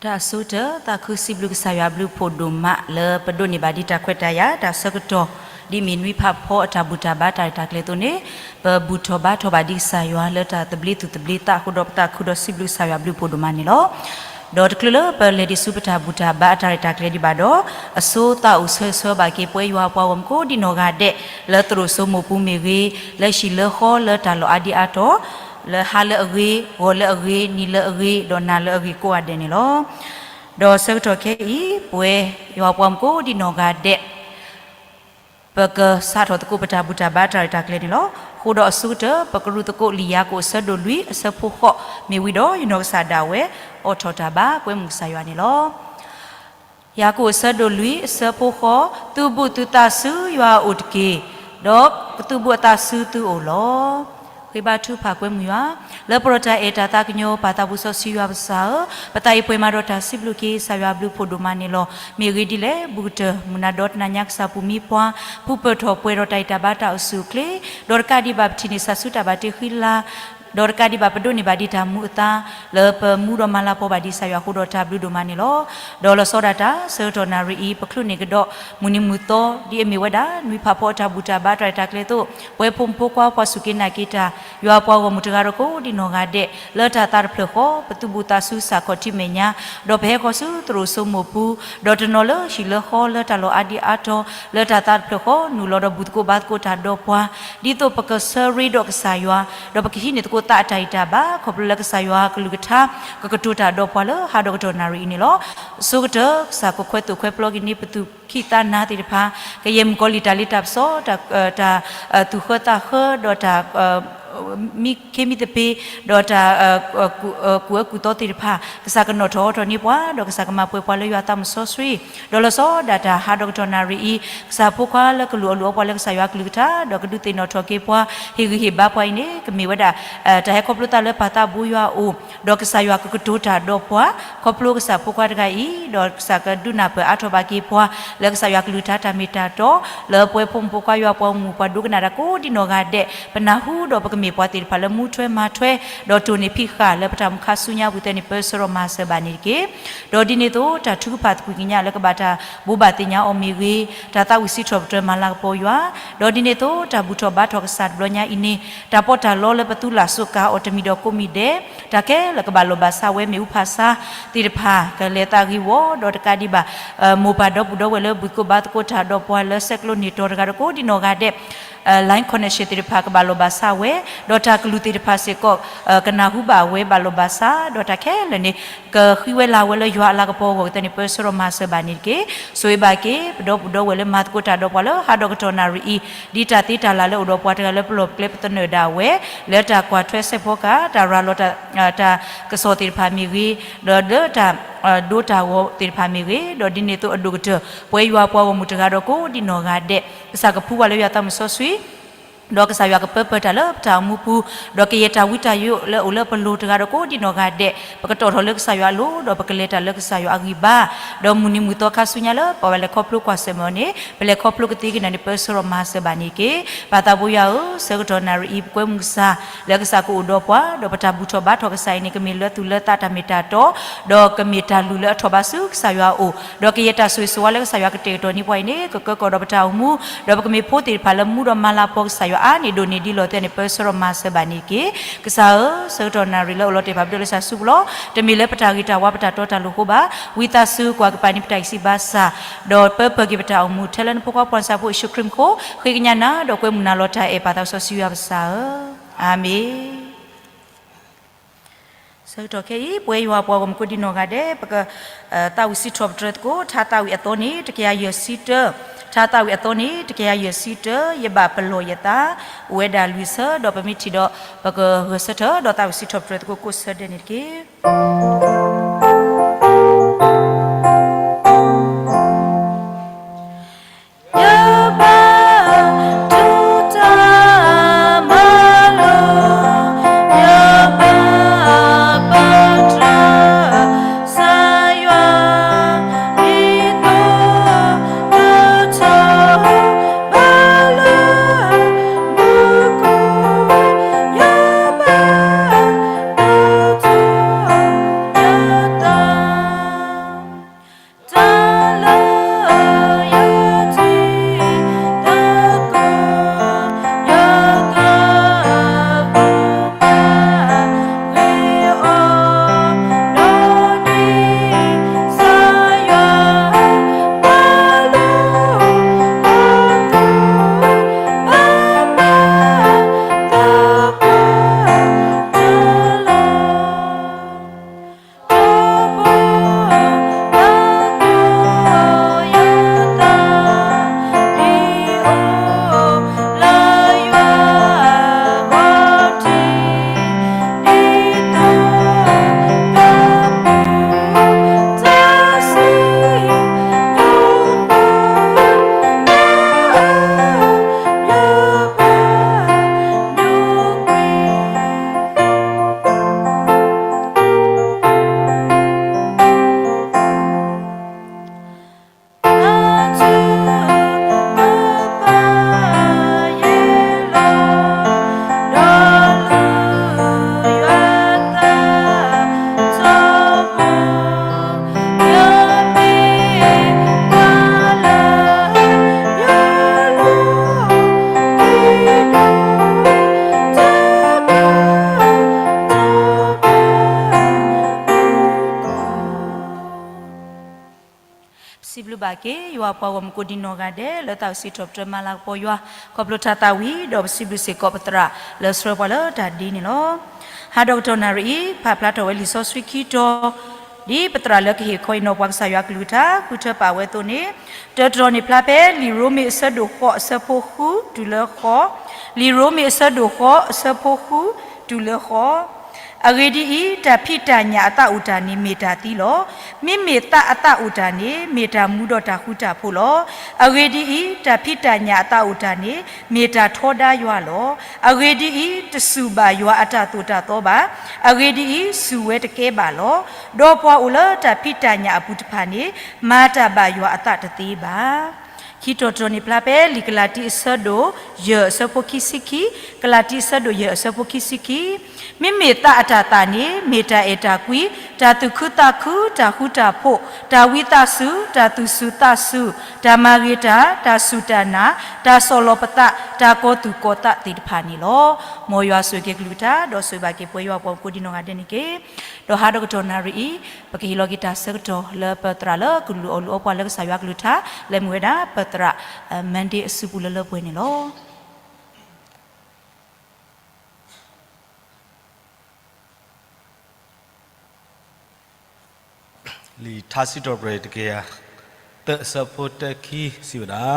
တၢ်အဆိကတၢၢ် သးခုစံးဘျုးကစၢ်ယွၤအဘျုးအဖှိၣ်ဒိၣ်မး လၢပဒိးန့ၢ်ဘၣ်ဒံးတၢ်ခွဲးတၢ်ယာ် တၢ်ဆၢကတီၢ် ဒ်အမ့ၢ်နွံဖးဖီအတၢ်ဘူၣ်တၢ်ဘါတၢ်ရဲၣ်တၢ်ကျဲၤအသိးန့ၣ် ပဘူၣ်ထီၣ်ဘါထီၣ်ဘၣ်ဒံးကစၢ်ယွၤလၢတၢ်သဘျ့သူၣ်သဘျ့သးအဃိဒီး ပသးခုဒီးစံးဘျုးကစၢ်ယွၤအဘျုးအဖှိၣ်ဒိၣ်မးန့ၣ်လီၤ. ဒီးတချုးလၢပလဲၤဒံးဆူပတၢ်ဘူၣ်တၢ်ဘါအတၢ်ရဲၣ်တၢ်ကျဲၤဒံးဘၣ်ဒီး အဆိသးအိၣ်ဆၢဂ့ၤဆၢဝါဘၣ်က့ၤပဝဲယွၤပှၤဂီၢ်မုၢ်ကိးဒံးနီၢ်ဂၤဒဲး လၢသရိာ်စိမိၢ်ပူၤမ့ၢ်ဂ့ၤ, လၢဟံၣ်လၢဃီလၢတၢ်လီၢ်အါဒံအါတီၤ, လၢဟါလၢအဂ့ၤ, ဂီၤလၢအဂ့ၤ, နံၤလၢအဂ့ၤ, ဒီးနၤလၢအဂ့ၤကိးဂၤဒဲးန့ၣ်လီၤ. ဒီးဆၢကတီၢ်ခဲအံၤ ပဝဲယွၤပှၤဂီၢ်မုၢ်ကိးဒံးနီၢ်ဂၤဒဲး ပကစးထီၣ်သကိးပတၢ်ဘူၣ်တၢ်ဘါတၢ်ရဲၣ်တၢ်ကျဲၤန့ၣ်လီၤ. အဃိဒီးအဆိကတၢၢ် ပကရူၢ်သကိးလံာ်ယၤကိာ်အဆၢဒိၣ်လွံၢ်အဆၢဖိဃိး မ့ၢ်ဝံၤဒီး ယနီၢ်ကစၢ်ဒၣ်ဝဲ အိးထီၣ်တၢ်ဘါကွဲမုာ်ကစၢ်ယွၤန့ၣ်လီၤ. ယၤကိာ်အဆၢဒိၣ်လွံၢ်အဆၢဖိဃိး, သုးဘူးသုသးဆူယွၤအအိၣ်တက့ၢ်, ဒီးကသုးဘူးအသးဆူသုအိၣ်လီၤ. ဃ့ဘါထုကဖၣ်ကွဲမုာ်ယွၤ, လၢပှဲၤဒီးတၢ်အဲၣ်တၢ်သးကညီၤ ပၢ်သးဘိစီဆှံယွၤပစၢ်ဧၢ, ပသးအံၤပှဲၤမးဒီးတၢ်စံးဘျုးက့ၤ ကစၢ်ယွၤအဘျုးအဖှိၣ်ဒိၣ်မးန့ၣ်လီၤ. မ့ၢ်အဂ့ၢ်ဒ်လဲၣ်, ဘူးကတၢၢ် မုၢ်နၤဒီတနၤညါကစၢ်ပူၤမံပှၤ ဖုပၢၢ်ထီၣ်ပှဲၤဒီးတၢ်အံၣ်တၢ်ဘါတၢ်အိၣ်ဆူၣ်အိၣ်ချ့, ဒီးတကးဒံးဘၣ်ပထံၣ်န့ၢ်ဆၢဆူတၢ်ဘၣ်တ့ဃံလၤ ဒီးတကးဒံးဘၣ်ပဒိးန့ၢ်ဘၣ်ဒံးတၢ်မူအသါ လၢပမူဒီးမၤလၤကပီၤဘၣ်ဒံးကစၢ်ယွၤအဃိဒီးတၢ်ဘျုးဒိၣ်မးန့ၣ်လီၤ. ဒီးလီၤဆီဒၣ်တၢ် ဆၢကတီၢ်နၣ်ရံၣ်အံၤ ပချုးန့ၢ်ကဒီး မုၢ်နံၤမုၢ်သီ ဒ်အမ့ၢ်ဝဲဒၣ် နွံဖးဖီအတၢ်ဘူၣ်တၢ်ဘါတၢ်ရဲၣ်တၢ်ကျဲၤအသိး ပဝဲဖိမုၣ်ဖိခွါပှၤစူၢ်က့ၤနာ်က့ၤတၢ် ယွၤပှၤဂီၢ်မုၢ်တဂၤဒီးကိးဒံးနီၢ်ဂၤဒဲး လၢတၢ်သးတဖျၢၣ်ဃီ ပသုးဘူးသးဆူစၢ်ခီၣ်ထံးမဲာ်ညါ ဒီးပဟဲဃီၤဆူသရိာ်စိမိၢ်ပူၤ ဒီးတနီၤလၢဟံၣ်လၢဃီလၢတၢ်လီၢ်အါဒံအါတီၤ လၢတၢ်သးတဖျၢၣ်ဃီ နုာ်လီၤဒီးဘူၣ်သကိးဘါသကိးတၢ်ဒီးပှၤ ဒ်သိးပကဆၢရ့ဒီးကစၢ်ယွၤ ဒီးပကဟံးန့ၢ်သကိးသးအတၢ်ဂံၢ်တၢ်ဘါ ခီဖျိလၢကစၢ်ယွၤအကလုၢ်ကထါ ကကတိၤတၢ်ဒီးပှၤလၢဟါဒီးကတီၢ်နၣ်ရံၣ်အံၤန့ၣ်လီၤ. အဆိကတၢၢ် ကစၢ်ကခွဲးသိၣ်ခွဲးပျီက့ၤန့ၢ်ပသူၣ်ခံးသးနၤသ့ၣ်တဖၣ်, ကယဲၢ်မုၣ်ကီၤလံၢ်တၢ်လ့တၢ်ပစီ တၢ် တၢ်သူၣ်ဃၢသးဃၢ ဒီးတၢ် မံခ့မံသပ့ၤ ဒီးတၢ် ကူၣ်အၢကူၣ်သီသ့ၣ်တဖၣ် ကစၢ်ကနီၣ်ထီၣ်အီထီၣ်န့ၢ်ပှၤ ဒီးကစၢ်ကမၤပှဲၤပှၤလၢယွၤသးမုၣ်စီဆှံ ဒီးလီၤဆီဒၣ်တၢ်ဟါဒီးကတီၢ်နၣ်ရံၣ်အံၤ ကစၢ်ဖိခွါလၢကလူၤအီၣ်လူၤအီပှၤလၢကစၢ်ယွၤအကလုၢ်ကထါ ဒီးကဒုးသ့ၣ်နီၣ်ထီၣ်က့ၤပှၤ ဟ့ၣ်ဂံၢ်ဟ့ၣ်ဘါပှၤအံၤန့ၣ် ကမ့ၢ်ဝဲဒၣ် တၢ်ဟဲခီဖျိသးလၢပၢ်သးဘိယွၤအအိၣ် ဒီးကစၢ်ယွၤကကတိၤတၢ်ဒီးပှၤ ခီဖျိကစၢ်ဖိခွါတဂၤအံၤ ဒီးကစၢ်ကဒုးနၢ်ပၢၢ်အါထီၣ်ဘၣ်က့ၤပှၤ လၢကစၢ်ယွၤကလုၢ်ကထါတၢ်မ့ၢ်တၢ်တီ လၢပဝဲဖိမုၣ်ဖိခွါယွၤပှၤဂီၢ်မုၢ်ပှၤဒိကနၣ်တၢ်ကိးဒံးနီၢ်ဂၤဒဲး ပနၢ်ဟူဒီးပကမ့ၢ်ပှၤသ့ၣ်တဖၣ်လၢမူထွဲမၤထွဲ ဒီးတိၢ်န့ၢ်ဖံးဃာ်လၢပတၢ်အိၣ်မူခါဆူညါပူၤ သဲန့ၣ်ပၢဆှၢဒီးမၤစၢၤဘၣ်န့ၣ်တက့ၢ်. ဒီးဒ်န့ၣ်အသိး တၢ်ထုကဖၣ်သကွံာ်ကညးလၢကဘၣ်တၢ်ဘိးဘၣ်သ့ၣ်ညါအီၤမ့ၢ်ဂ့ၤ, တၢ်သးဝံၣ်စံးထီၣ်ပတြၢၤမၤလၤကပီၤယွၤ, ဒီးဒ်န့ၣ်အသိး တၢ်ဘူၣ်ထီၣ်ဘါထီၣ်ကစၢ်တဘျီညါအံၤန့ၣ် တၢ်ပီးတၢ်လီလၢပသူလၢ်စိးကၤအီၤတမံၤဒီးကိးမံၤဒဲး တၢ်ခဲလၢာ်ကဘၣ်လီၢ်ဘၣ်စးဝဲ မ့ၣ်အူဖးဆါသ့ၣ်တဖၣ် ကလဲၤသးဂ့ၤဝီ ဒီးတကးဒံးဘၣ် မိၢ်ပၢ်ဒီပုၢ်ဒီဝဲၢ်လၢဘူၣ်သကိးဘါသကိးတၢ်ဒီးပှၤလၢဆဲးကျိးန့ၢ်တီၤတဂၤဒီးကိးဒံးနီၢ်ဂၤဒဲး line connection သ့ၣ်တဖၣ်ကဘၣ်လီၢ်ဘၣ်စးဝဲ, ဒီးတၢ်ကလုၢ်သ့ၣ်တဖၣ်စ့ၢ်ကီး ကနၢ်ဟူဘၣ်ဝဲဘၣ်လီၢ်ဘၣ်စး, ဒီးတၢ်ခဲလၢာ်န့ၣ် ကဃံဝဲလၤဝဲလၢယွၤအလၤကပီၤအဂီၢ် ကသဲန့ၣ်ပၢဆှၢဒီးမၤစၢၤဘၣ်န့ၣ်တက့ၢ်. ဆိၣ်ဂ့ၤဘၣ်က့ၤ ပဒီပုၢ်ဒီဝဲၢ်လၢမၤသကိးတၢ်ဒီးပှၤလၢဟါဒီးကတီၢ်နၣ်ရံၣ်အံၤ, ဒ်တၢ်သ့တၢ်လၢ်လၢအိၣ်ဒီးပှၤတဂၤလၢပလီၢ်ပကျဲပသနၢၣ်ဒၣ်ဝဲ လၢတၢ်ကွၢ်ထွဲစဲးဖီကဟၣ် တၢ်ရၤလီၤ တၢ်ကစီၣ်သ့ၣ်တဖၣ်မ့ၢ်ဂ့ၤ, ဒီးလၢတၢ် ဒိတၢ်ဂီၤသ့ၣ်တဖၣ်မ့ၢ်ဂ့ၤ, ဒီးဒ်န့ၣ်အသိးအဒိၣ်ကတၢၢ် ပဝဲယွၤပှၤဂီၢ်မုၢ်တဂၤဒီးကိးဒံးနီၢ်ဂၤဒဲး ကစၢ်ကဖှူဝဲလၢယွၤသးမုၣ်စီဆှံ ဒီးကစၢ်ယွၤကပၢပၢၢ်တၢ်လၢပတၢ်အိၣ်မူပူၤ, ဒီးကယဲၢ်တၢ်ဝံတၢ်ယိးလၢအိၣ်လၢပလိၤတဂၤဒီးကိးဒံးနီၢ်ဂၤဒဲး ပကတီၣ်ထီၣ်လၢကစၢ်ယွၤအလိၤ ဒီးပကလဲၤတၢ်လၢကစၢ်ယွၤအဂံၢ်ဘါ, ဒီးမုၢ်နံၤမုၢ်သီခါဆူညါလၢပဘၣ်လဲၤခီဖျိကွၢ်ဆၢၣ်မဲာ်အီၤန့ၣ် ပလဲၤခီဖျိကသ့က့ၤနၤန့ၣ် ပၢဆှၢဒီးမၤစၢၤဘၣ်န့ၣ်တက့ၢ်. ပၢ်သးဘိယွၤဧၢ, ဆၢကတီၢ်နၣ်ရံၣ်အံၤ ပကွဲမုၢ်ကစၢ် လၢကစၢ်ကအိၣ်ဒီးပှၤ, ဒီးပတၢ်ဘူၣ်ထီၣ်ဘါထီၣ်ကစၢ်အံၤန့ၣ် ကမ့ၢ်လၢသူၣ်လၢသးတၢ်မ့ၢ်တၢ်တီ, ဒီးကမ့ၢ်တၢ်လုၢ်လၢအထီၣ်ဘးဆူကစၢ်ယွၤအအိၣ်, ဒီးကယဲၢ်တၢ်ဆိၣ်ဂ့ၤဆိၣ်ဝါလၢကစၢ်ယွၤကတဲာ်ကတီၤန့ၢ်ပှၤအံၤန့ၣ် ကကၢကီၢ်ဒီးပတၢ်အိၣ်မူ, ဒီးပကမ့ၢ်ဖိသ့ၣ်တဖၣ်လၢမူဒီးမၤလၤကပီၤကစၢ်ယွၤအါန့ၢ်ဒိၣ်န့ၢ်ဒ်လီၤသဲန့ၣ် ပၢဆှၢဒီးမၤစၢၤဘၣ်န့ၣ်တက့ၢ်. ကစၢ်ဧၢ, ဆၢကတီၢ်နၣ်ရံၣ်လၢအိၣ်လီၤတဲာ်ပာ်ပတုာ်လၢကစၢ်ဆူပူၤလီၤ. တမ့ၢ်လၢပတၢ်ဂ့ၤတၢ်ဝါပတၢ်တီတၢ်လိၤအဃိဘၣ်. ဝံသးစူၤကွၢ်ကပၤန့ၢ်ပတၢ်အံၣ်စံးဘါစၢ်, ဒီးပၢပၢၢ်က့ၤပတၢ်အိၣ်မူထဲလၢနဖိခွါပှၤစၢ်ဖိယ့ၣ်ၡူးခရံာ်မူခိၣ်, ဃ့ကညးနၤဒီးကွဲမုၢ်နၤလီၤတၢ်အဲၣ်ပၢ်သးစီဆှံယွၤပစၢ်ဧၢ, အၤမ့ၣ်. ဆၢကတီၢ်ခဲအံၤ ပဝဲယွၤပှၤဂီၢ်မုၢ်ကိးဒံးနီၢ်ဂၤဒဲး ပက သးဝံၣ်စံးထီၣ်ပတြၢၤသကိး ထါသးဝံၣ်အသီန့ၣ် တကယၤယဲၢ်ဆံတၢ, ထါသးဝံၣ်အသီန့ၣ် တကယၤယဲၢ်ဆံတၢ, ယဘၣ်ပလီၢ်ယသး အိၣ်ဝဲဒၣ်လွံၢ်ဆၢ ဒီးပမ့ၢ်ထံၣ်ဒီး ပကဂဲၤဆၢထၢၣ် ဒီးသးဝံၣ်စံးထီၣ်ပတြၢၤသကိးကိးဆၢဒဲးန့ၣ်တက့ၢ်. စံးဘျုးဘၣ်က့ၤ ယွၤပှၤဂီၢ်မုၢ်ကိးဒံနီၢ်ဂၤဒဲး လၢသးအိၣ်စံးထီၣ်ပတြၢၤမၤလၤကပီၤယွၤ ခီဖျိတၢ်သးဝံၣ် ဒီးပစံးဘျုးစ့ၢ်ကီးပသရၣ်လၢဆှၢပှၤလၢတၢ်ဒ့န့ၣ်လီၤ. ဟါဒီးကတီၢ်နၣ်ရံၣ်အံၤ ပာ်ဖျါထီၣ်ဝဲလံာ်စီဆှံခံတီၤ ဒ်ပသရၣ်လၢကဟ့ၣ်ခီအံၤနီၤပှၤကစၢ်ယွၤကလုၢ်ကထါ ဃုထၢပာ်ဝဲအသိးန့ၣ်, တၢတတီၤန့ၣ်ဖျါဖဲ လံာ်ရိမ့ၤအဆၢဒိၣ်ဃိးအဆၢဖိဃု တုၤလၢဃိး, လံာ်ရိမ့ၤအဆၢဒိၣ်ဃိးအဆၢဖိဃု တုၤလၢဃိး. အဂ့ၢ်ဒ်အံၤ, တၢ်ဖံးတၢ်ညၣ်အသးအိၣ်တၢ်န့ၣ် မ့ၢ်တၢ်သံလီၤ. မ့မ့ၢ်သးအသးအိၣ်တၢ်န့ၣ် မ့ၢ်တၢ်မူဒီးတၢ်ဃူတၢ်ဖိးလီၤ. အဂ့ၢ်ဒ်အံၤ, တၢ်ဖံးတၢ်ညၣ်အသးအိၣ်တၢ်န့ၣ် မ့ၢ်တၢ်ထီဒါယွၤလီၤ. အဂ့ၢ်ဒ်အံၤ, တစူၢ်ဘၣ်ယွၤအတၢ်သိၣ်တၢ်သီဘၣ်. အဂ့ၢ်ဒ်အံၤ, စူၢ်ဝဲတကဲဘၣ်လီၤ. ဒီးပှၤအိၣ်လၢတၢ်ဖံးတၢ်ညၣ်အပူၤတဖၣ်န့ၣ် မၤတၢ်ဘၣ်ယွၤအသးတသ့ဘၣ်. ခံတီၤတတီၤန့ၣ်ဖျါဖဲ လံာ်ကလၤတံအဆၢဒိၣ်ယဲၢ်အဆၢဖိခံဆံခံ, ကလၤတံအဆၢဒိၣ်ယဲၢ်အဆၢဖိခံဆံခံ, မ့မ့ၢ်သးအတၢ်သးန့ၣ် မ့ၢ်တၢ်အဲၣ်တၢ်ကွံ, တၢ်သူၣ်ခုသးခု, တၢ်ဃူတၢ်ဖိး, တၢ်ဝံသးစူၤ, တၢ်သူၣ်စူၤသးစူၤ, တၢ်မၤဂ့ၤတၢ်, တၢ်စူၢ်တၢ်နာ်, တၢ်ဆီၣ်လီၤပသး, တၢ်ကီၤသူၣ်ကီၤသးသ့ၣ်တဖၣ်န့ၣ်လီၤ. မ်ယွၤဆိၣ်ဂ့ၤက့ၤကလုၢ်ကထါ ဒီးဆိၣ်ဂ့ၤဘၣ်က့ၤပဝဲယွၤပှၤမုၢ်ကိးဒံနီၢ်ဂၤဒဲးန့ၣ်တက့ၢ်. ဒီးဟါဒီးကတီၢ်နၣ်ရံၣ်အံၤ ပကဟ့ၣ်လီၤက့ၤတၢ်ဆၢကတီၢ်လၢပသရၣ်လၢကလူၤအီၣ်လူၤအီပှၤလၢကစၢ်ယွၤကလုၢ်ကထါ လၢမ့ၢ်ဝဲဒၣ်ပသရၣ် Monday အစုပူၤလၢလၢပှဲၤန့ၣ်လီၤ. လံာ်ထါစံးထီၣ်ပတြၢၤတကယၤ သၢအဆၢဖိတၢခံစံးဝဲဒၣ်,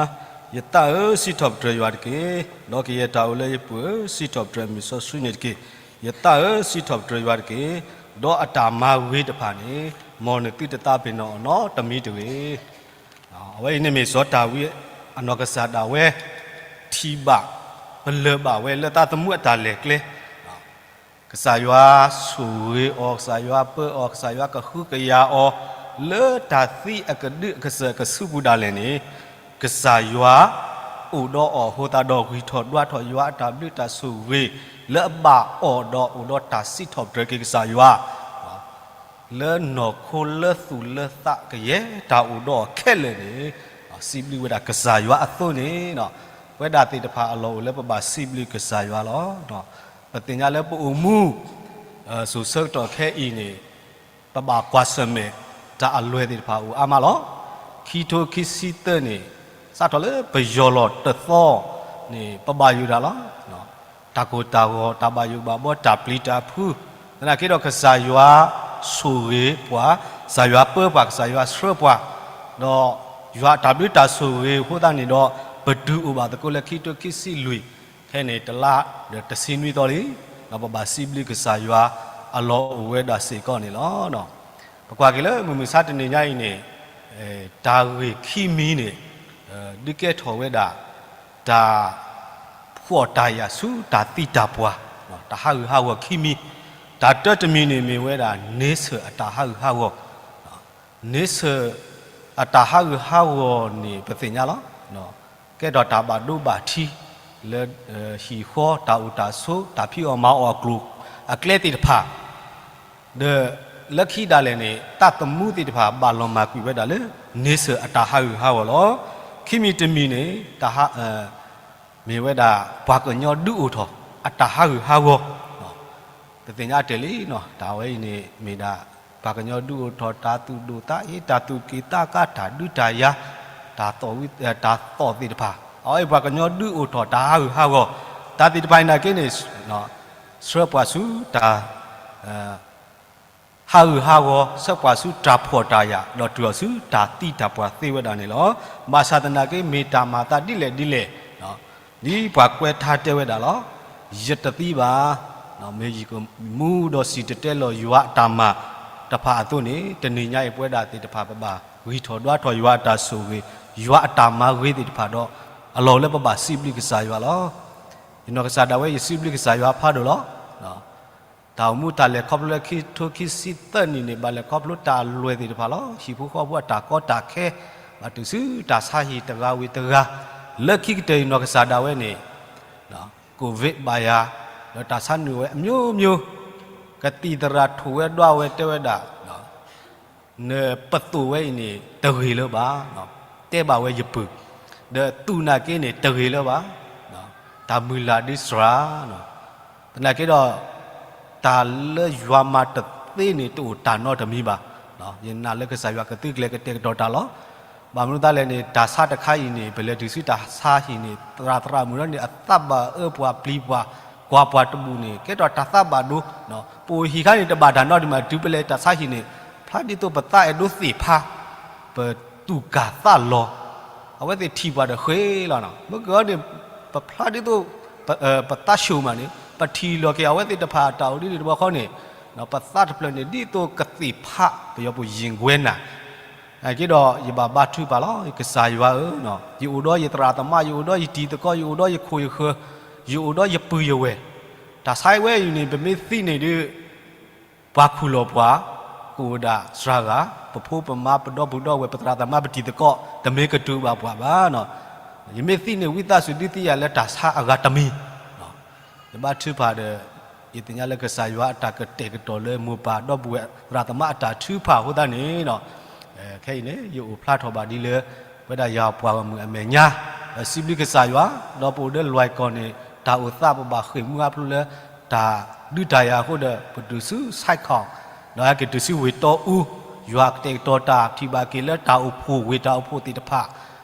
ယသးဧၢ, စံးထီၣ်ပတြၢၤယွၤတက့ၢ်. ဒီးကယဲၢ်တၢ်အိၣ်လၢယပူၤဧၢ, စံးထီၣ်ပတြၢၤမုၢ်စီဆှံန့ၣ်တက့ၢ်. ယသးဧၢ, စံးထီၣ်ပတြၢၤယွၤတက့ၢ်. ဒီးအတၢ်မၤဂ့ၤတဖၣ်န့ၣ် မ်နသုတသးပ့ၤနီၣ်အီၤနီတမံၤတဂ့ၤ. အဝဲအံၤန့ၣ်မ့ၢ်စီၤဒၤဝံးအနီၢ်ကစၢ်ဒၣ်ဝဲ ထံၣ်ဘၣ် ပလၢၢ်ဘၣ်ဝဲလၢသးသမူအတၢ်လဲၤကျဲ, ကစၢ်ယွၤဆိၣ်ဂ့ၤအီၤ, ကစၢ်ယွၤပၢအီၤ, ကစၢ်ယွၤကဟုကယာ်အီၤ လၢတၢ်သံအကဒုအကစၢၢ်အကဆူးပူၤဒၣ်လဲာ်န့ၣ်, ကစၢ်ယွၤအိၣ်ဒီးအီၤအဃိသတးဒီး ဂံၢ်ထီၣ်ဒွးထီၣ်ယွၤအတၢ်ဘျုးတၢ်ဆိၣ်ဂ့ၤ လၢအဘၣ်အီၤဒီးအိၣ်ဒီးတၢ်စံးထီၣ်ပတြၢၤက့ၤကစၢ်ယွၤ လၢနီၢ်ခိလၢသူၣ်လၢသးကယဲၢ်တၢ်အိၣ်ဒီးအီၤခဲလၢာ်န့ၣ်, စံးဘျုးဝဲဒၣ်ကစၢ်ယွၤအသိးန့ၣ်, ပဝဲဒၣ်သ့ၣ်တဖၣ်အလီၢ်အိၣ်လၢပဘၣ်စံးဘျုးကစၢ်ယွၤလီၤ. ပသ့ၣ်ညါလၢပအိၣ်မူ စိၤဆၢကတီၢ်ခဲအံၤန့ၣ် ပဘၣ်ကွၢ်ဆၢၣ်မဲာ်တၢ်အလွဲၢ်သ့ၣ်တဖၣ်အိၣ်အါမးလီၤ. ခံထိခံဆံသၢန့ၣ် စးထီၣ်လၢပယီၤလီၤတသီန့ၣ် ပဘၣ်ယိၣ်ဒၣ်လီၤ. တၢ်ကိၢ်တၢ်ဂီၤ, တၢ်ဘၣ်ယိၣ်ဘၣ်ဘီ, တၢ်ပျံၤတၢ်ဖုး, သနာ်က့ဒီးကစၢ်ယွၤဆိၣ်ဂ့ၤပှၤ, ကစၢ်ယွၤပၢပှၤ, ကစၢ်ယွၤဆှၢပှၤ, ဒီးယွၤအတၢ်ဘျုးတၢ်ဆိၣ်ဂ့ၤအဃိသတးန့ၣ်ဒီး ပတုၤအိၣ်ဘၣ်သကိးလၢခံထိခံဆံလွံၢ် ခဲအံၤန့ၣ် တလါဒီးတဆံနွံသီလံ, ဒီးပဘၣ်စံးဘျုးကစၢ်ယွၤအလီၢ်အိၣ်ဝဲဒၣ်စ့ၢ်ကီးန့ၣ်လီၤ. ပကွၢ်က့ၤလၢမုၢ်မဆါတနံၤညါအံၤန့ၣ်, တၢ်ဂ့ၢ်ခံမံၤန့ၣ် ဒုးကဲထီၣ်ဝဲဒၣ် တၢ်ဖှီၣ်တၢ်ယာ်ဆူတၢ်သံတၢ်ပှၢ်, တၢ်ဟးဂူာ်ဟးဂီၤခံမံၤ, တၢ်တၢတမံၤန့ၣ်မ့ၢ်ဝဲဒၣ် န့ဆၢၣ်အတၢ်ဟးဂူာ်ဟးဂီၤ န့ဆၢၣ်အတၢ်ဟးဂူာ်ဟးဂီၤန့ၣ် ပသ့ၣ်ညါလီၤ. ကဲထီၣ်တၢ်ဘၣ်ဒိဘၣ်ထံး လၢဟံၣ်ဃီ တၢ်အိၣ်တၢ်ဆိး တၢ်ဖံးအီၣ်မၤအီၣ်အကျိၤအကျဲသ့ၣ်တဖၣ်, ဒီးလၢခံဒၣ်လဲာ်န့ၣ် သးသမူသ့ၣ်တဖၣ်ဘၣ်လီၤမၢ်ကွံာ်ဝဲဒၣ်လၢ န့ဆၢၣ်အတၢ်ဟးဂူာ်ဟးဂီၤလီၤ. ခံမံၤတမံၤန့ၣ် တၢ်ဟး မ့ၢ်ဝဲဒၣ် ပှၤကညီဒုးအိၣ်ထီၣ်အတၢ်ဟးဂူာ်ဟးဂီၤ, ပသ့ၣ်ညါတ့ၢ်လံ, တၢ်ဝဲအံၤန့ၣ်မ့ၢ်ဒၣ် ပှၤကညီဒုးအိၣ်ထီၣ်တၢ်သူၣ်ဒိၣ်သးအ့ တၢ်သူၣ်က့ၣ်သးကါ တၢ်ဒုးတၢ်ယၤ တၢ်သီၣ်ဝံ တၢ်သီၣ်သ့ၣ်တဖၣ်, အဝဲအံၤပှၤကညီဒုးအိၣ်ထီၣ်တၢ်ဟးဂူာ်ဟးဂီၤ, တၢ်သ့ၣ်တဖၣ်အံၤနာ်က့န့ၣ် ဆှၢပှၤဆူတၢ် ဟးဂူာ်ဟးဂီၤ ဆှၢပှၤဆူတၢ်ဖှီၣ်တၢ်ယာ် ဒီးတုၤအီၤဆူတၢ်သံတၢ်ပှၢ်သ့ဝဲဒၣ်န့ၣ်လီၤ. ဘၣ်ဆၣ်သနာ်က့ မ့ၢ်တၢ်မၤသးဒ်လဲၣ်ဒ်လဲၣ်, ဒ်ပှၤကွဲးထါတဲဝဲဒၣ်လီၤ, ယတသံဘၣ်, မ့ၢ်ယကမူဒီးစံၣ်တဲၤတဲလီၤယွၤအတၢ်မၤတဖၣ်အသိးန့ၣ် တနံၤညါအံၤပဝဲဒၣ်သ့ၣ်တဖၣ်ပဘၣ်ဂံၢ်ထီၣ်ဒွးထီၣ်ယွၤအတၢ်ဆိၣ်ဂ့ၤ ယွၤအတၢ်မၤဂ့ၤသ့ၣ်တဖၣ်ဒီး အလီၢ်လၢပဘၣ်စံးဘျုးကစၢ်ယွၤလီၤ. ယနီၢ်ကစၢ်ဒၣ်ဝဲယစံးဘျုးကစၢ်ယွၤဖးဒိၣ်လီၤ. တၢ်အိၣ်မူတၢ်လဲၤခီဖျိလၢခံထိခံဆံသၢနံၣ်န့ၣ် ဘၣ်လဲၤခီဖျိတၢ်အလွဲၢ်သ့ၣ်တဖၣ်လီၤ. ဟံၣ်ဖိဃီဖိအတၢ်ကီတၢ်ခဲ ဘၣ်တုၤဆူတၢ်ဆါဟံၣ်တဂၤဝံၤတဂၤ, လၢခံကတၢၢ်ယနီၢ်ကစၢ်ဒၣ်ဝဲန့ၣ် ကိုဗစ် ဘၣ်ယၤ, ဒီးတၢ်ဆါနုာ်ဝဲအမျိုးမျိုး, ကသံၣ်သရၣ်ထိၣ်ဝဲဒွးဝဲတဲဝဲဒၣ် နပသိၣ်ဝဲအံၤန့ၣ် တဂ့ၤလၢၤဘၣ်, တဲဘၣ်ဝဲယပုၢ်, ဒီးသူၣ်နာ်က့န့ၣ် တဂ့ၤလၢၤဘၣ်, တၢ်မုၢ်လၢ်ဒ်စှၤ, သနာ်က့ဒီး တၢ်လၢယွၤမၤတသ့န့ၣ် တအိၣ်တၢ်နီတမံၤဘၣ်, ယနာ်လၢကစၢ်ယွၤကသုကျဲၤကတဲာ်ကတီၤတၢ်လီၤ. ဘၣ်မနုၤသတးလဲၣ်န့ၣ် တၢ်ဆါတခါအံၤန့ၣ် ပလဲၤတုၤဆူတၢ်ဆါဟံၣ်န့ၣ် သရၣ်သရၣ်မုၣ်ဒီးန့ၣ် အသးဘၣ်အၢပှၤပျံၤပှၤ ကွၢ်ပှၤတဘူၣ်န့ၣ် ကဲထီၣ်တၢ်သးဘၣ်ဒိ, ပအိၣ်ဟံၣ်ခါန့ၣ် တဘၣ်တၢ်နီတမံၤ တုၤပလဲၤတၢ်ဆါဟံၣ်န့ၣ် ဖျါဒ်သိးပသးအဲၣ်ဒိးသ့ၣ်ဖး ပသူၣ်ကၢ်သးလီၤ, အဝဲသ့ၣ်ထံၣ်ပှၤဒီးဃ့လီၤနီၤ. မ့ၢ်ကီန့ၣ် ပဖျါဒ်သိး ပသးဆူၣ်မးန့ၣ် ပထံၣ်လီၤက့ၤအဝဲသ့ၣ်တဖၣ်အတၢ်အိၣ်ဒ်န့ၣ်တဘျီဃီန့ၣ် ပသးတဖျၢၣ်န့ၣ် ဒ်သိးကသ့ၣ်ဖး ပယီၤပူၤယံၤကွဲနၤ က့ဒီးယဘၣ်ဘါထုကဖၣ်လီၤ. ကစၢ်ယွၤဧၢ, ယအိၣ်ဒီးယသရၣ်သမါ, ယအိၣ်ဒီးယတံၤသကိး, ယအိၣ်ဒီးယခိၣ်ယဃၢၤ, ယအိၣ်ဒီးယပုၢ်ယဝဲၢ်, တၢ်ဆါဝဲအံၤန့ၣ် ပမ့ၢ်သံန့ၣ်ဒီး ပှၤခူၣ်လီၤပှၤ, ကအိၣ်ဒၣ်စှၤဂၤ, ပဖိပမါ ပဒီပုၢ်ဒီဝဲၢ် ပသရၣ်သမါ ပတံၤသကိး တမ့ၢ်ကတုၤဘၣ်ပှၤဘၣ်. ယမ့ၢ်သံန့ၣ် ဝံသးစူၤဒုးသံယၤလၢတၢ်ဆါအဂၤတမံၤ ယဘါထုကဖၣ်ဒီး ယသ့ၣ်ညါလၢကစၢ်ယွၤအတၢ်ကတဲာ်ကတီၤလၢမိၢ်ပၢ်ဒီပုၢ်ဝဲၢ်သရၣ်သမါအတၢ်ထုကဖၣ်အဃိသတးန့ၣ် ခဲအံၤန့ၣ် ယအိၣ်ဖျါထီၣ်ဘၣ်ဒ်လၢ ပဝဲဒၣ်ယၤပှၤဂီၢ်မုၢ်အမဲာ်ညါ ဒီးစံးဘျုးကစၢ်ယွၤ, ဒီးပအိၣ်လၢလွဲၢ်ကီၢ်န့ၣ် တၢ်အိၣ်သးပဘၣ်ဃ့ၢ်မှံဟးဖျိးလၢ တၢ်ဒုးတၢ်ယၤအဃိဒီး ပတုၤဆူ Saigon ဒီးဟဲက့ၤတုၤဆူဝ့ၢ်တီအူ, ယွၤကတဲာ်ကတီၤတၢ်ထံၣ်ဘၣ်က့ၤလၢတၢ်အိၣ်ဖှိၣ်ဝ့ၢ်တၢ်အိၣ်ဖှိၣ်သ့ၣ်တဖၣ်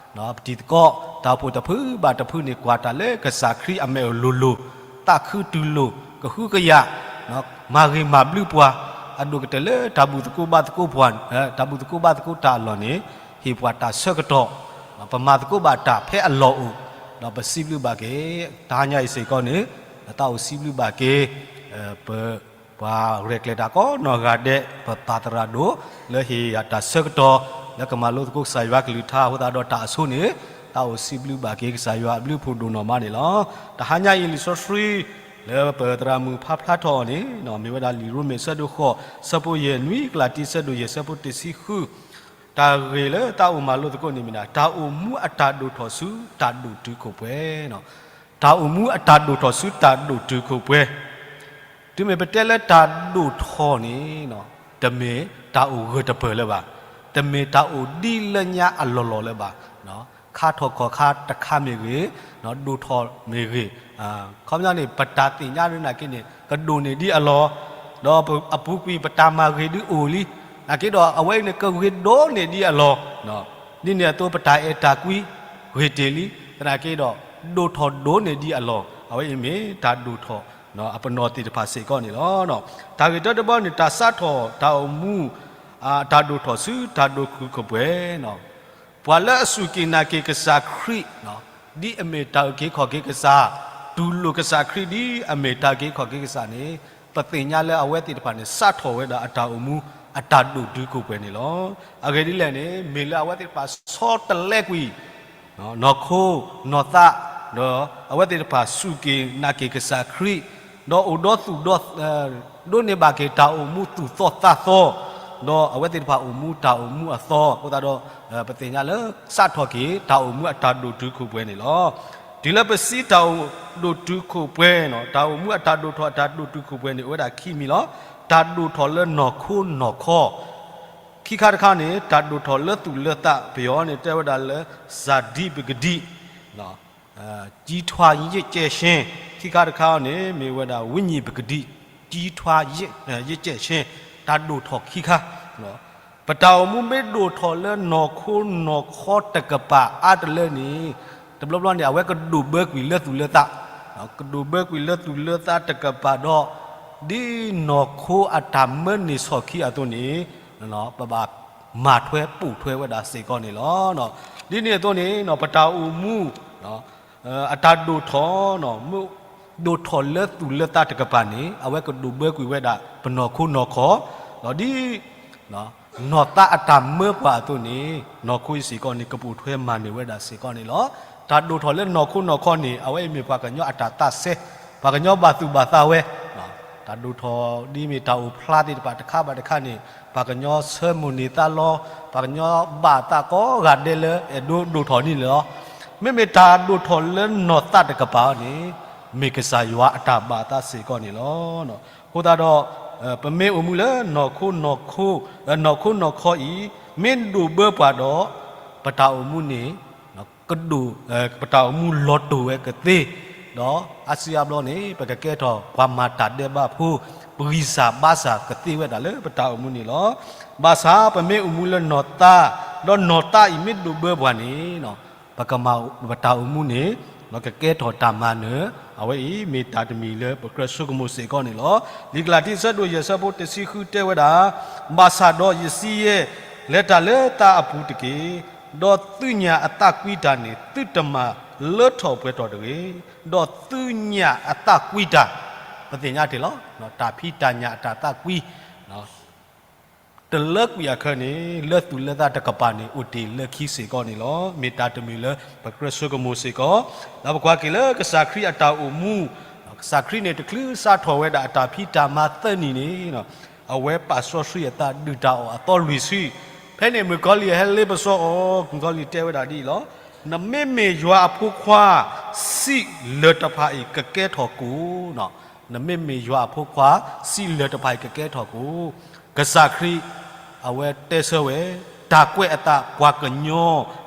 ပတံၤသကိး တၢ်အိၣ်ဖှိၣ်တဖုဘၣ်တဖုန့ၣ် ကွၢ်တၢ်လၢကစၢ်ခရံာ်အမဲာ်အိၣ်လိၤလိၤ, သးခုတူၢ်လိာ်, ကဟုကယာ်, မၤဂ့ၤမၤဘျုးပှၤ, အဒိၣ်ကတၢၢ်လၢတၢ်ဘူၣ်သကိးဘါသကိးပှၤ, တၢ်ဘူၣ်သကိးဘါသကိးတၢ်အလီၢ်န့ၣ် ဟ့ၣ်ပှၤတၢ်ဆၢကတီၢ်, ပမၤသကိးဘၣ်တၢ်ဖဲအလီၢ်အိၣ်, ဒီးပစံးဘျုးဘၣ်က့ၤ တဟါညါအံၤစ့ၢ်ကီးန့ၣ် သးအိၣ်စံးဘျုးဘၣ်က့ၤ ပ ပှၤရဲၣ်ကျဲၤတၢ်ကိးနီၢ်ဂၤဒဲး ပပၢ်သရၣ်ဒိၣ် လၢဟ့ၣ်ယၤတၢ်ဆၢကတီၢ် လၢကမၤလိသကိးကစၢ်ယွၤကလုၢ်ကထါအဃိသတးဒီးတၢ်အဆိန့ၣ် သးအိၣ်စံးဘျုးဘၣ်က့ၤကစၢ်ယွၤအဘျုးအဖှိၣ်ဒိၣ်နီၢ်မးန့ၣ်လီၤ. တဟါညါအံၤလံာ်စီဆှံ လၢပသရၣ်မုၣ်ဖးဖျါထီၣ်အီၤန့ၣ် မ့ၢ်ဝဲဒၣ်လံာ်ရိမ့ၤဆၢဒိၣ်ဃိး ဆၢဖိယဲၢ်နွံ ကလၤတံဆၢဒိၣ်ယဲၢ် ဆၢဖိတဆံဃု တၢ်ဂ့ၢ်လၢသးအိၣ်မၤလိသကိးန့ၣ်မ့ၢ်ဒၣ် တၢ်အိၣ်မူအတၢ်ဒိၣ်ထီၣ်ဆူတၢ်ဒိၣ်တုာ်ခိၣ်ပှဲၤ, တၢ်အိၣ်မူအတၢ်ဒိၣ်ထီၣ်ဆူတၢ်ဒိၣ်တုာ်ခိၣ်ပှဲၤ, တုၤမ့ၢ်ပတဲလၢတၢ်ဒိၣ်ထီၣ်န့ၣ် တမ့ၢ်တၢ်အိၣ်ဂၢၢ်တပၢၢ်လၢၤဘၣ်, တမ့ၢ်တၢ်အိၣ်ဒ်လၢညါအလီၢ်လီၢ်လၢၤဘၣ်, ခါထီၣ်ခီၣ်ခါတခါမ့ၢ်ဂ့ၤ, ဒိၣ်ထီၣ်မ့ၢ်ဂ့ၤ, ခီပညီန့ၣ် ပတၢ်သ့ၣ်ညါဒ်နာ်က့န့ၣ် ကဒိၣ်န့ၢ်ဒ်အလီၢ်, ဒီးအပူၤကွံာ်ပတၢ်မၤဂ့ၤဒုးအိၣ်လံ, နာ်က့ဒီးအဝဲအံၤန့ၣ် ကဂ့ၤဒိၣ်န့ၢ်ဒ်အလီၢ်, ဒ်န့ၣ်အသိးပတၢ်အဲၣ်တၢ်ကွံ ဂ့ၤတ့ၢ်လံ, သနာ်က့ဒီး ဒိၣ်ထီၣ်ဒိၣ်န့ၢ်ဒ်အလီၢ်, အဝဲအံၤမ့ၢ်တၢ်ဒိၣ်ထီၣ်အပနီၣ်သ့ၣ်တဖၣ်စ့ၢ်ကီးန့ၣ်လီၤ. တၢ်ဂ့ၢ်တၢတဘီန့ၣ် တၢ်စးထီၣ်တၢ်အိၣ်မူ တၢ်ဒိၣ်ထီၣ်ဆူတၢ်ဒိၣ်တုာ်ခိၣ်ပှဲၤ, ပှၤလၢအစူၢ်က့ၤနာ်က့ၤကစၢ်ခရံာ် ဒ်အမ့ၢ်တၢ်အုၣ်က့ၤခီၣ်က့ၤကစၢ်, တူၢ်လိာ်ကစၢ်ခရံာ်ဒ်အမ့ၢ်တၢ်အုၣ်က့ၤခီၣ်က့ၤကစၢ်န့ၣ်, ပသ့ၣ်ညါလၢအဝဲသ့ၣ်တဖၣ်န့ၣ် စးထီၣ်ဝဲဒၣ်အတၢ်အိၣ်မူ အတၢ်ဒိၣ်တုာ်ခိၣ်ပှဲၤန့ၣ်လီၤ. အဂ့ၢ်ဒ်လဲၣ်န့ၣ် မ့ၢ်လၢအဝဲသ့ၣ်တဖၣ်ဆီတလဲကွံာ် နီၢ်ခိနီၢ်သး, ဒီးအဝဲသ့ၣ်တဖၣ်စူၢ်က့ၤနာ်က့ၤကစၢ်ခရံာ်, ဒီးအိၣ်ဒီးသူၣ်ဒီး ဒိးန့ၢ်ဘၣ်က့ၤတၢ်အိၣ်မူသူၣ်သီသးသီ, ဒီးအဝဲသ့ၣ်တဖၣ်အိၣ်မူတၢ်အိၣ်မူအသီအဃိသတးဒီး ပသ့ၣ်ညါလၢစးထီၣ်က့ၤတၢ်အိၣ်မူအတၢ်ဒိၣ်တုာ်ခိၣ်ပှဲၤန့ၣ်လီၤ. တုၤလၢပစံးတၢ်အိၣ်ဒိၣ်တုာ်ခိၣ်ပှဲၤ, တၢ်အိၣ်မူအတၢ်ဒိၣ်ထီၣ်အတၢ်ဒိၣ်တုာ်ခိၣ်ပှဲၤန့ၣ် အိၣ်ဝဲဒၣ်ခံမံၤလီၤ. တၢ်ဒိၣ်ထီၣ်လၢနီၢ်ခိနီၢ်ခီ ခံခါတခါန့ၣ် တၢ်ဒိၣ်ထီၣ်လၢသူၣ်လၢသး ပယီၤန့ၣ်တဲဝဲဒၣ်လၢ ဇာတိပကတိ, ကြီးထွားရင့်ကျက်ခြင်း, ခံခါတခါန့ၣ် မ့ၢ်ဝဲဒၣ် ဝိညာဉ်ပကတိ, ကြီးထွားရင့်ကျက်ခြင်း, တၢ်ဒိၣ်ထီၣ်ခံခါ ပတၢ်အိၣ်မူမ့ၢ်ဒိၣ်ထီၣ်လၢနီၢ်ခိနီၢ်ခီတကပၤအါတလၢန့ၣ်, တဘျီဘျီန့ၣ် အဝဲကဒိၣ်ဘၢကွံာ်လၢသူၣ်လၢသး, ကဒိၣ်ဘၢကွံာ်လၢသူၣ်လၢသးတကပၤဒီး, ဒ်နီၢ်ခိအတၢ်မၢန့ၢ်ဆီၣ်ခံအသိးန့ၣ်, ပဘၣ်မၤထွဲပိာ်ထွဲဝဲဒၣ်စ့ၢ်ကီးန့ၣ်လီၤ. ဒ်န့ၣ်အသိးန့ၣ် ပတၢ်အိၣ်မူ အတၢ်ဒိၣ်ထီၣ်, မ့ၢ်ဒိၣ်ထီၣ်လၢသူၣ်လၢသးတကပၤန့ၣ် အဝဲကဒိၣ်ဘၢကွံာ်ဝဲဒၣ်ပနီၢ်ခိနီၢ်ခီ, ဒီးဒ် နီၢ်သးအတၢ်မၢပှၤအသိးန့ၣ် နီၢ်ခိအံၤစ့ၢ်ကီးန့ၣ် ကပိာ်ထွဲမၤန့ၢ်ဝဲဒၣ်စ့ၢ်ကီးန့ၣ်လီၤ. တၢ်ဒိၣ်ထီၣ်လၢနီၢ်ခိနီၢ်ခီန့ၣ် အဝဲအံၤမ့ၢ်ပှၤကညီအတၢ်သးစဲ, ပှၤကညီဘၣ်သူၣ်ဘၣ်သးဝဲ တၢ်ဒိၣ်ထီၣ်ဒ်မ့ၢ်တၢ်အိၣ်ဖျါသ့ၣ်တဖၣ်တခါဘၣ်တခါန့ၣ် ပှၤကညီဆၢမိၣ်န့ၢ်သးလီ, ပှၤကညီဘၣ်သးကိးဂၤဒဲးလၢအဲၣ်ဒိးဒိၣ်ထီၣ်ဒ်န့ၣ်လီၤ. မ့မ့ၢ်တၢ်ဒိၣ်ထီၣ်လၢနီၢ်သးတကပၤန့ၣ် မ့ၢ်ကစၢ်ယွၤအတၢ်ဘၣ်သးစ့ၢ်ကီးန့ၣ်လီၤ. အဃိသတးဒီး ပမ့ၢ်အိၣ်မူလၢနီၢ်ခိနီၢ်ခီ, နီၢ်ခိနီၢ်ခီအံၤ မ့ၢ်ဒိၣ်ဘၢပှၤဒီး ပတၢ်အိၣ်မူန့ၣ် ကဒိၣ်, ပတၢ်အိၣ်မူလီၤတိၢ်ဝဲကသ့, ဒီးအါစုအါဘျီန့ၣ် ပကကဲထီၣ်ပှၤမၤတၢ်ဒဲးဘးဖိ, ပဂံၢ်စၢ်ဘါစၢ်ကသ့ဝဲဒၣ်လၢပတၢ်အိၣ်မူန့ၣ်လီၤ. ဘၣ်ဆၣ်ပမ့ၢ်အိၣ်မူလၢနီၢ်သး ဒီးနီၢ်သးအံၤမ့ၢ်ဒိးဘၢပှၤန့ၣ်, ပကမၤပတၢ်အိၣ်မူန့ၣ်, ဒီးကကဲထီၣ်တၢ်မၤနၢၤ, အဝဲအံၤမ့ၢ်တၢ်တမံၤလၢပကြၢးဆိကမိၣ်စ့ၢ်ကီးန့ၣ်လီၤ. လံာ်ကလၤတံ အဆၢဒိၣ်ယဲၢ် အဆၢဖိတဆံဃုတဲဝဲဒၣ်, ဘၣ်ဆၣ်ဒီးယစံးယဲ, လဲၤတၢ်လၢသးအပူၤတက့ၢ်. ဒီးသုညၣ်အသးကွံတၢ်န့ၣ် သုတမၤလၢထီၣ်ပှဲၤထီၣ်တဂ့ၤ. ဒီးသုညၣ်အသးကွံတၢ်, ပသ့ၣ်ညါတ့ၢ်လီၤ. တၢ်ဖံးတၢ်ညၣ်အတၢ်သးကွံ တလၢကွံာ်အခါန့ၣ် လၢသူၣ်လၢသးတကပၤန့ၣ် အိၣ်တ့ၢ်လၢခံစ့ၢ်ကီးန့ၣ်လီၤ. မ့ၢ်တၢ်တမံၤလၢပကြၢးဆိကမိၣ်စ့ၢ်ကီး, ဒီးပကွၢ်က့ၤလၢကစၢ်ခရံာ်အတၢ်အိၣ်မူ, ကစၢ်ခရံာ်န့ၣ် တချုးစးထီၣ်ဝဲဒၣ်အတၢ်ဖံးတၢ်မၤသၢနံၣ်န့ၣ်, အဝဲပာ်စီဆှံအသးဒုၣ်တၢ်အီၣ်အသီလွံၢ်ဆံ, ဖဲန့ၣ်မုၣ်ကီၤလံၢ်ဟဲလ့ပစီအီၤ, မုၣ်ကီၤလံၢ်တဲဝဲဒၣ်ဒ်အံၤလီၤ. နမ့မ့ၢ်ယွၤအဖိခွါ, စံးလၢၢ်တဖၣ်အံၤကကဲထီၣ်ကိၣ် နမ့မ့ၢ်ယွၤအဖိခွါ, စံးလၢၢ်တဖၣ်အံၤကကဲထီၣ်ကိၣ်, ကစၢ်ခရံာ်, အဝဲတဲဆၢဝဲ, တၢ်ကွဲးအသးပှၤကညီ,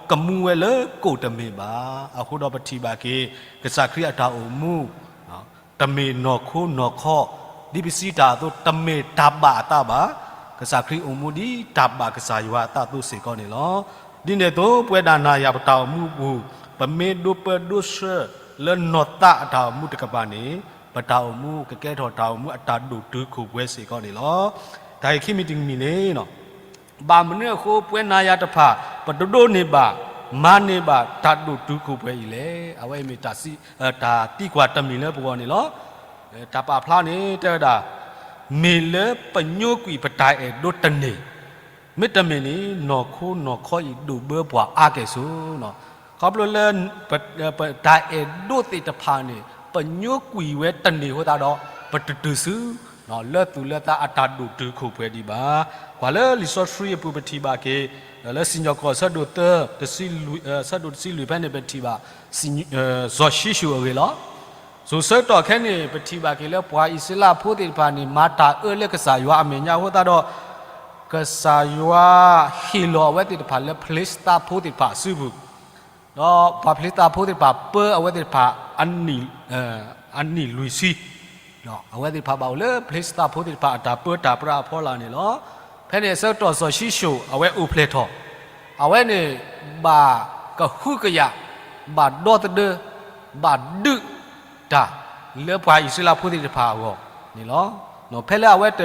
ကမူဝဲလၢကိၣ်တမ့ၢ်ဘၣ်. အဃိဒီးပထံၣ်ဘၣ်က့ၤ, ကစၢ်ခရံာ်အတၢ်အိၣ်မူ, တမ့ၢ်နီၢ်ခိနီၢ်ခီ, ဒ်ပစံးတၢ်အသိး တမ့ၢ်တၢ်ဘၣ်အသးဘၣ်. ကစၢ်ခရံာ်အိၣ်မူဒ်တၢ်ဘၣ်ကစၢ်ယွၤအသးအသိးစ့ၢ်ကီးန့ၣ်လီၤ. ဒ်န့ၣ်အသိး ပဝဲဒၣ်နၤယၤပတၢ်အိၣ်မူအပူၤ, ပမ့ၢ်ဒိးပၢဒိးဆှၢလၢနီၢ်သးအတၢ်အိၣ်မူတကပၤန့ၣ်, ပတၢ်အိၣ်မူကကဲထီၣ်တၢ်အိၣ်မူအတၢ်ဒိၣ်တုာ်ခိၣ်ပှဲၤစ့ၢ်ကီးန့ၣ်လီၤ. တၢ်ဂ့ၢ်ခံမံၤတမံၤန့ၣ်, ဘၣ်မနုၤအဃိ ပဝဲနၤယၤတဖၣ် ပတဒိးန့ၢ်ဘၣ်, မၤန့ၢ်ဘၣ်တၢ်ဒိၣ်တုာ်ခိၣ်ပှဲၤအံၤလဲၣ်. အဝဲအံၤမ့ၢ်တၢ်သံကွၢ်တမံၤလၢပဂီၢ်န့ၣ်လီၤ. တၢ်ပာ်ဖျါန့ၣ်တဲဝဲဒၣ်, မ့ၢ်လၢပညိကွံာ်ပတၢ်အဲၣ်ဒိးတန့ၢ်, မ့တမ့ၢ်န့ၣ် နီၢ်ခိနီၢ်ခီအံၤဒိၣ်ဘၢပှၤအါကဲၣ်ဆိး, ခီဖျိလၢ ပတၢ်အဲၣ်ဒိးသ့ၣ်တဖၣ်န့ၣ် ပညိကွံာ်ဝဲတန့ၢ်အဃိသတးဒီး ပတတုၤဆူ လၢသူၣ်လၢသးအတၢ်ဒိၣ်တုာ်ခိၣ်ပှဲၤဒံးဘၣ်. ကွၢ်လၢလံာ်စီဆှံအပူၤပထံၣ်ဘၣ်က့ၤ, လၢစံၣ်ညီၣ်ကွီၢ်အဆၢဒိၣ်သၢ, အဆၢဒိၣ်တဆံလွံၢ်ဖဲန့ၣ် ပထံၣ်ဘၣ် စီၤၡံၣ်ၡိၣ်အဂ့ၢ်လီၤ. စိၤဆၢကတီၢ်ခဲအံၤန့ၣ် ပထံၣ်ဘၣ်က့ၤလၢပှၤအံၣ်စရ့လးဖိသ့ၣ်တဖၣ်န့ၣ် မၤတၢ်အၢလၢကစၢ်ယွၤအမဲာ်ညါအဃိသတးဒီး ကစၢ်ယွၤဟ့ၣ်လီၤအဝဲသ့ၣ်တဖၣ်လၢဖလ့စတၤဖိသ့ၣ်တဖၣ်အစုပူၤ, ဒီးပှၤဖလ့စတၤဖိသ့ၣ်တဖၣ်ပၢအဝဲသ့ၣ်တဖၣ် အနံၣ်လွံၢ်ဆံ, အဝဲသ့ၣ်တဖၣ်ဘၣ်အိၣ်လၢဖလ့စတၤဖိသ့ၣ်တဖၣ်အတၢ်ပၢတၢ်ပြးအဖီလာ်န့ၣ်လီၤ. ဖဲန့ၣ်အဆၢကတီၢ်စီၤၡံၣ်ၡိၣ်အဝဲအိၣ်ဖျဲၣ်ထီၣ်, အဝဲန့ၣ် ဘၣ်ကဟုကယာ်, ဘၣ်ဒီသဒၢ, ဘၣ်ဒုးတၢ်လၢပှၤအံၣ်စရ့လးဖိသ့ၣ်တဖၣ်အဂီၢ်န့ၣ်လီၤ. ဖဲလၢအဝဲတ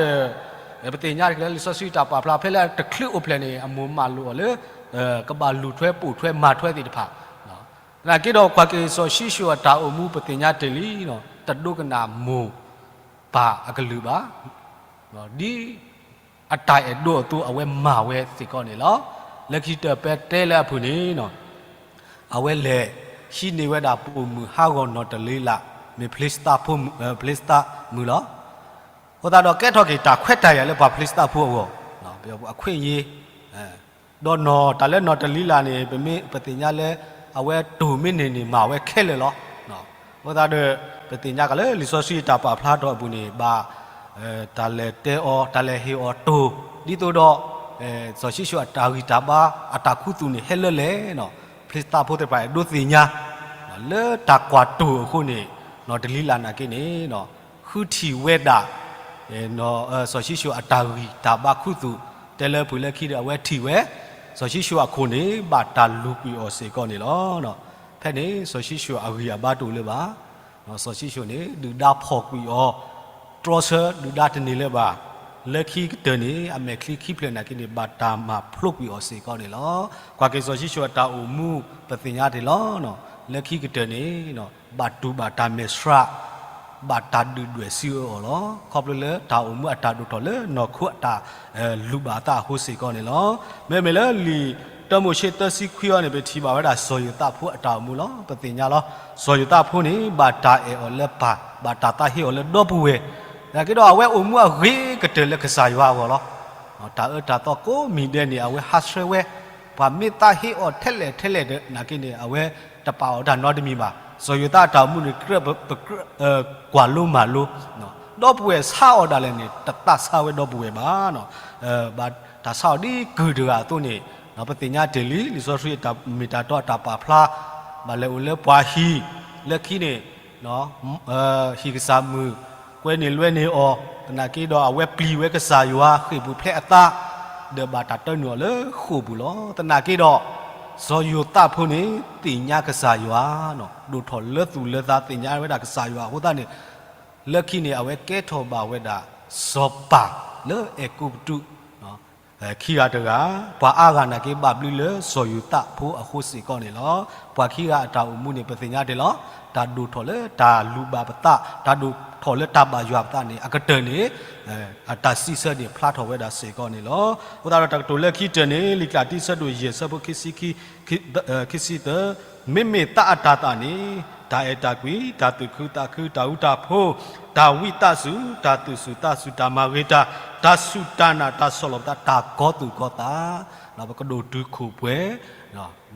ပသ့ၣ်ညါတက့ၢ်လၢလံာ်စီဆှံတၢ်ပာ်ဖျါ ဖဲလၢတချုးအိၣ်ဖျဲၣ်န့ၣ် အမိၢ်မၢလိာ်အီၤလၢ ကဘၣ်လူၤထွဲပိာ်ထွဲမၤထွဲသ့ၣ်တဖၣ်, သနာ်က့ဒီးပှၤက့ၤစီၤၡံၣ်ၡိၣ်အတၢ်အိၣ်မူပသ့ၣ်ညါတ့ၢ်လံ, တဒိကနၣ်မိၢ်ပၢ်အကလုၢ်ဘၣ်, ဒ်အတၢ်အဲၣ်ဒိးအသိးအဝဲမၤဝဲစ့ၢ်ကီးန့ၣ်လီၤ. လၢခံကတၢၢ်ပတဲလၢအဖုၣ်န့ၣ် အဝဲလဲၤဟံးန့ၢ်ဝဲဒၣ်ပိာ်မုၣ်ဟးဂီၤနီၢ်တလံၤလး, မ့ၢ်ဖလ့စတၤဖိ, ဖလ့စတၤမုၣ်လီၤ. အဃိသတးဒီးကဲထီၣ်က့ၤတၢ်ခွဲးတၢ်ယာ်လၢပှၤဖလ့စတၤဖိအဂီၢ်, အခွင့်အရေး, ဒီးနီၢ်တၢ်လၢနီၢ်တလံၤလးန့ၣ် ပမ့ၢ်ပသ့ၣ်ညါလၢ အဝဲတိၢ်မ့ၢ်န့ၢ်န့ၣ် မၤဝဲခဲလၢာ်လီၤ. အဃိသတးဒီး ပသ့ၣ်ညါကလၢလံာ်စီဆှံတၢ်ပာ်ဖျါထီၣ်အပူၤန့ၣ် ဘၣ် တၢ်လဲၤတဲအီၤ တၢ်လဲၤဟ့ၣ်အီၤတိၢ် ဒ်သိးဒီး စီၤၡံၣ်ၡိၣ်အတၢ်ဂံၢ်တၢ်ဘါအတၢ်ခူသူၣ်န့ၣ် ဟဲလၢလဲၣ်, ဖလ့စတၤဖိသ့ၣ်တဖၣ်အဲၣ်ဒိးသ့ၣ်ညါ လၢတၢ်ကွၢ်တိၢ်အဃိန့ၣ် နီၢ်တလံၤလးနာ်က့န့ၣ် ဃုထံၣ်ဝဲဒၣ် စီၤၡံၣ်ၡိၣ်အတၢ်ဂံၢ်တၢ်ဘါခူသူၣ် တဲလၢပှၤလၢခံဒီး အဝဲထံၣ်ဝဲ စီၤၡံၣ်ၡိၣ်အခိၣ်န့ၣ် ဘၣ်တၢ်လူၤကွံာ်အီၤစ့ၢ်ကီးန့ၣ်လီၤ. ဖဲန့ၣ် စီၤၡံၣ်ၡိၣ်အဂံၢ်အဘါတအိၣ်လၢၤဘၣ်. စီၤၡံၣ်ၡိၣ်န့ၣ် ဒုၣ်ဒါဖီၣ်ကွံာ်အီၤ တြီဆၢဒုၣ်ဒါတန့ၢ်လၢၤဘၣ်. လၢခံကတၢၢ်န့ၣ် အမဲာ်ချံခံဖျၢၣ်နာ်က့န့ၣ် ဘၣ်တၢ်မၤဖျိးကွံာ်အီၤစ့ၢ်ကီးန့ၣ်လီၤ. ကွၢ်က့ၤစီၤၡံၣ်ၡိၣ်အတၢ်အိၣ်မူ ပသ့ၣ်ညါတ့ၢ်လီၤ. လၢခံကတၢၢ်န့ၣ် ဘၣ်တူၢ်ဘၣ်တၢ်မဲာ်ဆှး ဘၣ်တၢ်ဒုၣ်ဒွဲၣ်စံးအၢအီၤလီၤ. ခီဖျိလၢတၢ်အိၣ်မူအတၢ်ဒိၣ်ထီၣ်လၢနီၢ်ခိအတၢ်လူၤဘၣ်အသးအဃိစ့ၢ်ကီးန့ၣ်လီၤ. မ့မ့ၢ်လၢလံာ်တၢမိၤၡ့သၢဆံခွံအံၤန့ၣ် ပထံၣ်ဘၣ်ဝဲဒၣ်စီၤယိၤသးဖိအတၢ်အိၣ်မူလီၤ. ပသ့ၣ်ညါလီၤ. စီၤယိၤသးဖိန့ၣ် ဘၣ်တၢ်အဲၣ်အီၤလၢပၢ်, ဘၣ်တၢ်သးဟ့အီၤလၢဒီပုၢ်ဝဲၢ်, နာ်က့ဒီးအဝဲအိၣ်မူအဂ့ၤကတၢၢ်လၢကစၢ်ယွၤအဂီၢ်လီၤ. တၢ်အၢတၢ်သီကိးမံၤဒဲးန့ၣ် အဝဲဟးဆှဲးဝဲ, ပှၤမ့ၢ်သးဟ့အီၤထဲလဲၣ်ထဲလဲၣ်ဒီး နာ်က့န့ၣ် အဝဲတပာ်အီၤတၢ်နီတမံၤဘၣ်. စီၤယိၤသးအတၢ်အိၣ်မူန့ၣ် ကြၢးပကြၢး ကွၢ်လိမၤလိ, ဒီပုၢ်ဝဲၢ်ဆါအီၤဒၣ်လဲာ်န့ၣ် တသးဆါဝဲဒီပုၢ်ဝဲၢ်ဘၣ်. ဘၣ်တၢ်ဆါအီၤဒ်ကုၢ်တဂၤအသိးန့ၣ် ပသ့ၣ်ညါတ့ၢ်လံ, လံာ်စီဆှံအတၢ်မ့ၢ်တၢ်တီအတၢ်ပာ်ဖျါ, ဘၣ်လဲၤအိၣ်လၢပှၤဟံၣ်, လၢခံန့ၣ် ဟံၣ်ကစၢ်မုၣ် ကွဲန့ၢ်လွဲန့ၢ်အီၤ, သနာ်က့ဒီးအဝဲပျံၤဝဲကစၢ်ယွၤ ဃ့ၢ်ပူၤဖျဲးအသး, ဒီးဘၣ်တၢ်တၢနုာ်အီၤလၢဃိာ်ပူၤလီၤ. သနာ်က့ဒီး စီၤယိၤသးဖိန့ၣ် သ့ၣ်ညါကစၢ်ယွၤ, ဒိၣ်ထီၣ်လၢသူၣ်လၢသး သ့ၣ်ညါဝဲဒၣ်ကစၢ်ယွၤအဃိသတးန့ၣ်, လၢခံန့ၣ် အဝဲကဲထီၣ်ဘၣ်ဝဲဒၣ် စီၤပၤလၢအဲၤကူပတူး ခံဂၤတဂၤ, ပှၤအါဂၤနာ်က့ဘၣ်ဘျုးလၢစီၤယိၤသးဖိအဃိစ့ၢ်ကီးန့ၣ်လီၤ. ပှၤခံဂၤအတၢ်အိၣ်မူန့ၣ် ပသ့ၣ်ညါတ့ၢ်လီၤ. တၢ်ဒိၣ်ထီၣ်လၢတၢ်လူၤဘၣ်ပသး, တၢ်ဒိၣ်ထီၣ်လၢတၢ်ဘၣ်ယွၤပသးန့ၣ် အကတၢၢ်န့ၣ် အတၢ်စံးဆၢန့ၣ်ဖျါထီၣ်ဝဲဒၣ်စ့ၢ်ကီးန့ၣ်လီၤ. အဃိသတးဒီးတၢ်ကတိၤလၢခံကတၢၢ်န့ၣ် လံာ်ကလၤတံ ဆၢဒိၣ်ယဲၢ် ဆၢဖိခံဆံခံ, ခံဆံသၢ, မ့မ့ၢ်သးအတၤသၣ်န့ၣ် တၢ်အဲၣ်တၢ်ကွံ, တၢ်သူၣ်ခုသးခု, တၢ်ဃူတၢ်ဖိး, တၢ်ဝံသးစူၤ, တၢ်သူၣ်စူၤသးစူၤ, တၢ်မၤဂ့ၤတၢ်, တၢ်စူၢ်တၢ်နာ်, တၢ်ဆီၣ်လီၤပသး, တၢ်ကီသူၣ်ကီသး, ပကဒိၣ်တုာ်ခိၣ်ပှဲၤ,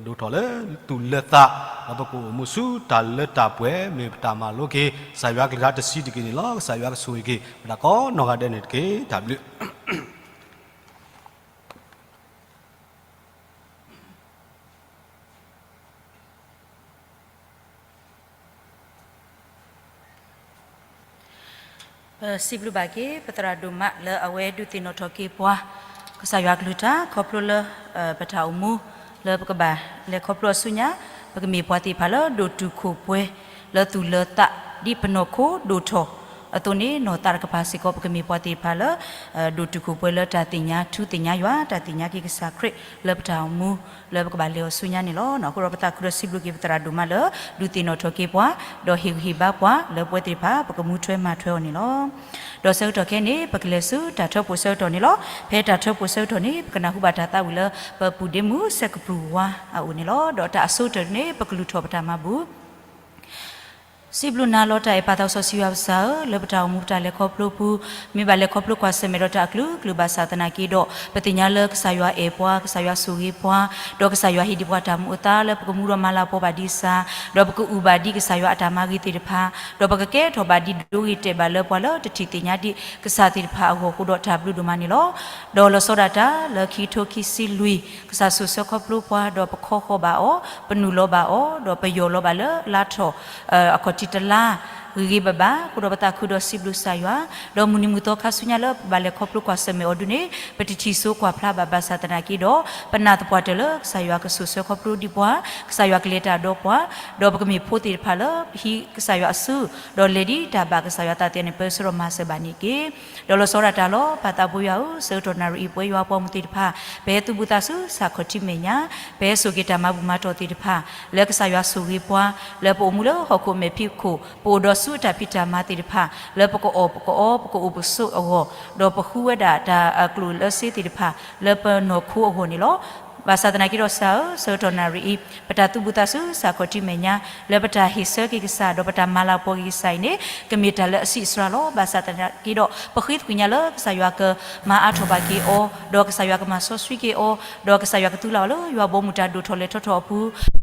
ဒိၣ်ထီၣ်လၢသူၣ်လၢသး, ဒီးပကအိၣ်မူဆူတၢ်လၢတၢ်ပှဲၤ မ့ၢ်ပတၢ်မၤလိက့ၤ ကစၢ်ယွၤအကလုၢ်ကထါတဆံတက့ၢ်န့ၣ်လီၤ. ကစၢ်ယွၤကဆိၣ်ဂ့ၤက့ၤ ပတၢ်ကိးနီၢ်ဂၤဒဲးန့ၣ်တက့ၢ်. တၢ်ဘျုး ပစံးဘျုးဘၣ်က့ၤ ပသရၣ်ဒိၣ်မးလၢအဝဲဒုးသ့ၣ်နီၣ်ထီၣ်က့ၤပှၤ ကစၢ်ယွၤကလုၢ်ကထါ ခီဖျိလၢ ပတၢ်အိၣ်မူ လၢပကဘၣ်လဲၤခီဖျိအစုညါ ပကမ့ၢ်ပှၤသ့ၣ်တဖၣ်လၢဒိၣ်တုာ်ခိၣ်ပှဲၤ လၢသူၣ်လၢသး ဒ်ပနီၢ်ခိဒိၣ်ထီၣ်အသိးန့ၣ် နီၢ်သးတကပၤစ့ၢ်ကီး ပကမ့ၢ်ပှၤသ့ၣ်တဖၣ်လၢ ဒိၣ်တုာ်ခိၣ်ပှဲၤလၢတၢ်သ့ၣ်ညါထူသ့ၣ်ညါယွၤ တၢ်သ့ၣ်ညါက့ၤကစၢ်ခရံာ်လၢပတၢ်အိၣ်မူ လၢပကဘၣ်လဲၤအီၤဆူညါန့ၣ်လီၤ. အဃိဒီးပသးခုဒီးစံးဘျုးက့ၤပသရၣ်ဒိၣ်မးလၢ ဒုးသ့ၣ်နီၣ်ထီၣ်က့ၤပှၤ ဒီးဟ့ၣ်ဂံၢ်ဟ့ၣ်ဘါပှၤလၢပဝဲသ့ၣ်တဖၣ် ပကမူထွဲမၤထွဲအီၤန့ၣ်လီၤ. ဒီးဆၢကတီၢ်ခဲအံၤန့ၣ် ပကလဲၤဆူတၢ်ထၢဖှိၣ်ဆၢကတီၢ်န့ၣ်လီၤ. ဖဲတၢ်ထၢဖှိၣ်ဆၢကတီၢ်န့ၣ် ပကနၢ်ဟူဘၣ်တၢ်သးဝံၣ်လၢ ပပုၢ်ဒ့မုၣ်စဲးကပြုၢ်ဝါအအိၣ်န့ၣ်လီၤ. ဒီးတၢ်အဆိကတၢၢ်န့ၣ် ပကလူၤထီၣ်ပတၢ်မၤဘူၣ် စံးဘျုးနၤလီၤတၢ်အဲၣ်ပၢ်သးစီဆှံယွၤပစၢ်ဧၢ, လၢပတၢ်အိၣ်မူပတၢ်လဲၤခီဖျိပူၤ, မ့ၢ်ဘၣ်လဲၤခီဖျိကွၢ်ဆၢၣ်မဲာ်ဒီးတၢ်အကလုာ်ကလုာ်ဘၣ်ဆၣ်သနာ်က့ဒီး ပသ့ၣ်ညါလၢကစၢ်ယွၤအဲၣ်ပှၤ, ကစၢ်ယွၤဆိၣ်ဂ့ၤပှၤ, ဒီးကစၢ်ယွၤဟ့ၣ်ဒံးပှၤတၢ်မူအသါလၢပကမူဒီးမၤလၤကပီၤဘၣ်ဒံးစၢ်, ဒီးပကအုၣ်ဘၣ်ဒံးကစၢ်ယွၤအတၢ်မၤဂ့ၤသ့ၣ်တဖၣ်, ဒီးပကကဲထီၣ်ဘၣ်ဒံးဒိဂ့ၤတဲာ်ဘၣ်လၢပှၤလၢတထံၣ်သ့ၣ်ညါဒံးကစၢ်သ့ၣ်တဖၣ်အဂီၢ်အဃိဒီးတၢ်ဘျုးဒိၣ်မးန့ၣ်လီၤ. ဒီးလီၤဆီဒၣ်တၢ်လၢခံကထိခံဆံလွံၢ် ကစၢ်ဆိၣ်ဆၢခီဖျိပှၤ ဒီးပခီဃီၤဘၣ်အီၤ, ပနုာ်လီၤဘၣ်အီၤ, ဒီးပယီၢ်လီၤဘၣ်လၢလါထီၣ် အခီၣ်ထံးတလါ ဂ့ၤဂ့ၤဘၣ်ဘၣ်, အဃိဒီးပသးခုဒီးစံးဘျုးကစၢ်ယွၤ, ဒီးမုၢ်နံၤမုၢ်သီခါဆူညါလၢပဘၣ်လဲၤခီဖျိကွၢ်ဆၢၣ်မဲာ်အီၤဒုန့ၣ် ပတထံၣ်စိကွၢ်ဖျါဘၣ်ဘၣ်ဆၣ်သနာ်က့ဒီး ပနာ်သပှၢ်တၢၢ်လၢကစၢ်ယွၤကဆိၣ်ဆၢခီဖျိဒံးပှၤ, ကစၢ်ယွၤကလဲၤတၢ်ဒီးပှၤ, ဒီးပကမ့ၢ်ဖိသ့ၣ်တဖၣ်လၢပဟံးကစၢ်ယွၤအစု, ဒီးလဲၤဒ်တၢ်ဘၣ်ကစၢ်ယွၤသးသ့န့ၣ် ပၢဆှၢဒီးမၤစၢၤဘၣ်န့ၣ်တက့ၢ်. ဒီးလီၤဆီဒၣ်တၢ်လီၤ ပၢ်သးဘိယွၤဧၢ, ဆၢကတီၢ်နၣ်ရံၣ်အံၤ ပဝဲယွၤပှၤမုၢ်သ့ၣ်တဖၣ် ပဟဲသူၣ်ဘူၣ်သးဆူစၢ်ခီၣ်ထံးမဲာ်ညါ, ပဟဲစိာ်က့ၤတၢ်မၤဘူၣ်မၤတီၢ်သ့ၣ်တဖၣ် လၢကစၢ်ယွၤဆိၣ်ဂ့ၤပှၤ, လၢပအိၣ်မူလၢဟီၣ်ခိၣ်မဲာ်ဖံးခိၣ် ပအိၣ်ဒီးဆူအတၢ်ဖံးတၢ်မၤသ့ၣ်တဖၣ် လၢပကအီၣ်ပကအီ ပကအိၣ်ပဆိးအဂီၢ်, ဒီးပဃုဝဲဒၣ်တၢ်အကျိာ်လၢစ့သ့ၣ်တဖၣ် လၢပနီၢ်ခိအဂီၢ်န့ၣ်လီၤ. ဘၣ်ဆၣ်သနာ်က့ဒီးစၢ်ဧၢ, ဆၢကတီၢ်နၣ်ရံၣ်အံၤ ပတၢ်သူၣ်ဘူၣ်သးဆူစၢ်ခီၣ်ထံးမဲာ်ညါ လၢပတၢ်ဟ့ၣ်ဆၢက့ၤကစၢ် ဒီးပတၢ်မၤလၤကပီၤက့ၤကစၢ်အံၤန့ၣ် ကမ့ၢ်တၢ်လၢအဆံးအစှၤလီၤ. ဘၣ်ဆၣ်သနာ်က့ဒီး ပဃ့သကွံာ်ညါလၢကစၢ်ယွၤကမၤအါထီၣ်ဘၣ်က့ၤအီၤ, ဒီးကစၢ်ယွၤကမၤစီဆှံက့ၤအီၤ, ဒီးကစၢ်ယွၤကသူလၢအီၤလၢယွၤဘီမုၢ်တၢ်ဒိၣ်ထီၣ်လဲၤထီၣ်ထီၣ်အပူၤ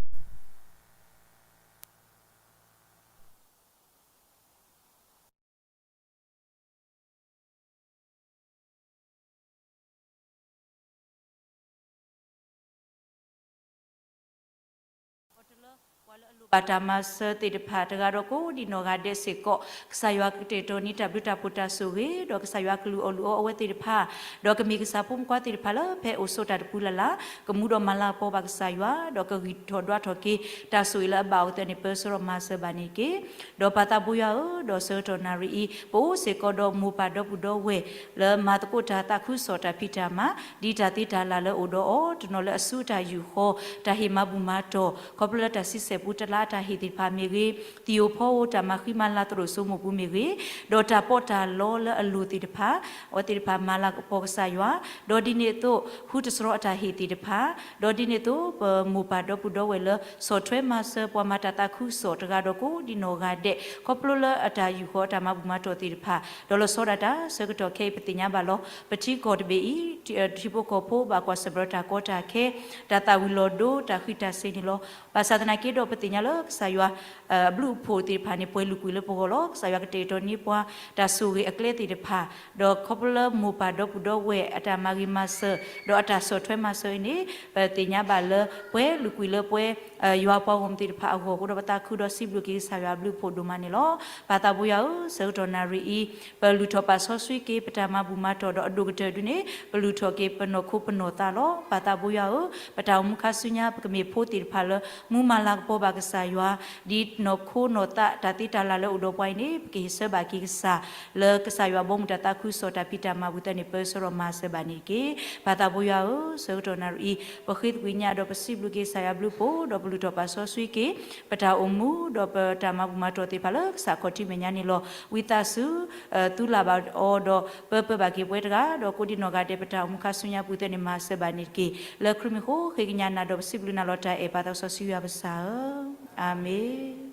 ပှၤလၢအလိၣ်ဘၣ်တၢ်မၤစၢၤသ့ၣ်တဖၣ် တဂၤဒီးကိးဒံးနီၢ်ဂၤဒဲးစ့ၢ်ကီး ကစၢ်ယွၤကတဲာ်ကတီၤန့ၢ်တၢ်ဘျုးတၢ်ဖှိၣ်တၢ်ဆိၣ်ဂ့ၤ, ဒီးကစၢ်ယွၤကလုၢ်အီၣ်လုၢ်အီအဝဲသ့ၣ်တဖၣ်, ဒီးကမ့ၢ်ကစၢ်ဖိမုၣ်ခွါသ့ၣ်တဖၣ်လၢဖဲအိၣ်ဆိးတၢ်တပူၤလၢ်လၢ် ကမူဒီးမၤလၤကပီၤဘၣ်ကစၢ်ယွၤ, ဒီးကဂံၢ်ထီၣ်ဒွးထီၣ်က့ၤ တၢ်ဆိၣ်ဂ့ၤလၢအဘၣ်အီၤအသိးန့ၣ် ပၢဆှၢဒီးမၤစၢၤဘၣ်န့ၣ်တက့ၢ်. ဒီးပၢ်သးဘိယွၤဧၢ, ဒီးဆၢကတီၢ်နၣ်ရံၣ်အံၤ ပအိၣ်စ့ၢ်ကီးဒီးမိၢ်ပၢ်ဒီပုၢ်ဒီဝဲၢ် လၢမၤသကိးတၢ်သးခုကစီၣ်တၢ်ဖံးတၢ်မၤ ဒ်တၢ်သ့တၢ်လၢ်လၢအိၣ်ဒီးအီၤ, တနီၤလၢအစုအတၢ်ယူာ်ဃီ, တၢ်ဟ့ၣ်မၤဘူၣ်မၤတီၢ် ခီဖျိလၢတၢ်ဆံဆဲၣ်ပူတလါအတၢ်ဟ့ၣ်သ့ၣ်တဖၣ်မ့ၢ်ဂ့ၤ, သံၣ်ဧိၤဖီဧိၤတၢ်မၤဃံမၤလၤသရိာ်စိမိၢ်ပူၤမ့ၢ်ဂ့ၤ, ဒီးတၢ်ပီးတၢ်လီလၢအလိၤသ့ၣ်တဖၣ် အဝဲသ့ၣ်တဖၣ်မၤလၤကပီၤကစၢ်ယွၤ, ဒီးဒ်န့ၣ်အသိး ဃုတစရီအတၢ်ဟ့ၣ်သ့ၣ်တဖၣ်, ဒီးဒ်န့ၣ်အသိး ပမိၢ်ပၢ်ဒီပုၢ်ဒီဝဲၢ်လၢ ဆီၣ်ထွဲမၤစၢၤပှၤမၤတၢ်သးခုကစီၣ်တဂၤဒီးကိးဒံးနီၢ်ဂၤဒဲး ခီဖျိလၢအတၢ်ယူာ်ဃီအတၢ်မၤဘူၣ်မၤတီၢ်သ့ၣ်တဖၣ်, ဒီးလီၤဆီဒၣ်တၢ် ဆၢကတီၢ်ခဲအံၤပသ့ၣ်ညါဘၣ်လီၤ. ပထံကီၢ်တဘ့ၣ်အံၤ ထံဖိကီၢ်ဖိဘၣ်ကွၢ်ဆၢၣ်မဲာ်ဒီးတၢ်ကီတၢ်ခဲ, တၢ်သၣ်ဝံၤလီၤဒိ တၢ်ဃံးတၢ်စ့ၤန့ၣ်လီၤ. ဘၣ်ဆၣ်သနာ်က့ဒီး သ့ၣ်ညါလၢကစၢ်ယွၤ အဘျုးအဖှိၣ်သ့ၣ်တဖၣ်န့ၣ် ပှဲၤလုာ်ကွံာ်လၢပဂီၢ်လီၤ. ကစၢ်ယွၤကတဲာ်ကတီၤန့ၢ်ပှၤ တၢ်ဆိၣ်ဂ့ၤအကျဲသ့ၣ်တဖၣ်, ဒီးခီဖျိလၢမိၢ်ပၢ်ဒီပုၢ်ဒီဝဲၢ်အတၢ်မၤဂ့ၤမၤစၢၤ ဒီးအတၢ်ဆီၣ်ထွဲမၤစၢၤအံၤန့ၣ် ပသ့ၣ်ညါဘၣ်လၢ ပှဲၤလုာ်ကွံာ်လၢပှဲၤ ယွၤပှၤဂီၢ်မုၢ်သ့ၣ်တဖၣ်အဂီၢ်အဃိဒီး ပသးခုဒီးစံးဘျုးက့ၤကစၢ်ယွၤအဘျုးအဖှိၣ်ဒိၣ်မးန့ၣ်လီၤ. ပၢ်သးဘိယွၤဧၢ, ဆၢကတီၢ်နၣ်ရံၣ်အံၤ ပလုၢ်ထီၣ်ပာ်စီဆှံက့ၤ ပတၢ်မၤဘူၣ်မၤတီၢ်ဒီးအဒိၣ်ကတၢၢ်ဒုန့ၣ် ပလုၢ်ထီၣ်က့ၤပနီၢ်ခိပနီၢ်သးလီၤ. ပၢ်သးဘိယွၤဧၢ, ပတၢ်အိၣ်မူခါဆူညါ ပကမ့ၢ်ဖိသ့ၣ်တဖၣ်လၢ မူမၤလၤကပီၤဘၣ်ကစၢ်ယွၤ ဒ်နီၢ်ခိနီၢ်သးတၢ်သ့တၢ်လၢ်လၢအိၣ်ဒီးပှၤအံၤန့ၣ် ပကဟ့ၣ်ဆၢဘၣ်က့ၤကစၢ် လၢကစၢ်ယွၤဘီမုၢ်တၢ်သးခုကစီၣ်တၢ်ဖံးတၢ်မၤပူၤသၢန့ၣ် ပၢဆှၢဒီးမၤစၢၤဘၣ်န့ၣ်တက့ၢ်. ပၢ်သးဘိယွၤဧၢ, ဆၢကတီၢ်နၣ်ရံၣ်အံၤ ပဃ့သကွံာ်ညါဒီးပစံးဘျုးက့ၤကစၢ်ယွၤဘျုးဖှိၣ် ဒီးပလုၢ်ထီၣ်ပာ်စီဆှံက့ၤ ပတၢ်အိၣ်မူ ဒီးပတၢ်မၤဘူၣ်မၤတီၢ်သ့ၣ်တဖၣ်လၢကစၢ်ခီၣ်ထံးမဲာ်ညါန့ၣ်လီၤ. ဝံသးစူၤ သူလၢ်ဘၣ်အီၤဒီး ပၢပၢဘၣ်က့ၤပှၤတဂၤ ဒီးကိးဒံနီၢ်ဂၤဒဲး ပတၢ်အိၣ်မူခါဆူညါပူၤသၢန့ၣ် မၤစၢၤဘၣ်န့ၣ်တက့ၢ်. လၢခရံာ်မံၤအဃိ ဃ့ကညးနၤဒီးပစံးဘျုးနၤလီၤတၢ်အဲၣ် ပၢ်သးစီဆှံယွၤပကစၢ်ဧၢ, အၤမ့ၣ်.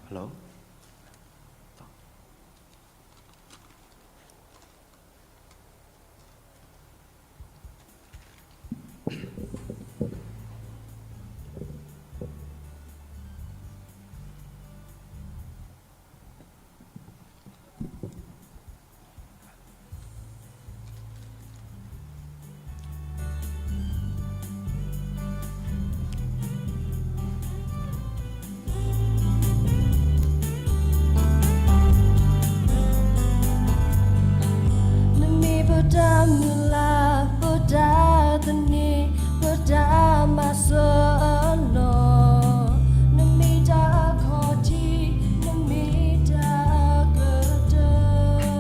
Hello? နမ့ၢ်ပတၢ်မုၢ်လၢ်, ပတၢ်သန့ၤ, ပတၢ်မၤစၢၤအလီၢ်, နမ့ၢ်တၢ်အခီၣ်ထံး, နမ့ၢ်တၢ်အကတၢၢ်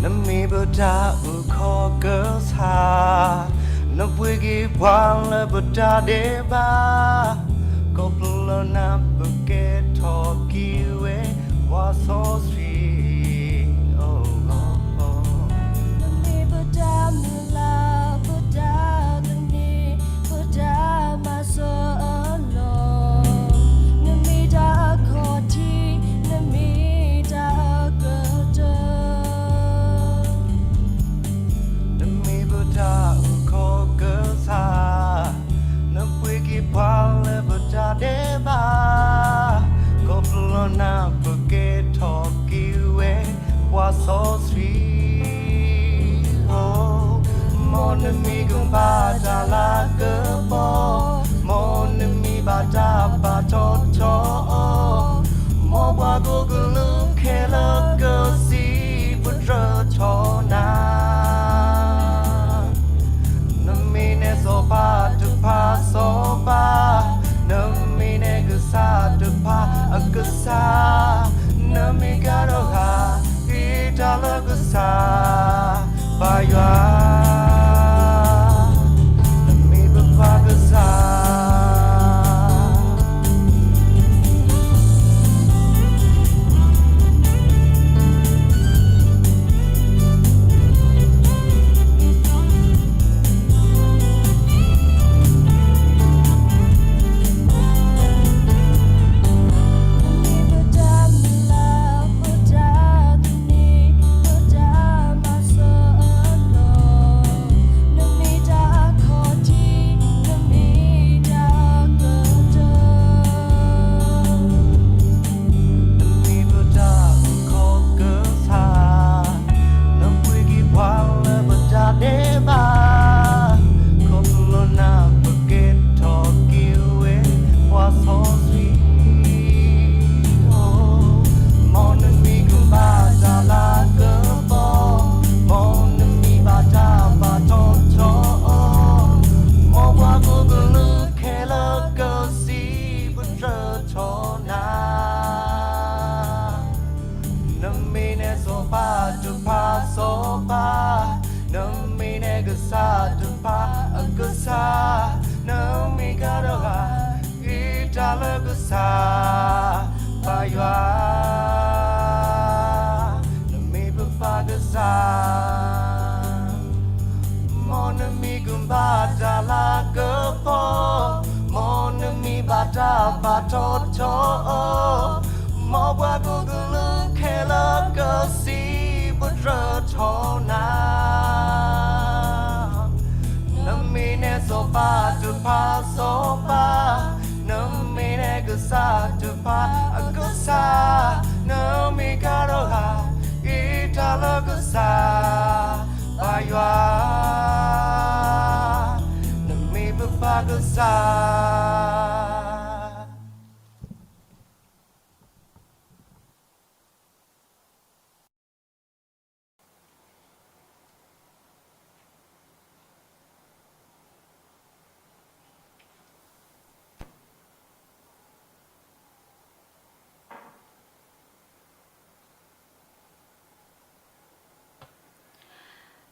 နမ့ၢ်ပတၢ်အုၣ်ခီၣ်ကစၢ်, နပှ့ၤက့ၤပှၤလၢပတၢ်ဒဲးဘး, ခီဖျိလၢနၤပကဲထီၣ်က့ၤဝဲ ပှၤစီဆှံ, နမ့ၢ်ပတၢ်မုၢ်လၢ်, ပတၢ်သန့ၤ, ပတၢ်မၤစၢၤအလီၢ်, နမ့ၢ်တၢ်အခီၣ်ထံး, နမ့ၢ်တၢ်အကတၢၢ် နမ့ၢ်ပတၢ်အုၣ်ခီၣ်ကစၢ်, နပှ့ၤက့ၤပှၤလၢပတၢ်ဒဲးဘး, ခီဖျိလၢနၤပကဲထီၣ်က့ၤဝဲ ပှၤစီဆှံ အိ, မ်နမံၤကဘၣ်တၢ်လၤကပီၤ, မ်နမံၤဘၣ်တၢ်ပာ်ထီၣ်ထီအီၤ, မ်ပှၤကိးကလုာ်ခဲလၢာ်ကစံးပတြၢၤထီၣ်နၤ နမ့ၢ်နဲစီၤပၤတဖၣ်စီၤပၤ, နမ့ၢ်နဲကစၢ်တဖၣ်အကစၢ်, နမ့ၢ်ကဒီးဂၤ ဖံးတၢ်လၢကစၢ် ပၢ်ယွၤ, နမ့ၢ်ပပှၤကစၢ် တဖၣ်အကစၢ်, နမ့ၢ်ကဒီးဂၤ, ဂ့ၤတၢ်လၢကစၢ်, ပၢ်ယွၤ, နမ့ၢ်ပပၢ်ကစၢ် မ်နမံၤကဘၣ်တၢ်လၤကပီၤ, မ်နမံၤဘၣ်တၢ်ပာ်ထီၣ်ထီအီၤ, မ်ပှၤကိးကလုာ်ခဲလၢာ်ကစံးပတြၢၤထီၣ်နၤ. နမ့ၢ်နဲစီၤပၤတဖၣ်စီၤပၤ, နမ့ၢ်နဲကစၢ်တဖၣ်အကစၢ်, နမ့ၢ်ကဒီးဂၤ, ဂ့ၤတၢ်လၢကစၢ်, ပၢ်ယွၤ, နမ့ၢ်ပပၢ်ကစၢ်.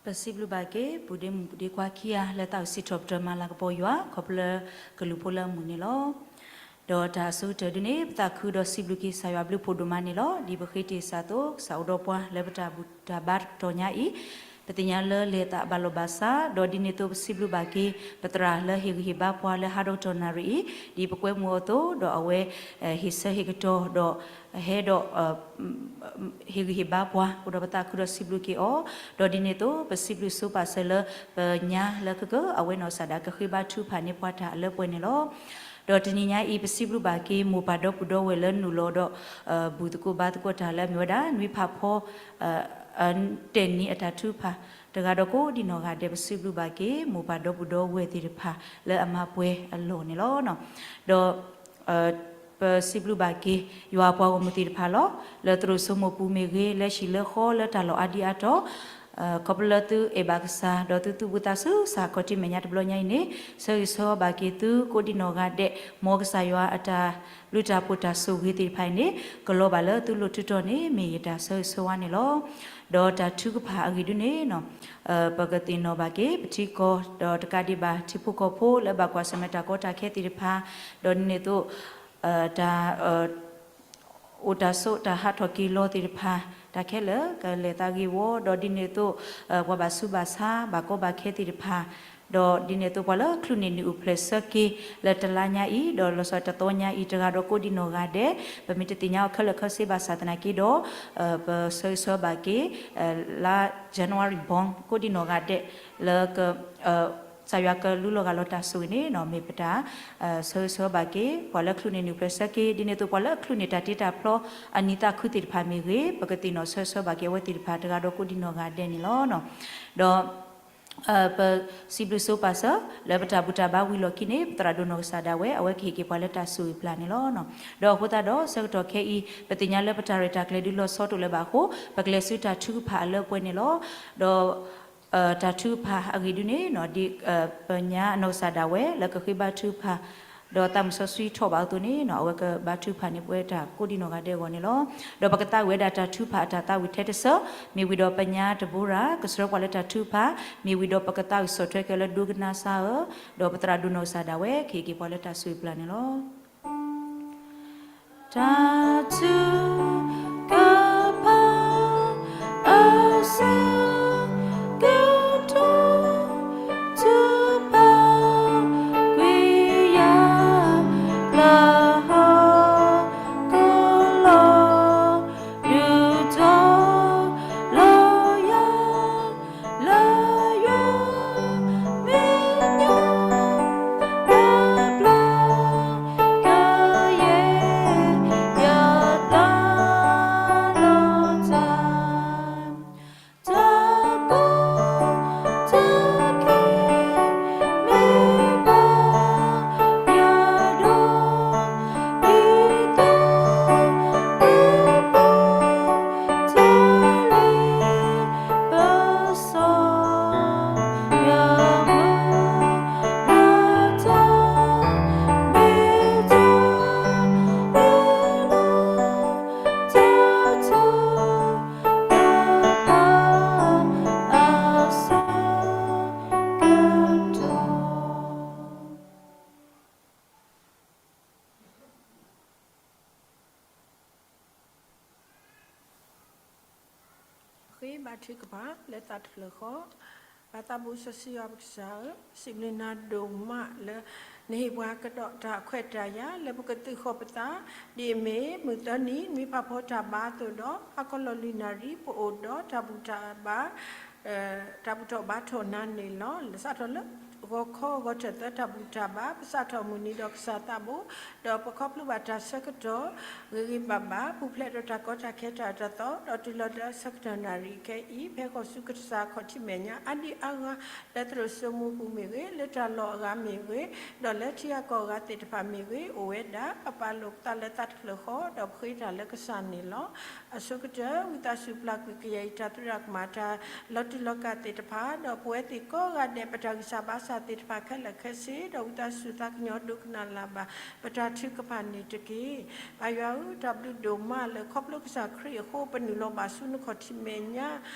ပစံးဘျုးဘၣ်က့ၤ ပုၢ်ဒ့မုၣ်ပုၢ်ဒ့ခွါခံဂၤ လၢသးအိၣ်စံးထီၣ်ပတြၢၤမၤလၤကပီၤယွၤ ခီဖျိလၢကလုၢ်ဖိလၢအမုာ်န့ၣ်လီၤ. ဒီးတၢ်အဆိကတၢၢ်ဒ်န့ၣ် ပသးခုဒီးစံးဘျုးက့ၤကစၢ်ယွၤဘျုးဖှိၣ်ဒိၣ်မးန့ၣ်လီၤ. ဒ်ပဃ့တ့ၢ်စၢ်အသိး ကစၢ်အိၣ်ဒီးပှၤလၢပတၢ်ဘူၣ်တၢ်ဘါတကတီၢ်ညါအံၤ, ပသ့ၣ်ညါလၢလဲၤသးဘၣ်လိာ်ဘၣ်စး, ဒီးဒ်န့ၣ်အသိးပစံးဘျုးဘၣ်က့ၤ ပသရၣ်လၢဟ့ၣ်ဂံၢ်ဟ့ၣ်ဘါပှၤလၢဟးဒီးကတီၢ်နၣ်ရံၣ်အံၤ, ဒ်ပကွဲမုာ်အီၤအသိး ဒီးအဝဲ ဟ့ၣ်ဆၢဟ့ၣ်ကတီၢ်ဒီး ဟဲဒီး ဟ့ၣ်ဂံၢ်ဟ့ၣ်ဘါပှၤ အိၣ်ဒီးပသးခုဒီးစံးဘျုးက့ၤအီၤ, ဒီးဒ်န့ၣ်အသိး ပစံးဘျုးဆိပာ်စၢၤလၢ ပညါလၢကက အဝဲနီၢ်ကစၢ်ဒၣ်ကဃ့ဘါထုကဖၣ်န့ၢ်ပှၤတၢ်အလၢပှဲၤန့ၣ်လီၤ. ဒီးတနံၤညါအံၤ ပစံးဘျုးဘၣ်က့ၤ မိၢ်ပၢ်ဒီပုၢ်ဒီဝဲၢ်လၢနုာ်လီၤဒီး ဘူၣ်သကိးဘါသကိးတၢ်လၢအမ့ၢ်ဝဲဒၣ် နွံဖးဖီ တဲာ်နံၤအတၢ်ထုကဖၣ် တဂၤဒီးကိးဒံနီၢ်ဂၤဒဲး ပစံးဘျုးဘၣ်က့ၤ မိၢ်ပၢ်ဒီပုၢ်ဒီဝဲၢ်သ့ၣ်တဖၣ်လၢအမၤပှဲၤအလီၢ်န့ၣ်လီၤ. ဒီး ပစံးဘျုးဘၣ်က့ၤ ယွၤပှၤဂီၢ်မုၢ်သ့ၣ်တဖၣ်လီၤ. လၢသရိာ်စိမိၢ်ပူၤမ့ၢ်ဂ့ၤ, လၢဟံၣ်လၢဃီလၢတၢ်လီၢ်အါဒံအါတီၤ, ခီဖျိလၢသုအဲၣ်ဘၣ်ကစၢ် ဒီးသုသူၣ်ဘှံးသးစူၤ စးခီၣ်ထံမဲာ်ညါတဘျီညါအံၤန့ၣ် ဆၢဂ့ၤဆၢဝါဘၣ်က့ၤသုကိးဒံနီၢ်ဂၤဒဲး မ်ကစၢ်ယွၤအတၢ်ဘျုးတၢ်ဖှိၣ်တၢ်ဆိၣ်ဂ့ၤသ့ၣ်တဖၣ်အံၤန့ၣ် ကလီၤဘၣ်လၢသုလိၤထူတီၤန့ၣ် မ့ၢ်ယတၢ်ဆၢဂ့ၤဆၢဝါန့ၣ်လီၤ. ဒီးတၢ်ထုကဖၣ်အဂ့ၢ်ဒ်န့ၣ် ပကသ့ၣ်နီၣ်ဘၣ်က့ၤ ပထံကီၢ် ဒီးတကးဒံးဘၣ် ထံဖိကီၢ်ဖိလၢဘၣ်ကွၢ်ဆၢၣ်မဲာ်တၢ်ကီတၢ်ခဲသ့ၣ်တဖၣ်, ဒီးဒ်န့ၣ်အသိး တၢ် အိၣ်တၢ်ဆိးတၢ်ဟးထီၣ်က့ၤလီၤသ့ၣ်တဖၣ် တၢ်ခဲလၢာ်ကလဲၤသးဂ့ၤဝီ, ဒီးဒ်န့ၣ်အသိး ပှၤဘၣ်ဆူးဘၣ်ဆါ ဘၣ်ကီဘၣ်ခဲသ့ၣ်တဖၣ်, ဒီးဒ်န့ၣ်အသိးပှၤလၢချုးန့ၢ်နုၢ်အိၣ်ဖျဲၣ်ဆၢက့ၤ လၢတလါညါအံၤ ဒီးလီၤဆီတသီညါအံၤ တဂၤဒီးကိးဒံနီၢ်ဂၤဒဲး ပမ့ၢ်တသ့ၣ်ညါအီၤခဲလၢာ်ခဲဆ့ဘၣ်ဆၣ်သနာ်က့ဒီး ပဆၢဂ့ၤဆၢဝါဘၣ်က့ၤ လါ January born ကိးဒံနီၢ်ဂၤဒဲး လၢ ကစၢ်ယွၤကလူလီၤဂာ်လီၤတၢ်ဆိၣ်ဂ့ၤန့ၣ် မ့ၢ်ပတၢ်ဆၢဂ့ၤဆၢဝါဘၣ်က့ၤ ပှၤလၢချုးန့ၢ်နုၢ်ဖျဲၣ်ဆၢက့ၤ ဒ်န့ၣ်အသိးပှၤလၢချုးန့ၢ်တၢ်တ့တၢ်ဖျီအနံၤသးခုသ့ၣ်တဖၣ်မ့ၢ်ဂ့ၤ ပကသ့ၣ်နီၣ်ဆၢဂ့ၤဆၢဝါဘၣ်က့ၤအဝဲသ့ၣ်တဖၣ်တဂၤဒီးကိးဒံနီၢ်ဂၤဒဲးန့ၣ်လီၤ. ဒီး ပစံးဘျုးဆိပာ်စၢၤ လၢပတၢ်ဘူၣ်တၢ်ဘါဝံၤလီၢ်ခံန့ၣ် ပသရၣ်ဒိၣ်နီၢ်ကစၢ်ဒၣ်ဝဲ အဝဲကဟ့ၣ်က့ၤပှၤလၢတၢ်ဆိၣ်ဂ့ၤပျၢ်န့ၣ်လီၤ. ဒီးအဃိသတးဒီးဆၢကတီၢ်ခဲအံၤ ပသ့ၣ်ညါလၢပတၢ်ရဲၣ်တၢ်ကျဲၤဒုးလီၤဆီတအိၣ်လၢၤဘၣ်အဃိ ပကလဲၤဆူတၢ်ထုကဖၣ်အလၢပှဲၤန့ၣ်လီၤ. ဒီး တၢ်ထုကဖၣ်အဂ့ၢ်ဒ်န့ၣ် ဒ်ပညါအနီၢ်ကစၢ်ဒၣ်ဝဲ လၢကဃ့ဘါထုကဖၣ် ဒီးသးမုၢ်စီဆှံထီၣ်ဘၣ်အသိးန့ၣ် အဝဲကဘါထုကဖၣ်န့ၢ်ပဝဲတၢ်ကိးဒံနီၢ်ဂၤဒဲးအဂီၢ်န့ၣ်လီၤ. ဒီးပကသးဝံၣ်ဝဲဒၣ်တၢ်ထုကဖၣ်အတၢ်သးဝံၣ်ထဲတစၢၤ မ့ၢ်ဝံၤဒီးပညါတဘိရၤ ကဆှၢပှၤလၢတၢ်ထုကဖၣ် မ့ၢ်ဝံၤဒီးပကသးဝံၣ်ဆီၣ်ထွဲက့ၤလၢဒိကနၣ်စၢ်ဧၢ, ဒီးပသရၣ်ဒိၣ်နီၢ်ကစၢ်ဒၣ်ဝဲ ကဟ့ၣ်က့ၤပှၤလၢတၢ်ဆိၣ်ဂ့ၤပျၢ်န့ၣ်လီၤ. တၢ်ထုကဖၣ်အဆၢကတီၢ် ထုကဖၣ်ကွံာ်ယၤ လၢဟီၣ်ခိၣ်လီၤ ဒုးတီၤလီၤယၤ လၢယွၤမဲာ်ညါ ပျၢ်ကယဲၢ်ယတၢ်လီၤတၢ် ဘါထုကဖၣ်လၢသးတဖျၢၣ်ဃီ, ပၢ်သးဘိစီဆှံယွၤပကစၢ်ဧၢ, စံးဘျုးနၤဒိၣ်မးလၢ နဟ့ၣ်ပှၤကဒီးတၢ်ခွဲးတၢ်ယာ် လၢပကသုးဃီၤပသး, ဒ်အမ့ၢ်မုၢ်သၢနံၤ နွံဖးဖီတၢ်ဘါအသိးဒီး ဟါခီလီၤလွံၢ်နၣ်ရံၣ် ပအိၣ်ဒီးတၢ်ဘူၣ်တၢ်ဘါ တၢ်ဘူၣ်ထီၣ်ဘါထီၣ်နၤန့ၣ်လီၤ. လၢစးထီၣ်လၢဂီၤခီဂီၤထၢၣ်သၢတၢ်ဘူၣ်တၢ်ဘါ ပစးထီၣ်မုၢ်နံၤဒီးကစၢ်သးဘိ, ဒီးပခီဖျိဘၣ်တၢ်ဆၢကတီၢ် ဂ့ၤဂ့ၤဘၣ်ဘၣ် ပူၤဖျဲးဒီးတၢ်ကီတၢ်ခဲတၢ်အၢတၢ်သီ ဒီးတုၤလီၤလၢဆၢကတီၢ်နၣ်ရံၣ်ခဲအံၤ ဖဲဃီၤဆူကစၢ်ခီၣ်ထံးမဲာ်ညါ အါဒံအါဂၤ လၢသရိာ်စိမိပူၤမ့ၢ်ဂ့ၤ, လၢတၢ်လီၢ်အဂၤမ့ၢ်ဂ့ၤ, ဒီးလၢထံဂၤကီၢ်ဂၤသ့ၣ်တဖၣ်မ့ၢ်ဂ့ၤ, အိၣ်ဝဲဒၣ် ပပာ်လိာ်ပသးလၢသးတဖျၢၣ်ဃီ ဒီးပဃ့တၢ်လၢကစၢ်န့ၣ်လီၤ. အဆိကတၢၢ် ဝံသးစူၤပျၢ်ကွံာ်ကယဲၢ်အံၤ တၢ်သရၣ်ကမၣ် တၢ်လီၤတူာ်လီၤကာ်သ့ၣ်တဖၣ်, ဒီးပဝဲသ့ၣ်ကိးဂၤဒဲး ပတၢ်ဂံၢ်စၢ်ဘါစၢ်သ့ၣ်တဖၣ်ခဲလၢာ်ခဲဆ့, ဒီးဝံသးစူၤသးကညီၤဒိကနၣ်လၢ်ဘၣ် ပတၢ်ထုကဖၣ်န့ၣ်တက့ၢ်. ပၢ်ယွၤဧၢ, တၢ်ဘျုးဒိၣ်မးလၢခီဖျိကစၢ်ခရံာ်အဃိ ပနုာ်လီၤဘၣ်ဆူနခီၣ်ထံးမဲာ်ညါ,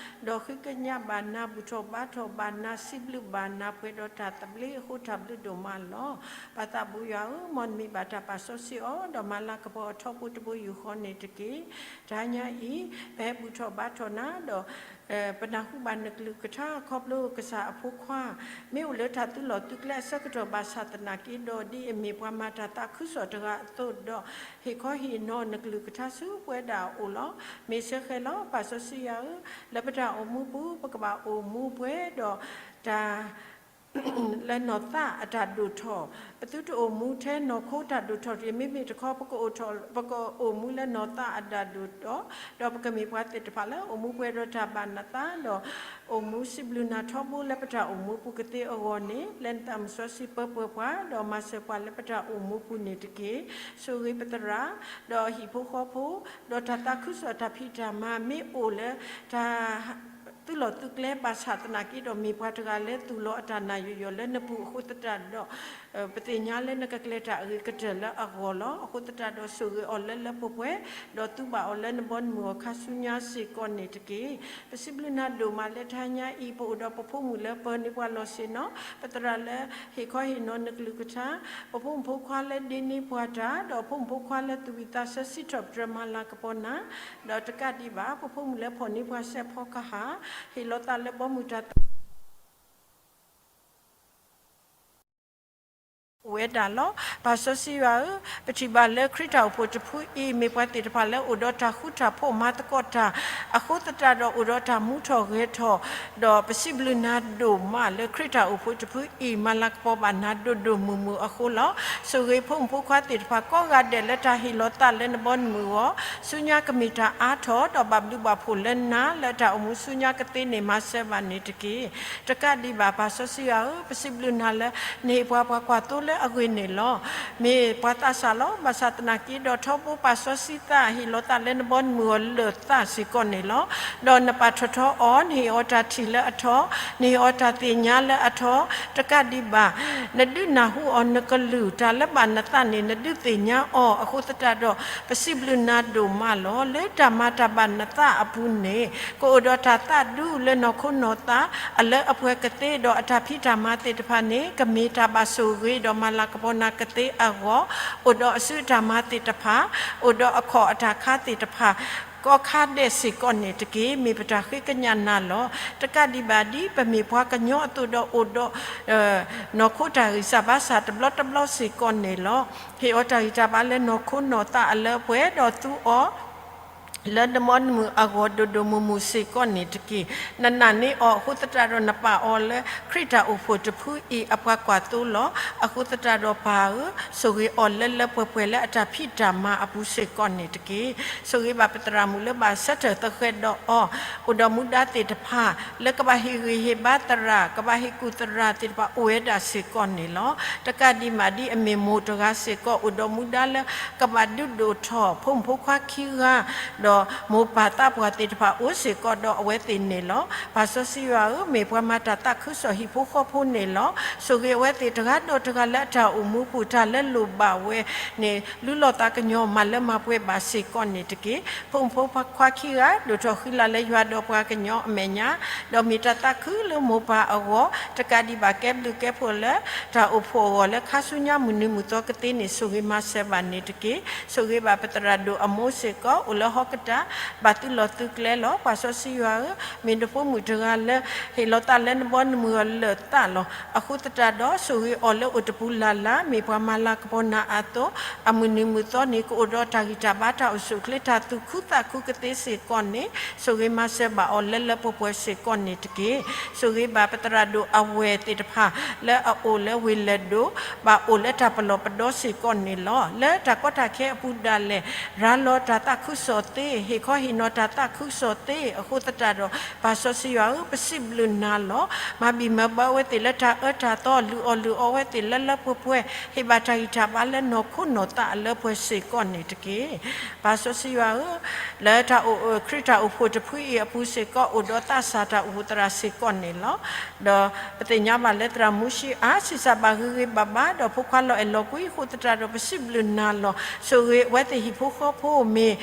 ဒီးဃ့ကညးဘၣ်နၤ ဘူၣ်ထီၣ်ဘါထီၣ်ဘၣ်နၤ စံးဘျုးဘၣ်နၤ ပှဲၤဒီးတၢ်သဘျ့အဃိ တၢ်ဘျုးဒိၣ်မးလီၤ. ပၢ်သးဘိယွၤဧၢ, မ်နမံၤဘၣ်တၢ်ပာ်စီဆှံအီၤ ဒီးမၤလၤကပီၤအထီဘိတဘိယူၢ်ဃီန့ၣ်တက့ၢ်. တဟါညါအံၤ ပဟဲဘူၣ်ထီၣ်ဘါထီၣ်နၤ ဒီး ပနၢ်ဟူဘၣ်နကလုၢ်ကထါခီဖျိကစၢ်အဖိခွါ မ့ၢ်အိၣ်လၢတၢ်သုးလီၢ်သုးကျဲအဆၢကတီၢ်ဘၣ်ဆၣ်သနာ်က့ဒီး ဒ်အမ့ၢ်ပှၤမၤတၢ်သးခုကစီၣ်တဂၤအသိးဒီး ဟ့ၣ်ခီဟ့ၣ်နီၤနကလုၢ်ကထါဆူပဝဲဒၣ်အအိၣ်လီၤ. မ့ၢ်စ့ၢ်ကီးလီၤ. ပၢ်စီဆှံယွၤဧၢ, လၢပတၢ်အိၣ်မူပူၤ ပကဘၣ်အိၣ်မူပှဲၤဒီးတၢ် လၢနီၢ်သးအတၢ်ဒိၣ်ထီၣ်, ပသုတအိၣ်မူထဲနီၢ်ခိတၢ်ဒိၣ်ထီၣ်တဂ့ၤ, မ့မ့ၢ်တခီ ပကအိၣ်ထီၣ် ပကအိၣ်မူလၢနီၢ်သးအတၢ်ဒိၣ်ထီၣ်, ဒီးပကမ့ၢ်ပှၤသ့ၣ်တဖၣ်လၢအိၣ်မူပှဲၤဒီးတၢ်ဘၣ်နသး, ဒီးအိၣ်မူစံးဘျုးနၤထီဘိလၢပတၢ်အိၣ်မူပူၤကသ့အဂီၢ်န့ၣ်, လၢနသးမုၢ်စီဆှံပၢၤပှဲၤပှၤ, ဒီးမၤစၢၤပှၤလၢပတၢ်အိၣ်မူပူၤန့ၣ်တက့ၢ်. ဆိၣ်ဂ့ၤပသရၣ်, ဒီးဟံၣ်ဖိဃီဖိ, ဒီးတၢ်သးခုကစီၣ်တၢ်ဖံးတၢ်မၤမ့ၢ်အိၣ်လၢ တၢ် သုးလီၢ်သုးကျဲဘၣ်ဆၣ်သနာ်က့ဒီး မ့ၢ်ပှၤတဂၤလၢသူၣ်လီၤအတၢ်နာ်ယိာ်ယိာ်လၢနပူၤအဃိသတးဒီး, ပသ့ၣ်ညါလၢနကကျဲၤတၢ်အဂ့ၤကတၢၢ်လၢအဂီၢ်လီၤ. အဃိသတးဒီးဆိၣ်ဂ့ၤအီၤလၢလၢပှဲၤပှဲၤ, ဒီးသူဘၣ်အီၤလၢနဘီနမုၢ်အဂီၢ်ခါဆူညါစ့ၢ်ကီးန့ၣ်တက့ၢ်. ပစံးဘျုးနၤဒိၣ်မးလၢတဟါညါအံၤ ပအိၣ်ဒီးပဖိမုၣ်လၢပၢၤန့ၢ်ပှၤလီၢ်ဆ့ၣ်နီၤ, ပသရၣ်လၢဟ့ၣ်ခီဟ့ၣ်နီၤနကလုၢ်ကထါ, ပဖိမုၣ်ဖိခွါလၢဒ့န့ၢ်ပှၤတၢ်, ဒီးဖိမုၣ်ဖိခွါလၢသူၣ်ဝံၣ်သးဆၢစံးထီၣ်ပတြၢၤမၤလၤကပီၤနၤ, ဒီးတကးဒံးဘၣ် ပဖိမုၣ်လၢဖီၣ်န့ၢ်ပှၤစဲးဖီကဟၣ်, ဟ့ၣ်လီၤသးလၢဘီမုၢ်တၢ်သး အိၣ်ဝဲဒၣ်လီၤ. ပၢ်စီဆှံယွၤဧၢ, ပထံၣ်ဘၣ်လၢခရံာ်တၢ်အိၣ်ဖှိၣ်တဖုအံၤ မ့ၢ်ပှၤသ့ၣ်တဖၣ်လၢအိၣ်ဒီးတၢ်ဃူတၢ်ဖိးမၤသကိးတၢ် အဃိသတးဒီးအိၣ်ဒီးတၢ်မူထီၣ်ဂဲၤထီၣ်, ဒီးပစံးဘျုးနၤဒိၣ်မးလၢခရံာ်တၢ်အိၣ်ဖှိၣ်တဖုအံၤ မၤလၤကပီၤဘၣ်နၤဒိၣ်ဒိၣ်မုၢ်မုၢ်အဃိလီၤ. ဆိၣ်ဂ့ၤဖိမုၣ်ဖိခွါသ့ၣ်တဖၣ်ကိးဂၤဒဲးလၢတၢ်ဟ့ၣ်လီၤသးလၢနဘီနမုၢ်အဂီၢ်, ဆူညါကမ့ၢ်တၢ်အါထီၣ် ဒီးဘၣ်ဘျုးဘၣ်ဖှိၣ်လၢနၤလၢတၢ်အိၣ်မူဆူညါကသ့န့ၣ် မၤစၢၤဘၣ်န့ၣ်တက့ၢ်. တကးဒံးဘၣ် ပၢ်စီဆှံယွၤဧၢ, ပစံးဘျုးနၤလၢ နဟ့ၣ်ပှၤပှၤကွၢ်သိလၢအဂ့ၤန့ၣ်လီၤ. မ့ၢ်ပှၤသးစၢ်လီၤ. ဘၣ်ဆၣ်သနာ်က့ဒီးထီဘိပၢ်စီဆှံသးဟ့ၣ်လီၤသးလၢနဘီနမုၢ်အဂီၢ်လၢာ်သးစ့ၢ်ကီးန့ၣ်လီၤ. ဒီးနပာ်ထီၣ်ထီအီၤ, နဟ့ၣ်အီၤတၢ်ထံၣ်လၢအထီ, နဟ့ၣ်အီၤတၢ်သ့ၣ်ညါလၢအထီ, တကးဒံးဘၣ် နဒုးနၢ်ဟူအီၤနကလုၢ်, တၢ်လၢဘၣ်နသးန့ၣ် နဒုးသ့ၣ်ညါအီၤအဃိသတးဒီး ပစံးဘျုးနၤဒိၣ်မးလီၤ. လၢတၢ်မၤတၢ်ဘၣ်နသးအပူၤန့ၣ် ကအိၣ်ဒီးတၢ်သးဒူလၢနီၢ်ခိနီၢ်သး အလၢအပှဲၤကသ့ဒီးအတၢ်ဖံးတၢ်မၤသ့ၣ်တဖၣ်န့ၣ် ကမ့ၢ်တၢ်ဘၣ်ဆိၣ်ဂ့ၤဒီးမၤလၤကပီၤနၤကသ့အဂီၢ်, အိၣ်ဒီးအစုအတၢ်မၤသ့ၣ်တဖၣ်, အိၣ်ဒီးအခီၣ်အတၢ်ခါသ့ၣ်တဖၣ် ကိးခါဒဲးစ့ၢ်ကီးန့ၣ်တက့ၢ်. မ့ၢ်ပတၢ်ဃ့ကညးနၤလီၤ. တကးဒံးဘၣ်ဒ်ပမ့ၢ်ပှၤကညီအသိးဒီးအိၣ်ဒီး နီၢ်ခိတၢ်ဂံၢ်စၢ်ဘါစၢ်တဘျီတဘျီစ့ၢ်ကီးန့ၣ်လီၤ. ဟ့ၣ်အီၤတၢ်ဂံၢ်တၢ်ဘါလၢနီၢ်ခိနီၢ်သးအလၢအပှဲၤ, ဒီးသူအီၤ လၢနဘီနမုၢ်အဂီၢ်ဒိၣ်ဒိၣ်မုၢ်မုၢ်စ့ၢ်ကီးန့ၣ်တက့ၢ်. နနာ်န့ၢ်အီၤအဃိသတးဒီး နပာ်အီၤလၢခရံာ်တၢ်အိၣ်ဖှိၣ်တဖုအံၤအပှၤကွၢ်သိလီၤ. အဃိသတးဒီးပၢ်ဧၢ, ဆိၣ်ဂ့ၤအီၤလၢလၢပှဲၤပှဲၤလၢအတၢ်ဖံးတၢ်မၤအပူၤစ့ၢ်ကီးန့ၣ်တက့ၢ်. ဆိၣ်ဂ့ၤဘၣ်ပသရၣ်မုၣ်လၢဘၣ်ဆၢထၢၣ်သဃဲးဒီးအီၤ, အိၣ်ဒီးမူဒါသ့ၣ်တဖၣ် လၢကဘၣ်ဟ့ၣ်ဂံၢ်ဟ့ၣ်ဘါသရၣ်, ကဘၣ်ဟ့ၣ်ကူၣ်သရၣ်သ့ၣ်တဖၣ် အိၣ်ဝဲဒၣ်စ့ၢ်ကီးန့ၣ်လီၤ. တကးဒံးဘၣ်ဒ်အမ့ၢ်မိၢ်တဂၤစ့ၢ်ကီး အိၣ်ဒီးမူဒါလၢကဘၣ်ဒုးဒိၣ်ထီၣ် ဖိမုၣ်ဖိခွါခံဂၤ, ဒီးမိၢ်ပၢ်သးပှၢ်သ့ၣ်တဖၣ်အိၣ်စ့ၢ်ကီးဒီးအဝဲသ့ၣ်န့ၣ်လီၤ. ပၢ်စီဆှံယွၤဧၢ, မ့ၢ်ပှၤမၤတၢ်သးခုကစီၣ်ဟံၣ်ဖိဃီဖိန့ၣ်လီၤ. ဆိၣ်ဂ့ၤအဝဲသ့ၣ်တဂၤဒီးတဂၤလၢအတၢ်အိၣ်မူပူၤ တၢ်လၢလိၣ်ဘၣ်ဝဲန့ၣ် လုၢ်လီၢ်သးကညီၤမၤလၢမၤပှဲၤဘၣ်စ့ၢ်ကီးန့ၣ်တက့ၢ်. ဖိမုၣ်ဖိခွါခံဂၤ ဒိၣ်ထီၣ်ဃံလၤလၢယွၤဒီးပှၤကညီအမဲာ်ညါ, ဒီးမ့ၢ်တၢ်သးခုလၢမိၢ်ပၢ်အဂီၢ်, တကးဒံးဘၣ်ကဲဘျုးကဲဖှိၣ်လၢတၢ်အိၣ်ဖှိၣ်အဂီၢ်လၢခါဆူညါမုၢ်နံၤမုၢ်သီကသ့န့ၣ် ဆိၣ်ဂ့ၤမၤစၢၤဘၣ်န့ၣ်တက့ၢ်. ဆိၣ်ဂ့ၤဘၣ်ပသရၣ်ဒိၣ်အမိၢ်စ့ၢ်ကီး အိၣ်လၢ တၢ်ဘၣ်သုးလီၢ်သုးကျဲလီၤ. ပၢ်စီဆှံယွၤဧၢ, မ့ၢ်နဖိမုၣ်တဂၤလၢ ဟ့ၣ်လီၤသးလၢနဘီနမုၢ်အလၢာ်သးလီၤ. အဃိသတးဒီး ဆိၣ်ဂ့ၤအီၤလၢအိၣ်တပူၤလၢ်လၢ်, မ့ၢ်ပှၤမၤလၤကပီၤနၤအသိး, အမုၢ်နံၤမုၢ်သီန့ၣ် ကအိၣ်ဒီးတၢ်ဂံၢ်တၢ်ဘါ တၢ်အိၣ်ဆူၣ်အိၣ်ချ့ တၢ်သူၣ်ခုသးခုကသ့စ့ၢ်ကီးန့ၣ်, ဆိၣ်ဂ့ၤမၤစၢၤဘၣ်အီၤလၢလၢပှဲၤပှဲၤစ့ၢ်ကီးန့ၣ်တက့ၢ်. ဆိၣ်ဂ့ၤဘၣ်ပသရၣ်ဒိၣ်အဝဲၢ်သ့ၣ်တဖၣ် လၢအအိၣ်လၢဝ့ၢ်လၢၢ်ဒိၣ်, ဘၣ်အိၣ်လၢတၢ်ပလီၢ်ပဒီစ့ၢ်ကီးန့ၣ်လီၤ. လၢတၢ်ကီတၢ်ခဲအပူၤဒၣ်လဲာ် ရၤလီၤတၢ်သးခုကစီၣ်သ့, ဟ့ၣ်ခီဟ့ၣ်နီၤတၢ်သးခုကစီၣ်သ့. အဃိသတးဒီး ပၢ်စီဆှံယွၤဧၢ, ပစံးဘျုးနၤလီၤ. မၤဘံၣ်မၤဘၢအဝဲသ့ၣ်လၢတၢ်အၢတၢ်သီ, လုၢ်အီၣ်လုၢ်အီဝဲသ့ၣ်လၢလၢပှဲၤပှဲၤ, ဟ့ၣ်ဘၣ်တၢ်ဂံၢ်တၢ်ဘါလၢနီၢ်ခိနီၢ်သးအလၢပှဲၤစ့ၢ်ကီးန့ၣ်တက့ၢ်. ပၢ်စီဆှံယွၤဧၢ, လၢတၢ်အိၣ် ခရံာ်တၢ်အိၣ်ဖှိၣ်တဖုအံၤအပူၤစ့ၢ်ကီး အိၣ်ဒီးသးစၢ်တၢ်အိၣ်ဖှိၣ်သရၣ်စ့ၢ်ကီးန့ၣ်လီၤ. ဒီးပသ့ၣ်ညါဘၣ်လၢသရၣ်မူၡံအါ ဆံးစၢ်ဘၣ်ဂ့ၤဂ့ၤဘၣ်ဘၣ်, ဒီးဖိခွါလီၤအဲၣ်လီၤကွံအဃိသတးဒီး ပစံးဘျုးနၤလီၤ. ဆိၣ်ဂ့ၤအဝဲသ့ၣ်ဟံၣ်ဖိဃီဖိမ့ၢ်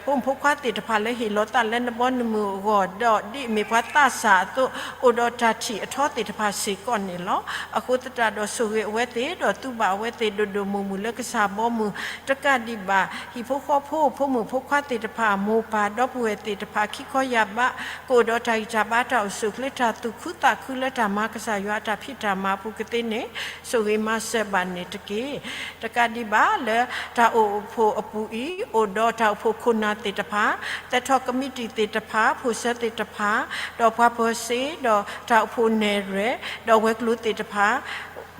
ဖိမုၣ်ဖိခွါသ့ၣ်တဖၣ်လၢဟ့ၣ်လီၤသးလၢနဘီနမုၢ်အဂီၢ်, ဒီးဒ်အမ့ၢ်ပှၤသးစၢ်အသိး အိၣ်ဒီးတၢ်ထံၣ်အထီသ့ၣ်တဖၣ်စ့ၢ်ကီးန့ၣ်လီၤ. အဃိသတးဒီး ဆိၣ်ဂ့ၤအဝဲသ့ၣ် ဒီးသူဘၣ်အဝဲသ့ၣ်ဒိၣ်ဒိၣ်မုၢ်မုၢ်လၢကစၢ်ဘီမုၢ်, တကးဒံးဘၣ် ဟံၣ်ဖိဃီဖိ ဖိမုၣ်ဖိခွါသ့ၣ်တဖၣ်, မိၢ်ပၢ်ဒီပုၢ်ဝဲၢ်သ့ၣ်တဖၣ် ခံခီယၢ်ဘး ကအိၣ်ဒီးတၢ်ဂံၢ်တၢ်ဘါ တၢ်အိၣ်ဆူၣ်အိၣ်ချ့ တၢ်သူၣ်ခုသးခုလၢတၢ်မၤကစၢ်ယွၤအတၢ်ဖံးတၢ်မၤအပူၤကသ့န့ၣ် ဆိၣ်ဂ့ၤမၤစၢၤဘၣ်န့ၣ်တက့ၢ်. တကးဒံးဘၣ်လၢတၢ်အိၣ်ဖှိၣ်အပူၤအံၤ အိၣ်ဒီးတၢ်အိၣ်ဖှိၣ်ခိၣ်နၢ်သ့ၣ်တဖၣ်, သဲထီၣ်ကမံးတံာ်သ့ၣ်တဖၣ်, ဖိၣ်စၢၤသ့ၣ်တဖၣ်, ဒီးပှၤပၢၤစ့, ဒီးတၢ်အိၣ်ဖှိၣ်နဲၣ်ရွဲၣ်, ဒီးဝဲၤကျိၤသ့ၣ်တဖၣ်,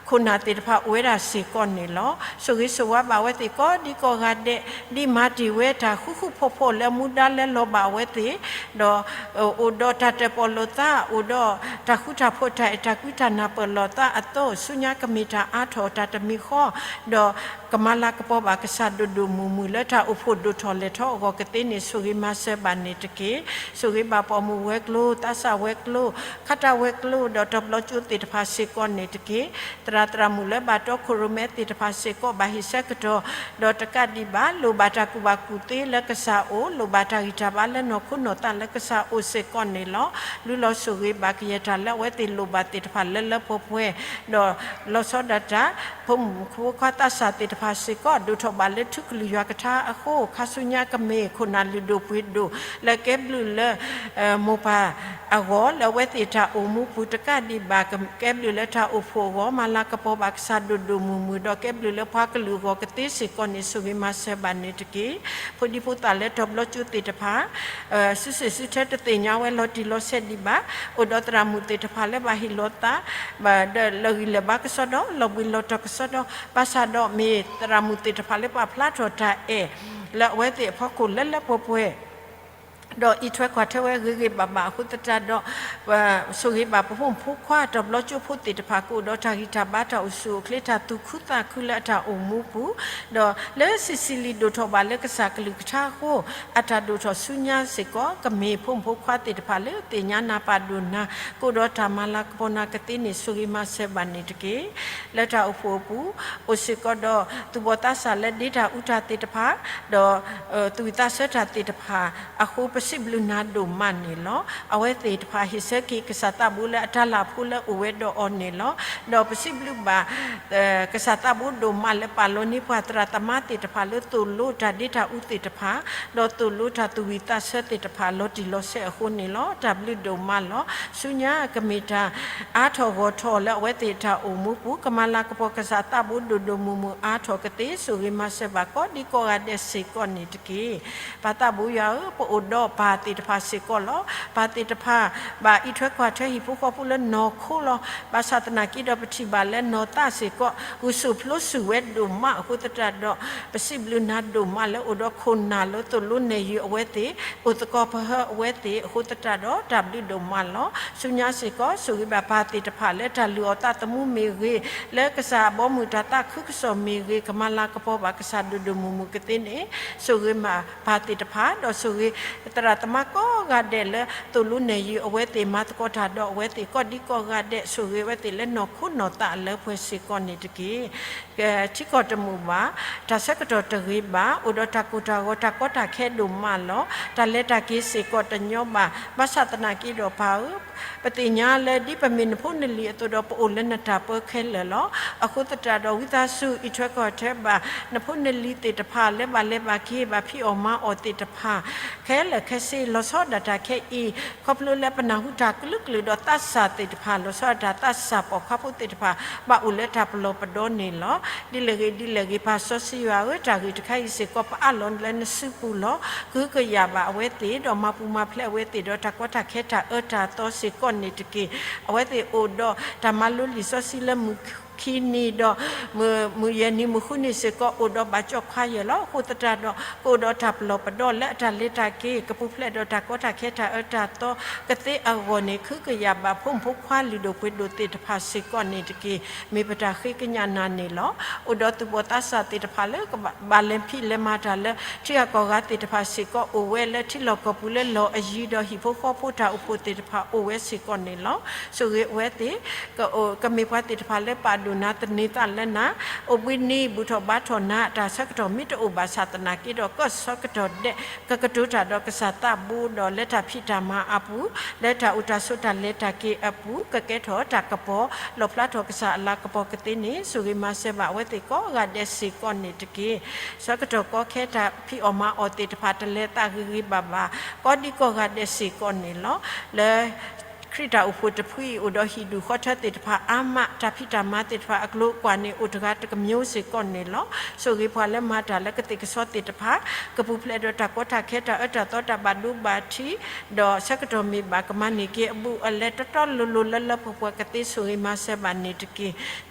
ခိၣ်နၢ်သ့ၣ်တဖၣ် အိၣ်ဝဲဒၣ်စ့ၢ်ကီးန့ၣ်လီၤ. ဆိၣ်ဂ့ၤဆိၣ်ဝါဘၣ်အဝဲသ့ၣ်ကိးဒံကိးဂၤဒဲး, ဒ်မၤတ့ၢ်ဝဲတၢ်ဃူဃူဖိးဖိးလၢမူဒါလၢလီၤဘၣ်အဝဲသ့ၣ်, ဒီး အိၣ်ဒီးတၢ်တၢၣ်ပီၣ်လိာ်သး, အိၣ်ဒီးတၢ်ဃူတၢ်ဖိး တၢ်အဲၣ်တၢ်ကွံ တၢ်နၢ်ပၢၢ်လိာ်သးအသိး, ဆူညါကမ့ၢ်တၢ်အါထီၣ်တၢ်တမံၤဃီ, ဒီးကမၤလၤကပီၤဘၣ်ကစၢ်ဒိၣ်ဒိၣ်မုၢ်မုၢ် လၢတၢ်အိၣ်ဖှိၣ်ဒိၣ်ထီၣ်လဲၢ်ထီၣ်အဂီၢ်ကသ့န့ၣ် ဆိၣ်ဂ့ၤမၤစၢၤဘၣ်န့ၣ်တက့ၢ်. ဆိၣ်ဂ့ၤဘၣ်ပိာ်မုၣ်ဝဲၤကျိၤ, သးစၢ်ဝဲၤကျိၤ, ခါတၢ်ဝဲၤကျိၤ, ဒီးတီၤဘျီကၠိသ့ၣ်တဖၣ်စ့ၢ်ကီးန့ၣ်တက့ၢ်. သရၣ်သရၣ်မုၣ်လၢဘၣ်တီခိၣ်ရိၣ်မဲသ့ၣ်တဖၣ်စ့ၢ်ကီး ဘၣ်ဟ့ၣ်ဆၢကတီၢ်, ဒီးတကးဒံးဘၣ် လိၣ်ဘၣ်တၢ်ကူၣ်ဘၣ်ကူၣ်သ့လၢကစၢ်အအိၣ်, လိၣ်ဘၣ်တၢ်ဂံၢ်တၢ်ဘါလၢနီၢ်ခိနီၢ်သးလၢကစၢ်အအိၣ်စ့ၢ်ကီးန့ၣ်လီၤ. လုၢ်လီၤဆိၣ်ဂ့ၤဘၣ်ကယဲၢ်တၢ်လၢအဝဲသ့ၣ်လိၣ်ဘၣ်သ့ၣ်တဖၣ်လၢလၢပှဲၤပှဲၤ, ဒီးလီၤဆီဒၣ်တၢ် ဖိမုၣ်ဖိခွါသးစၢ်သ့ၣ်တဖၣ်စ့ၢ်ကီး ဒိၣ်ထီၣ်ဘၣ်လၢထူကလုၢ်ယွၤကထါအဃိ, ခါဆူညါကမ့ၢ်ခိၣ်နၢ်လုၢ်ဒိၣ်ပှ့ၤဒိၣ် လၢကဲဘျုးလၢ မိၢ်ပၢ်အဂီၢ် လၢအဝဲသ့ၣ်တၢ်အိၣ်မူပူၤ တကးဒံးဘၣ် ကဲဘျုးလၢတၢ်အိၣ်ဖှိၣ်အဂီၢ် မၤလၤကပီၤဘၣ်ကစၢ်ဒိၣ်ဒိၣ်မုၢ်မုၢ် ဒီးကဲဘျုးလၢပှၤကလုာ်အဂီၢ်ကသ့စ့ၢ်ကီးန့ၣ် ဆိၣ်ဂ့ၤမၤစၢၤဘၣ်န့ၣ်တက့ၢ်. ဖိဒံဖိသၣ်လၢတီၤဘျီကၠိသ့ၣ်တဖၣ် စုစ့ၣ်စုထဲတသ့ၣ်ညါဝဲလီၤတံၢ်လီၤဆဲးဒံးဘၣ်, အိၣ်ဒီးသရၣ်မုၣ်သ့ၣ်တဖၣ်လၢဘၣ်ဟ့ၣ်လီၤသး ဒီးလၢာ်ဂံၢ်လၢာ်ဘါကစီဒီ, လီၤဘှံးလီၤတီၤကစီဒီ, ဘၣ်ဆၣ်ဒီးမ့ၢ်သရၣ်မုၣ်သ့ၣ်တဖၣ်လၢပာ်ဖျါထီၣ်တၢ်အဲၣ် လၢအဝဲသ့ၣ်အဖီခိၣ်လၢလၢပှဲၤပှဲၤ ဒီးအံးထွဲကွၢ်ထွဲဝဲဂ့ၤဂ့ၤဘၣ်ဘၣ်အဃိသတးဒီး ဆိၣ်ဂ့ၤဘၣ်ပဖိမုၣ်ဖိခွါတီၤဘျီကၠိဖိသ့ၣ်တဖၣ် ကအိၣ်ဒီးတၢ်ဂံၢ်တၢ်ဘါ တၢ်အိၣ်ဆူၣ်အိၣ်ချ့ တၢ်သူၣ်ခုသးခုလၢအတၢ်အိၣ်မူပူၤ, ဒီးလၢစံးစံးလံာ်ဒိၣ်ထီၣ်ဘၣ်လၢကစၢ်ကလုၢ်ကထါအဃိ အတၢ်ဒိၣ်ထီၣ်ဆူညါစ့ၢ်ကီး ကမ့ၢ်ဖိမုၣ်ဖိခွါသ့ၣ်တဖၣ်လၢသ့ၣ်ညါနၢ်ပၢၢ်ဒိၣ်နၤ ကအိၣ်ဒီးတၢ်မၤလၤကပီၤနၤကသ့န့ၣ် ဆိၣ်ဂ့ၤမၤစၢၤဘၣ်န့ၣ်တက့ၢ်. လၢတၢ်အိၣ်ဖှိၣ်အပူၤ အိၣ်စ့ၢ်ကီးဒီးသူၣ်ဘီၣ်သးစၢ်လၢဒ့တၢ်အူတၢ်သ့ၣ်တဖၣ်, ဒီး သူၣ်ဝံၣ်သးဆၢတၢ်သ့ၣ်တဖၣ်အဃိ ပစံးဘျုးနၤဒိၣ်မးန့ၣ်လီၤ. အဝဲသ့ၣ်တဖၣ်ဟ့ၣ်ဆၢက့ၤကစၢ်သးဘိလၢအတၢ်လၢ်ဖိလၢအိၣ်ဝဲဒီးအီၤန့ၣ်လီၤ. ဒီးပစံးဘျုးဘၣ် ကစၢ်သးဘိဒိၣ်မးလၢပာ်လီၤန့ၢ်ပှၤသရၣ်သမါသ့ၣ်တဖၣ်လၢသိၣ်လိတၢ်ဒ့တၢ်အူသ့ၣ်တဖၣ်, ဒီးသိၣ်လိတၢ်သူၣ်ဝံၣ်သးဆၢသ့ၣ်တဖၣ်လီၤတံၢ်လီၤဆဲးအဃိန့ၣ်လီၤ. တၢ်ဘျုးဒိၣ်မးလီၤ. ဆူညါကမ့ၢ်တၢ်အါထီၣ်ဂီၢ်ထီၣ်လၢအဝဲသ့ၣ်တၢ်အိၣ်မူပူၤ ကမၤလၤကပီၤကစၢ်သးဘိဒိၣ်ဒိၣ်မုၢ်မုၢ်အါထီၣ်ကသ့ ဆိၣ်ဂ့ၤမၤစၢၤဘၣ်ကိးဒံကိးဂၤဒဲးစ့ၢ်ကီးန့ၣ်တက့ၢ်. ပၢ်သးဘိယွၤဧၢ, ပအိၣ်ဒီးပၢ်သ့ၣ်တဖၣ်စ့ၢ်ကီးလီၤ. ပၢ်သ့ၣ်တဖၣ် ဘၣ်အံးထွဲကွၢ်ထွဲဟံၣ်ဖိဃီဖိလၢနီၢ်ခိလီၤ. ဘၣ်ဆၣ်သနာ်က့ဒီးပထံၣ်ဘၣ်လၢနီၢ်သးစ့ၢ်ကီး ဂုာ်ဆူၣ်ပျိဆူၣ်ဝဲဒိၣ်မးအဃိသတးဒီး ပစံးဘျုးနၤဒိၣ်မးလၢအိၣ်ဒီးခိၣ်နၢ်လၢသိၣ်လိနဲၣ်ယုာ်အဝဲသ့ၣ်, အိၣ်သကိးပဟၢအဝဲသ့ၣ်အဃိသတးဒီး တၢ်ဘျုးဒိၣ်မးလီၤ. ဆူညါစ့ၢ်ကီး ဆိၣ်ဂ့ၤဘၣ်ပၢ်သ့ၣ်တဖၣ်လၢတၢ်လုၢ်အီၣ်သးသမူမ့ၢ်ဂ့ၤ, လၢကစၢ်အဘီအမုၢ်တၢ်သးခုကစီၣ်မ့ၢ်ဂ့ၤ, ကမၤလၤကပီၤဘၣ်ကစၢ်ဒိၣ်ဒိၣ်မုၢ်မုၢ်ကသ့န့ၣ်, ဆိၣ်ဂ့ၤမးပၢ်သ့ၣ်တဖၣ်, ဒီးဆိၣ်ဂ့ၤသရၣ်သမါကိးဂၤဒဲးလၢသိၣ်လိနဲၣ်ယုာ်အဝဲသ့ၣ်, မၤသကိးတၢ်ဒီးအဝဲသ့ၣ်ကိးဒံကိးဂၤဒဲး, ဆိၣ်ဂ့ၤအဝဲသ့ၣ်လၢနီၢ်ခိနီၢ်သးအလၢပှဲၤစ့ၢ်ကီးန့ၣ်တက့ၢ်. ထံကီၢ်တမုာ်ဘၣ်, တၢ်ဆၢကတီၢ်တဂ့ၤဘၣ်, အိၣ်ဒီးတၢ်ကိၢ်တၢ်ဂီၤ တၢ်ကီတၢ်ခဲဒိၣ်မးလီၤ. တၢ်လဲၤတၢ်က့ၤစ့ၢ်ကီးတညီဘၣ်. ဘၣ်ဆၣ်သနာ်က့ဒီးပၢ်ဧၢ, ပသ့ၣ်ညါလၢဒ်ပမ့ၢ်နဖိနလံၤအသိးဒီး ပအိၣ်လၢနတၢ်ပၢခဲလၢာ်လီၤ. အဃိသတးဒီး ဝံသးစူၤအံးထွဲကွၢ်ထွဲဘၣ် နဖိနလံၤသ့ၣ်တဖၣ်လၢ ဘၣ်လဲၤဘၣ်က့ၤ ဘၣ်ဖံးအီၣ်မၤအီၣ်သ့ၣ်တဖၣ် ခဲလၢာ်ခဲဆ့ လီၤဆီဒၣ်တၢ်ခဲအံၤ ခီဖျိလၢပနၢ်ဟူတၢ်ကလုာ်ကလုာ်ဒီးသးစၢ်သ့ၣ်တဖၣ် လီၤဆီဒၣ်တၢ်သးစၢ်ပိာ်ခွါဖိသ့ၣ်တဖၣ် ဘၣ်အိၣ်လၢတၢ်ပလီၢ်ပဒီန့ၣ်လီၤ. ဒ်လဲၣ်ဂ့ၤဒ်လဲၣ်ဂ့ၤ ပၢ်စီဆှံယွၤဧၢ, တၢ်ဂ့ၢ်တခါအံၤစ့ၢ်ကီး ပအးလီၤလၢနစုပူၤလီၤ. ကဟုကယာ်ဘၣ်အဝဲသ့ၣ် ဒီးမၤပူၤမၤဖျဲးအဝဲသ့ၣ်ဒီး တၢ်ကီတၢ်ခဲတၢ်အၢတၢ်သီစ့ၢ်ကီးန့ၣ်တက့ၢ်. အဝဲသ့ၣ်အိၣ်ဒီးတၢ်မၤလိလံာ်စီဆှံလၢမုၢ်ခံနံၤဒီး မုၢ်ယဲၢ်နံၤမုၢ်ဃုနံၤစ့ၢ်ကီး အိၣ်ဒီးဘၣ်ကၠီၣ်ခွါယဲၢ်လီၤ. အဃိသတးဒီး ကအိၣ်ဒီးတၢ်ပလီၢ်ပဒီလၢအတၢ်လဲၤတၢ်က့ၤ ကပူၤဖျဲးဒီးတၢ်ကီတၢ်ခဲတၢ်အၢတၢ်သီကသ့အဂီၢ်န့ၣ် ကဟုကယာ်ဘၣ်ဖိမုၣ်ဖိခွါလုၢ်ဒိၣ်ပှ့ၤဒိၣ်သ့ၣ်တဖၣ်စ့ၢ်ကီးန့ၣ်တက့ၢ်. မ့ၢ်ပတၢ်ဃ့ကညးနၤန့ၣ်လီၤ. အိၣ်ဒီးသူၣ်ဘီၣ်သးစၢ်သ့ၣ်တဖၣ်လၢ ကဘၣ်လဲၤဖံးလဲၤမၤတၢ်လၢ ထံဂၤကီၢ်ဂၤသ့ၣ်တဖၣ်စ့ၢ်ကီး အိၣ်ဝဲလၢထံလီၢ်ကီၢ်ပူၤလၢလီၢ်အယံၤဒီး ဟံၣ်ဖိဃီဖိတၢ်အိၣ်ဖှိၣ်သ့ၣ်တဖၣ်အိၣ်ဝဲစ့ၢ်ကီးန့ၣ်လီၤ. ဆိၣ်ဂ့ၤအဝဲသ့ၣ် ကမ့ၢ်ပှၤသ့ၣ်တဖၣ်လၢပာ်ဒိၣ်နၤ သန့ၤသးလၢနၤ အိၣ်ဘှံးနံၤ ဘူၣ်ထီၣ်ဘါထီၣ်နၤ တၢ်ဆၢကတီၢ်မ့ၢ်တအိၣ်ဘၣ်ဆၣ်သနာ်က့ဒီး ကီၢ်ဆၢကတီၢ်ဒဲး ကကတိၤတၢ်ဒီးကစၢ်သးဘိဒီး လၢတၢ်ဖံးတၢ်မၤအပူၤ လၢတၢ်အိၣ်တၢ်ဆိးတၢ်လဲၤတၢ်က့ၤအပူၤ ကကဲထီၣ်တၢ်ကပီၤ လီၣ်ဖျါထီၣ်ကစၢ်အလၤကပီၤကသ့န့ၣ် ဆိၣ်ဂ့ၤမၤစၢၤဘၣ်အဝဲသ့ၣ်ကိးဂၤဒဲးစ့ၢ်ကီးန့ၣ်တက့ၢ်. ဆၢကတီၢ်ကီခဲ တၢ်ဖံးအီၣ်မၤအီၣ်သ့ၣ်တဖၣ် တလဲၤသးဂ့ၤဂ့ၤဘၣ်ဘၣ် ကိးဒံကိးဂၤဒဲးစ့ၢ်ကီးန့ၣ်လီၤ. လၢ ခရံာ်တၢ်အိၣ်ဖှိၣ်တဖုအံၤ အိၣ်ဒီးဟံၣ်ဒူၣ်ဃီထၢသ့ၣ်တဖၣ်အါမး တၢ်ဖံးတၢ်မၤသ့ၣ်တဖၣ် အကျိၤအကွာ်န့ၣ် အိၣ်တဂၤတကမျိုးစ့ၢ်ကီးန့ၣ်လီၤ. ဆိၣ်ဂ့ၤပှၤလၢမၤတၢ်လၢကသ့ၣ်ကဆီသ့ၣ်တဖၣ် ကပူၤဖျဲးဒီးတၢ်ကီတၢ်ခဲတၢ်အၢတၢ်သီတၢ်ဘၣ်ဒိဘၣ်ထံး ဒီးဆၢကတီၢ်မ့ၢ်ဘၣ်ကမၤန့ၢ်က့ၤအဘူးအလဲတီတီလိၤလိၤလၢလၢပှဲၤပှဲၤကသ့ ဆိၣ်ဂ့ၤမၤစၢၤဘၣ်န့ၣ်တက့ၢ်.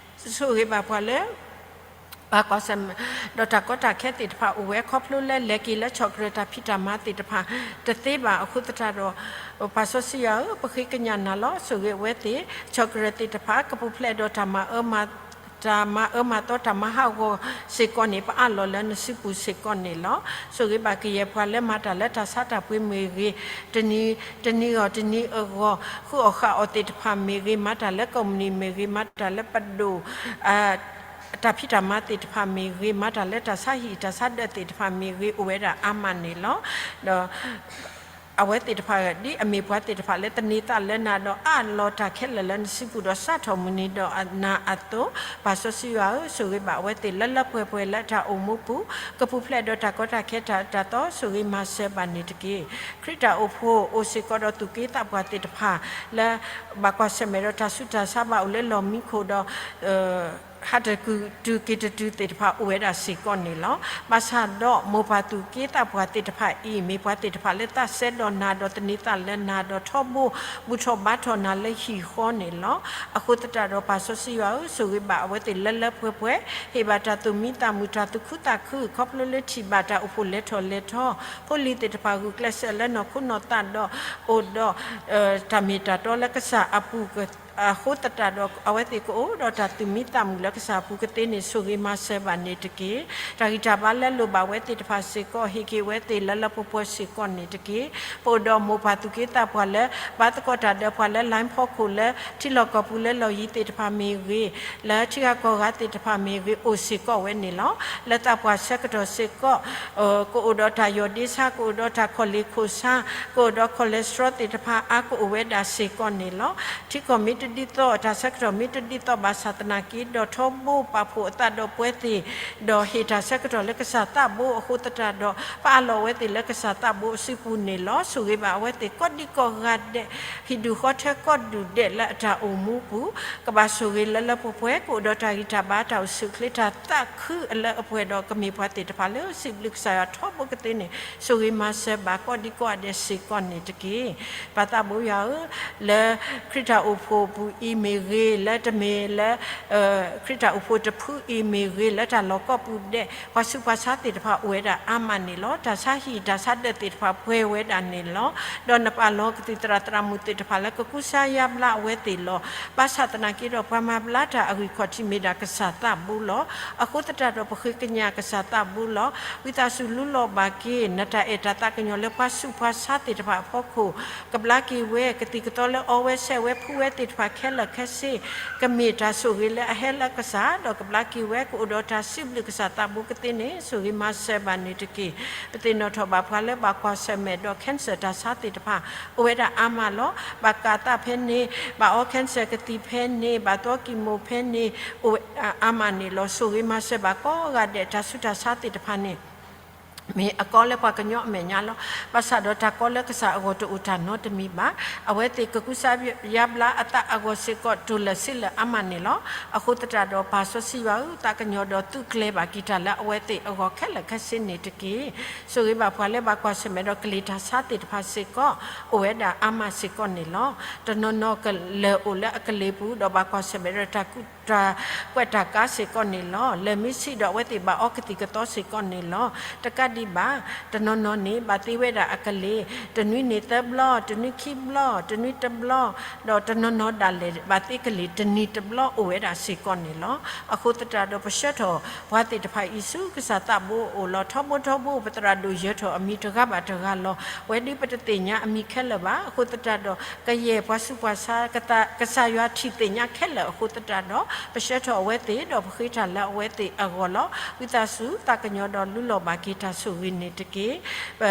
ဆိၣ်ဂ့ၤဘၣ်ပှၤလၢ ဘၣ်ကွၢ်ဆၢၣ်မဲာ် ဒီးတၢ်ကီတၢ်ခဲသ့ၣ်တဖၣ်အိၣ်ဝဲ ခီဖျိလၢလဲၤက့ၤလၢဆီၣ်ကရၢၢ်တၢ်ဖံးတၢ်မၤသ့ၣ်တဖၣ် တသ့ဘၣ်အဃိသတးဒီး ပၢ်စီဆှံယွၤဧၢ, ပဃ့ကညးနၤလီၤ. ဆိၣ်ဂ့ၤအဝဲသ့ၣ် ဆီၣ်ကရၢၢ်သ့ၣ်တဖၣ် ကပူၤဖျဲးဒီးတၢ်မၤအၢမၤ တၢ်မၤအၢမၤသီတၢ်မၤဟးဂီၤစ့ၢ်ကီးန့ၣ် ပအးလီၤလၢနစုပူၤစ့ၢ်ကီးန့ၣ်လီၤ. ဆိၣ်ဂ့ၤဘၣ်ကယဲၢ်ပှၤလၢမၤတၢ်လၢတၢ်ဆါတၢ်ပှ့ၤမ့ၢ်ဂ့ၤ, တနံၤ တနံၤဂီၢ်တနံၤအဂီၢ် ဃုအီၣ်ဃုအီသ့ၣ်တဖၣ်မ့ၢ်ဂ့ၤ, မၤတၢ်လၢကီၢ်မုၢ်နံၤမ့ၢ်ဂ့ၤ, မၤတၢ်လၢပဒိၣ် တၢ်ဖံးတၢ်မၤသ့ၣ်တဖၣ်မ့ၢ်ဂ့ၤ, မၤတၢ်လၢတၢ်ဆါဟံၣ်တၢ်ဆါဒၢးသ့ၣ်တဖၣ်မ့ၢ်ဂ့ၤ, အိၣ်ဝဲဒၣ်အါမးန့ၣ်လီၤ. ဒီး အဝဲသ့ၣ်တဖၣ် ဒ်အမ့ၢ်ပှၤသ့ၣ်တဖၣ်လၢသန့ၤသးလၢနၤဒီး အးလီၤတၢ်ခဲလၢာ်လၢနစုပူၤဒီး စးထီၣ်မုၢ်နံၤဒီးနၤအသိး, ပၢ်စီဆှံယွၤဧၢ, ဆိၣ်ဂ့ၤဘၣ်အဝဲသ့ၣ်လၢလၢပှဲၤပှဲၤလၢအတၢ်အိၣ်မူပူၤ, ကပူၤဖျဲးဒီးတၢ်ကီတၢ်ခဲတၢ်အၢတၢ်သီ, ဆိၣ်ဂ့ၤမၤစၢၤဘၣ်န့ၣ်တက့ၢ်. ခရံာ်တၢ်အိၣ်ဖှိၣ်အိၣ်စ့ၢ်ကီးဒီးသူၣ်က့သးပှၢ်သ့ၣ်တဖၣ် လၢ ဘၣ်ကွၢ်ဆၢၣ်မဲာ်ဒီးတၢ်ဆူးတၢ်ဆါဘၣ်အိၣ်လၢလီၢ်မံခိၣ်ဒီး ဟးတတုၤက့ၤတတုၤသ့ၣ်တဖၣ်အိၣ်ဝဲဒၣ်စ့ၢ်ကီးန့ၣ်လီၤ. ဘၣ်ဆၣ်ဒီးမိၢ်ပၢ်သူၣ်က့သးပှၢ်သ့ၣ်တဖၣ်အံၤ မ့ၢ်ပှၤသ့ၣ်တဖၣ်လၢသးစဲဒီးနၤဒီးသန့ၤသးလၢနၤဒီးထီဘိ ဘူၣ်ထီၣ်ဘါထီၣ်နၤလၢဟံၣ်ဃီန့ၣ်လီၤ. အဃိသတးဒီးပၢ်စီဆှံယွၤဧၢ, ဆိၣ်ဂ့ၤဘၣ်အဝဲသ့ၣ်လၢလၢပှဲၤပှဲၤ, ဟ့ၣ်ဘၣ်တၢ်သူၣ်မံသးမုာ်တၢ်သူၣ်ခုသးခု ခီဖျိလၢထံၣ်ဘၣ်တၢ်အိၣ်ဖှိၣ်လဲၤထီၣ်လဲၤထီ, ဖိလံၤသ့ၣ်တဖၣ်ဂုာ်ကျဲးစၢးလၢနီၢ်ခိနီၢ်သးဒီး အိၣ်ဒီး တၢ်မ့ၢ်တၢ်တီလၢကစၢ်အပူၤ အဃိသတးဒီးအဝဲသ့ၣ်ကအိၣ်ဒီးတၢ်သူၣ်မံသးမုာ်လၢကစၢ်အပူၤကသ့န့ၣ် ဆိၣ်ဂ့ၤမၤစၢၤဘၣ်န့ၣ်တက့ၢ်. တၢ်ဂံၢ်တၢ်ဘါလၢလိၣ်ဘၣ်ဝဲသ့ၣ်တဖၣ်စ့ၢ်ကီး ဟ့ၣ်က့ၤဝဲသ့ၣ်လၢလၢပှဲၤပှဲၤစ့ၢ်ကီးန့ၣ်တက့ၢ်. ပအိၣ်ဒီးမိၢ်ပၢ်သူၣ်က့သးပှၢ်လၢ ဘါသကိးတၢ်ဒီးပှၤလၢ လိုင်းဖီခိၣ် လၢထံလီၢ်ကီၢ်ပူၤလၢလီၢ်ယံၤသ့ၣ်တဖၣ်မ့ၢ်ဂ့ၤ, လၢထံဂၤကီၢ်ဂၤသ့ၣ်တဖၣ်မ့ၢ်ဂ့ၤ အိၣ်စ့ၢ်ကီးဝဲန့ၣ်လီၤ. လၢသးပှၢ်ဆၢကတီၢ်စ့ၢ်ကီး ကအိၣ်ဒီးတၢ်ယီၢ်ဒ့ဆါ, ကအိၣ်ဒီးတၢ်ခီၣ်လ့ၣ်ခိၣ်ဆါ, ကအိၣ်ဒီး cholesterol သ့ၣ်တဖၣ်အါ ကအိၣ်ဝဲဒၣ်စ့ၢ်ကီးန့ၣ်လီၤ. ထံကီၢ်မ့ၢ်တဒ်သိး တၢ်ဆၢကတီၢ်မ့ၢ်တဒ်သိးဘၣ်ဆၣ်သနာ်က့ဒီး ထီဘိပာ်ဖှိၣ်အသးဒီးပှဲၤသ့ၣ်, ဒီးဟ့ၣ်တၢ်ဆၢကတီၢ်လၢကစၢ်သးဘိအဃိသတးဒီး ပအးလီၤဝဲသ့ၣ်လၢကစၢ်သးဘိအစုပူၤန့ၣ်လီၤ. ဆိၣ်ဂ့ၤဘၣ်အဝဲသ့ၣ်ကိးဒံကိးဂၤဒဲး ဟံၣ်ဒူၣ်ဃီထၢကိးဒူၣ်ဒဲးလၢအတၢ်အိၣ်မူပူၤ ကဘၣ်ဆိၣ်ဂ့ၤလၢလၢပှဲၤပှဲၤ, ကအိၣ်ဒီးတၢ်ဂံၢ်တၢ်ဘါ တၢ်အိၣ်ဆူၣ်အိၣ်ချ့ တၢ်သးခုအလၢအပှဲၤဒီး ကမ့ၢ်ပှၤသ့ၣ်တဖၣ်လၢစံးဘျုးကစၢ်ယွၤထီဘိကသ့န့ၣ် ဆိၣ်ဂ့ၤမၤစၢၤဘၣ်ကိးဒံကိးဂၤဒဲးစ့ၢ်ကီးန့ၣ်တက့ၢ်. ပၢ်သးဘိယွၤဧၢ, လၢခရံာ်တၢ်အိၣ်ဖှိၣ်ပူၤအံၤမ့ၢ်ဂ့ၤ, လၢတမ့ၢ်လၢ ခရံာ်တၢ်အိၣ်ဖှိၣ်တဖုအံၤမ့ၢ်ဂ့ၤ, လၢတၢ်လီၢ်ကိးပူၤဒဲး ပှၤဆူးပှၤဆါသ့ၣ်တဖၣ်အိၣ်ဝဲဒၣ်အါမးန့ၣ်လီၤ. တၢ်ဆါဟံၣ်တၢ်ဆါဒၢးသ့ၣ်တဖၣ်ပှဲၤဝဲဒၣ်န့ၣ်လီၤ. ဒီးနပာ်လီၤကသံၣ်သရၣ်သရၣ်မုၣ်သ့ၣ်တဖၣ်လၢကကူစါယါဘျါအဝဲသ့ၣ်လီၤ. ဘၣ်ဆၣ်သနာ်က့ဒီး ပှၤမၤဘျါတၢ်အဂံၢ်ခီၣ်ထံးမ့ၢ်ဒၣ်ကစၢ်သးဘိလီၤ. အဃိသတးဒီးပဃ့ကညးကစၢ်သးဘိလီၤ. ဝံသးစူၤလူလီၤဘၣ်က့ၤ နတၢ်အဲၣ်တၢ်သးကညီၤလၢပှၤဆူးပှၤဆါသ့ၣ်တဖၣ်အဖီခိၣ်, ကဘျါက့ၤဝဲ, ကသံၣ်ကသီလၢအီဝဲဆဲးဝဲဖှူဝဲသ့ၣ်တ ပှၤခဲလၢာ်ခဲဆ့ ကမ့ၢ်တၢ်ဆိၣ်ဂ့ၤလၢအဟဲလၢကစၢ် ဒီးကဘျါက့ၤဝဲ ကအိၣ်ဒီးတၢ်စံးဘျုးကစၢ်သးဘိကသ့န့ၣ် ဆိၣ်ဂ့ၤမၤစၢၤဘၣ်န့ၣ်တက့ၢ်. ပသ့ၣ်နီၣ်ထီၣ်ဘၣ်ပှၤလၢဘၣ်ကွၢ်ဆၢၣ်မဲာ်ဒီး cancer တၢ်ဆါသ့ၣ်တဖၣ် အိၣ်ဝဲဒၣ်အါမးလီၤ. ဘၣ်ကးသးဖဲန့ၣ်, ဘၣ်အီ cancer ကသံၣ်ဖဲန့ၣ်, ဘၣ်သီကံၢ်မိၣ်ဖဲန့ၣ်, အိၣ်ဝဲအါမးန့ၣ်လီၤ. ဆိၣ်ဂ့ၤမၤစၢၤဘၣ်ကိးဂၤဒဲး တၢ်ဆူးတၢ်ဆါသ့ၣ်တဖၣ်န့ၣ် မ့ၢ်အကီလၢပှၤကညီအမဲာ်ညါလီၤ. ဘၣ်ဆၣ်ဒီးတၢ်ကီလၢကစၢ်အဂီၢ်တအိၣ်တၢ်နီတမံၤဘၣ်. အဝဲသ့ၣ်ကကူစါယါဘျါအသးအဂီၢ်စ့ၢ်ကီး တိၢ်လၢာ်ဆံးလၢာ်အါမးန့ၣ်လီၤ. အဃိသတးဒီး ပၢ်စီဆှံယွၤဧၢ, သးကညီၤဒီးသုးကျဲၤဘၣ်က့ၤတၢ်လၢအဝဲသ့ၣ်အဂီၢ်ခဲလၢာ်ခဲဆ့န့ၣ်တက့ၢ်. ဆိၣ်ဂ့ၤဘၣ်ပှၤလၢဘၣ်ကွၢ်ဆၢၣ်မဲာ်ဒီးကလံၤတၢ်ဆါသ့ၣ်တဖၣ်စ့ၢ်ကီး အိၣ်ဝဲဒၣ်အါမးစ့ၢ်ကီးန့ၣ်လီၤ. တနီၤနီၤကလၢာ်အိၣ်လၢအကလံၤပူၤ ဒီးဘၣ်ကွၢ်ဆၢၣ်မဲာ်ဒီးတၢ်ကူ တၢ်ကွဲးတၢ်ကါစ့ၢ်ကီးန့ၣ်လီၤ. လၢာ်မ့ၢ်ဆံးဒီးအဝဲသ့ၣ်ဘၣ်အီကသံၣ်ကသီစ့ၢ်ကီးန့ၣ်လီၤ. တကးဒံးဘၣ် တနီၤနီၤန့ၣ် ဘၣ်သ့ဝဲဒၣ်အကလံၤ တနွံန့ၣ်သၢဘျီ, တနွံခံဘျီ, တနွံတဘျီ, ဒီးတနီၤနီၤဒၣ်လဲာ် ဘၣ်သ့ကလံၤတနံၤတဘျီအိၣ်ဝဲဒၣ်စ့ၢ်ကီးန့ၣ်လီၤ. အဃိသတးဒီး ပဆှၢထီၣ်ပှၤသ့ၣ်တဖၣ်အံၤဆူကစၢ်သးဘိအအိၣ်လီၤ. ထီဘိထီဘိ ပသရၣ်ဒိၣ်ယၢၤထီၣ်အမံၤတဂၤဘၣ်တဂၤလီၤ. ဝဲဒုးပတသ့ၣ်ညါအမံၤခဲလၢာ်ဘၣ်. အဃိသတးဒီး ကယဲၢ်ပှၤဆူးပှၤဆါ ကစၢ်ယွၤထံၣ်သ့ၣ်ညါခဲလၢာ်အဃိသတးဒီး ပဆှၢထီၣ်အဝဲသ့ၣ် ဒီးပဃ့တၢ်လၢအဝဲသ့ၣ်အဂီၢ်လီၤ. ဝံသးစူၤ သးကညီၤဒီးလူလီၤဘၣ်က့ၤတၢ်ဆိၣ်ဂ့ၤန့ၣ်တက့ၢ်. ပ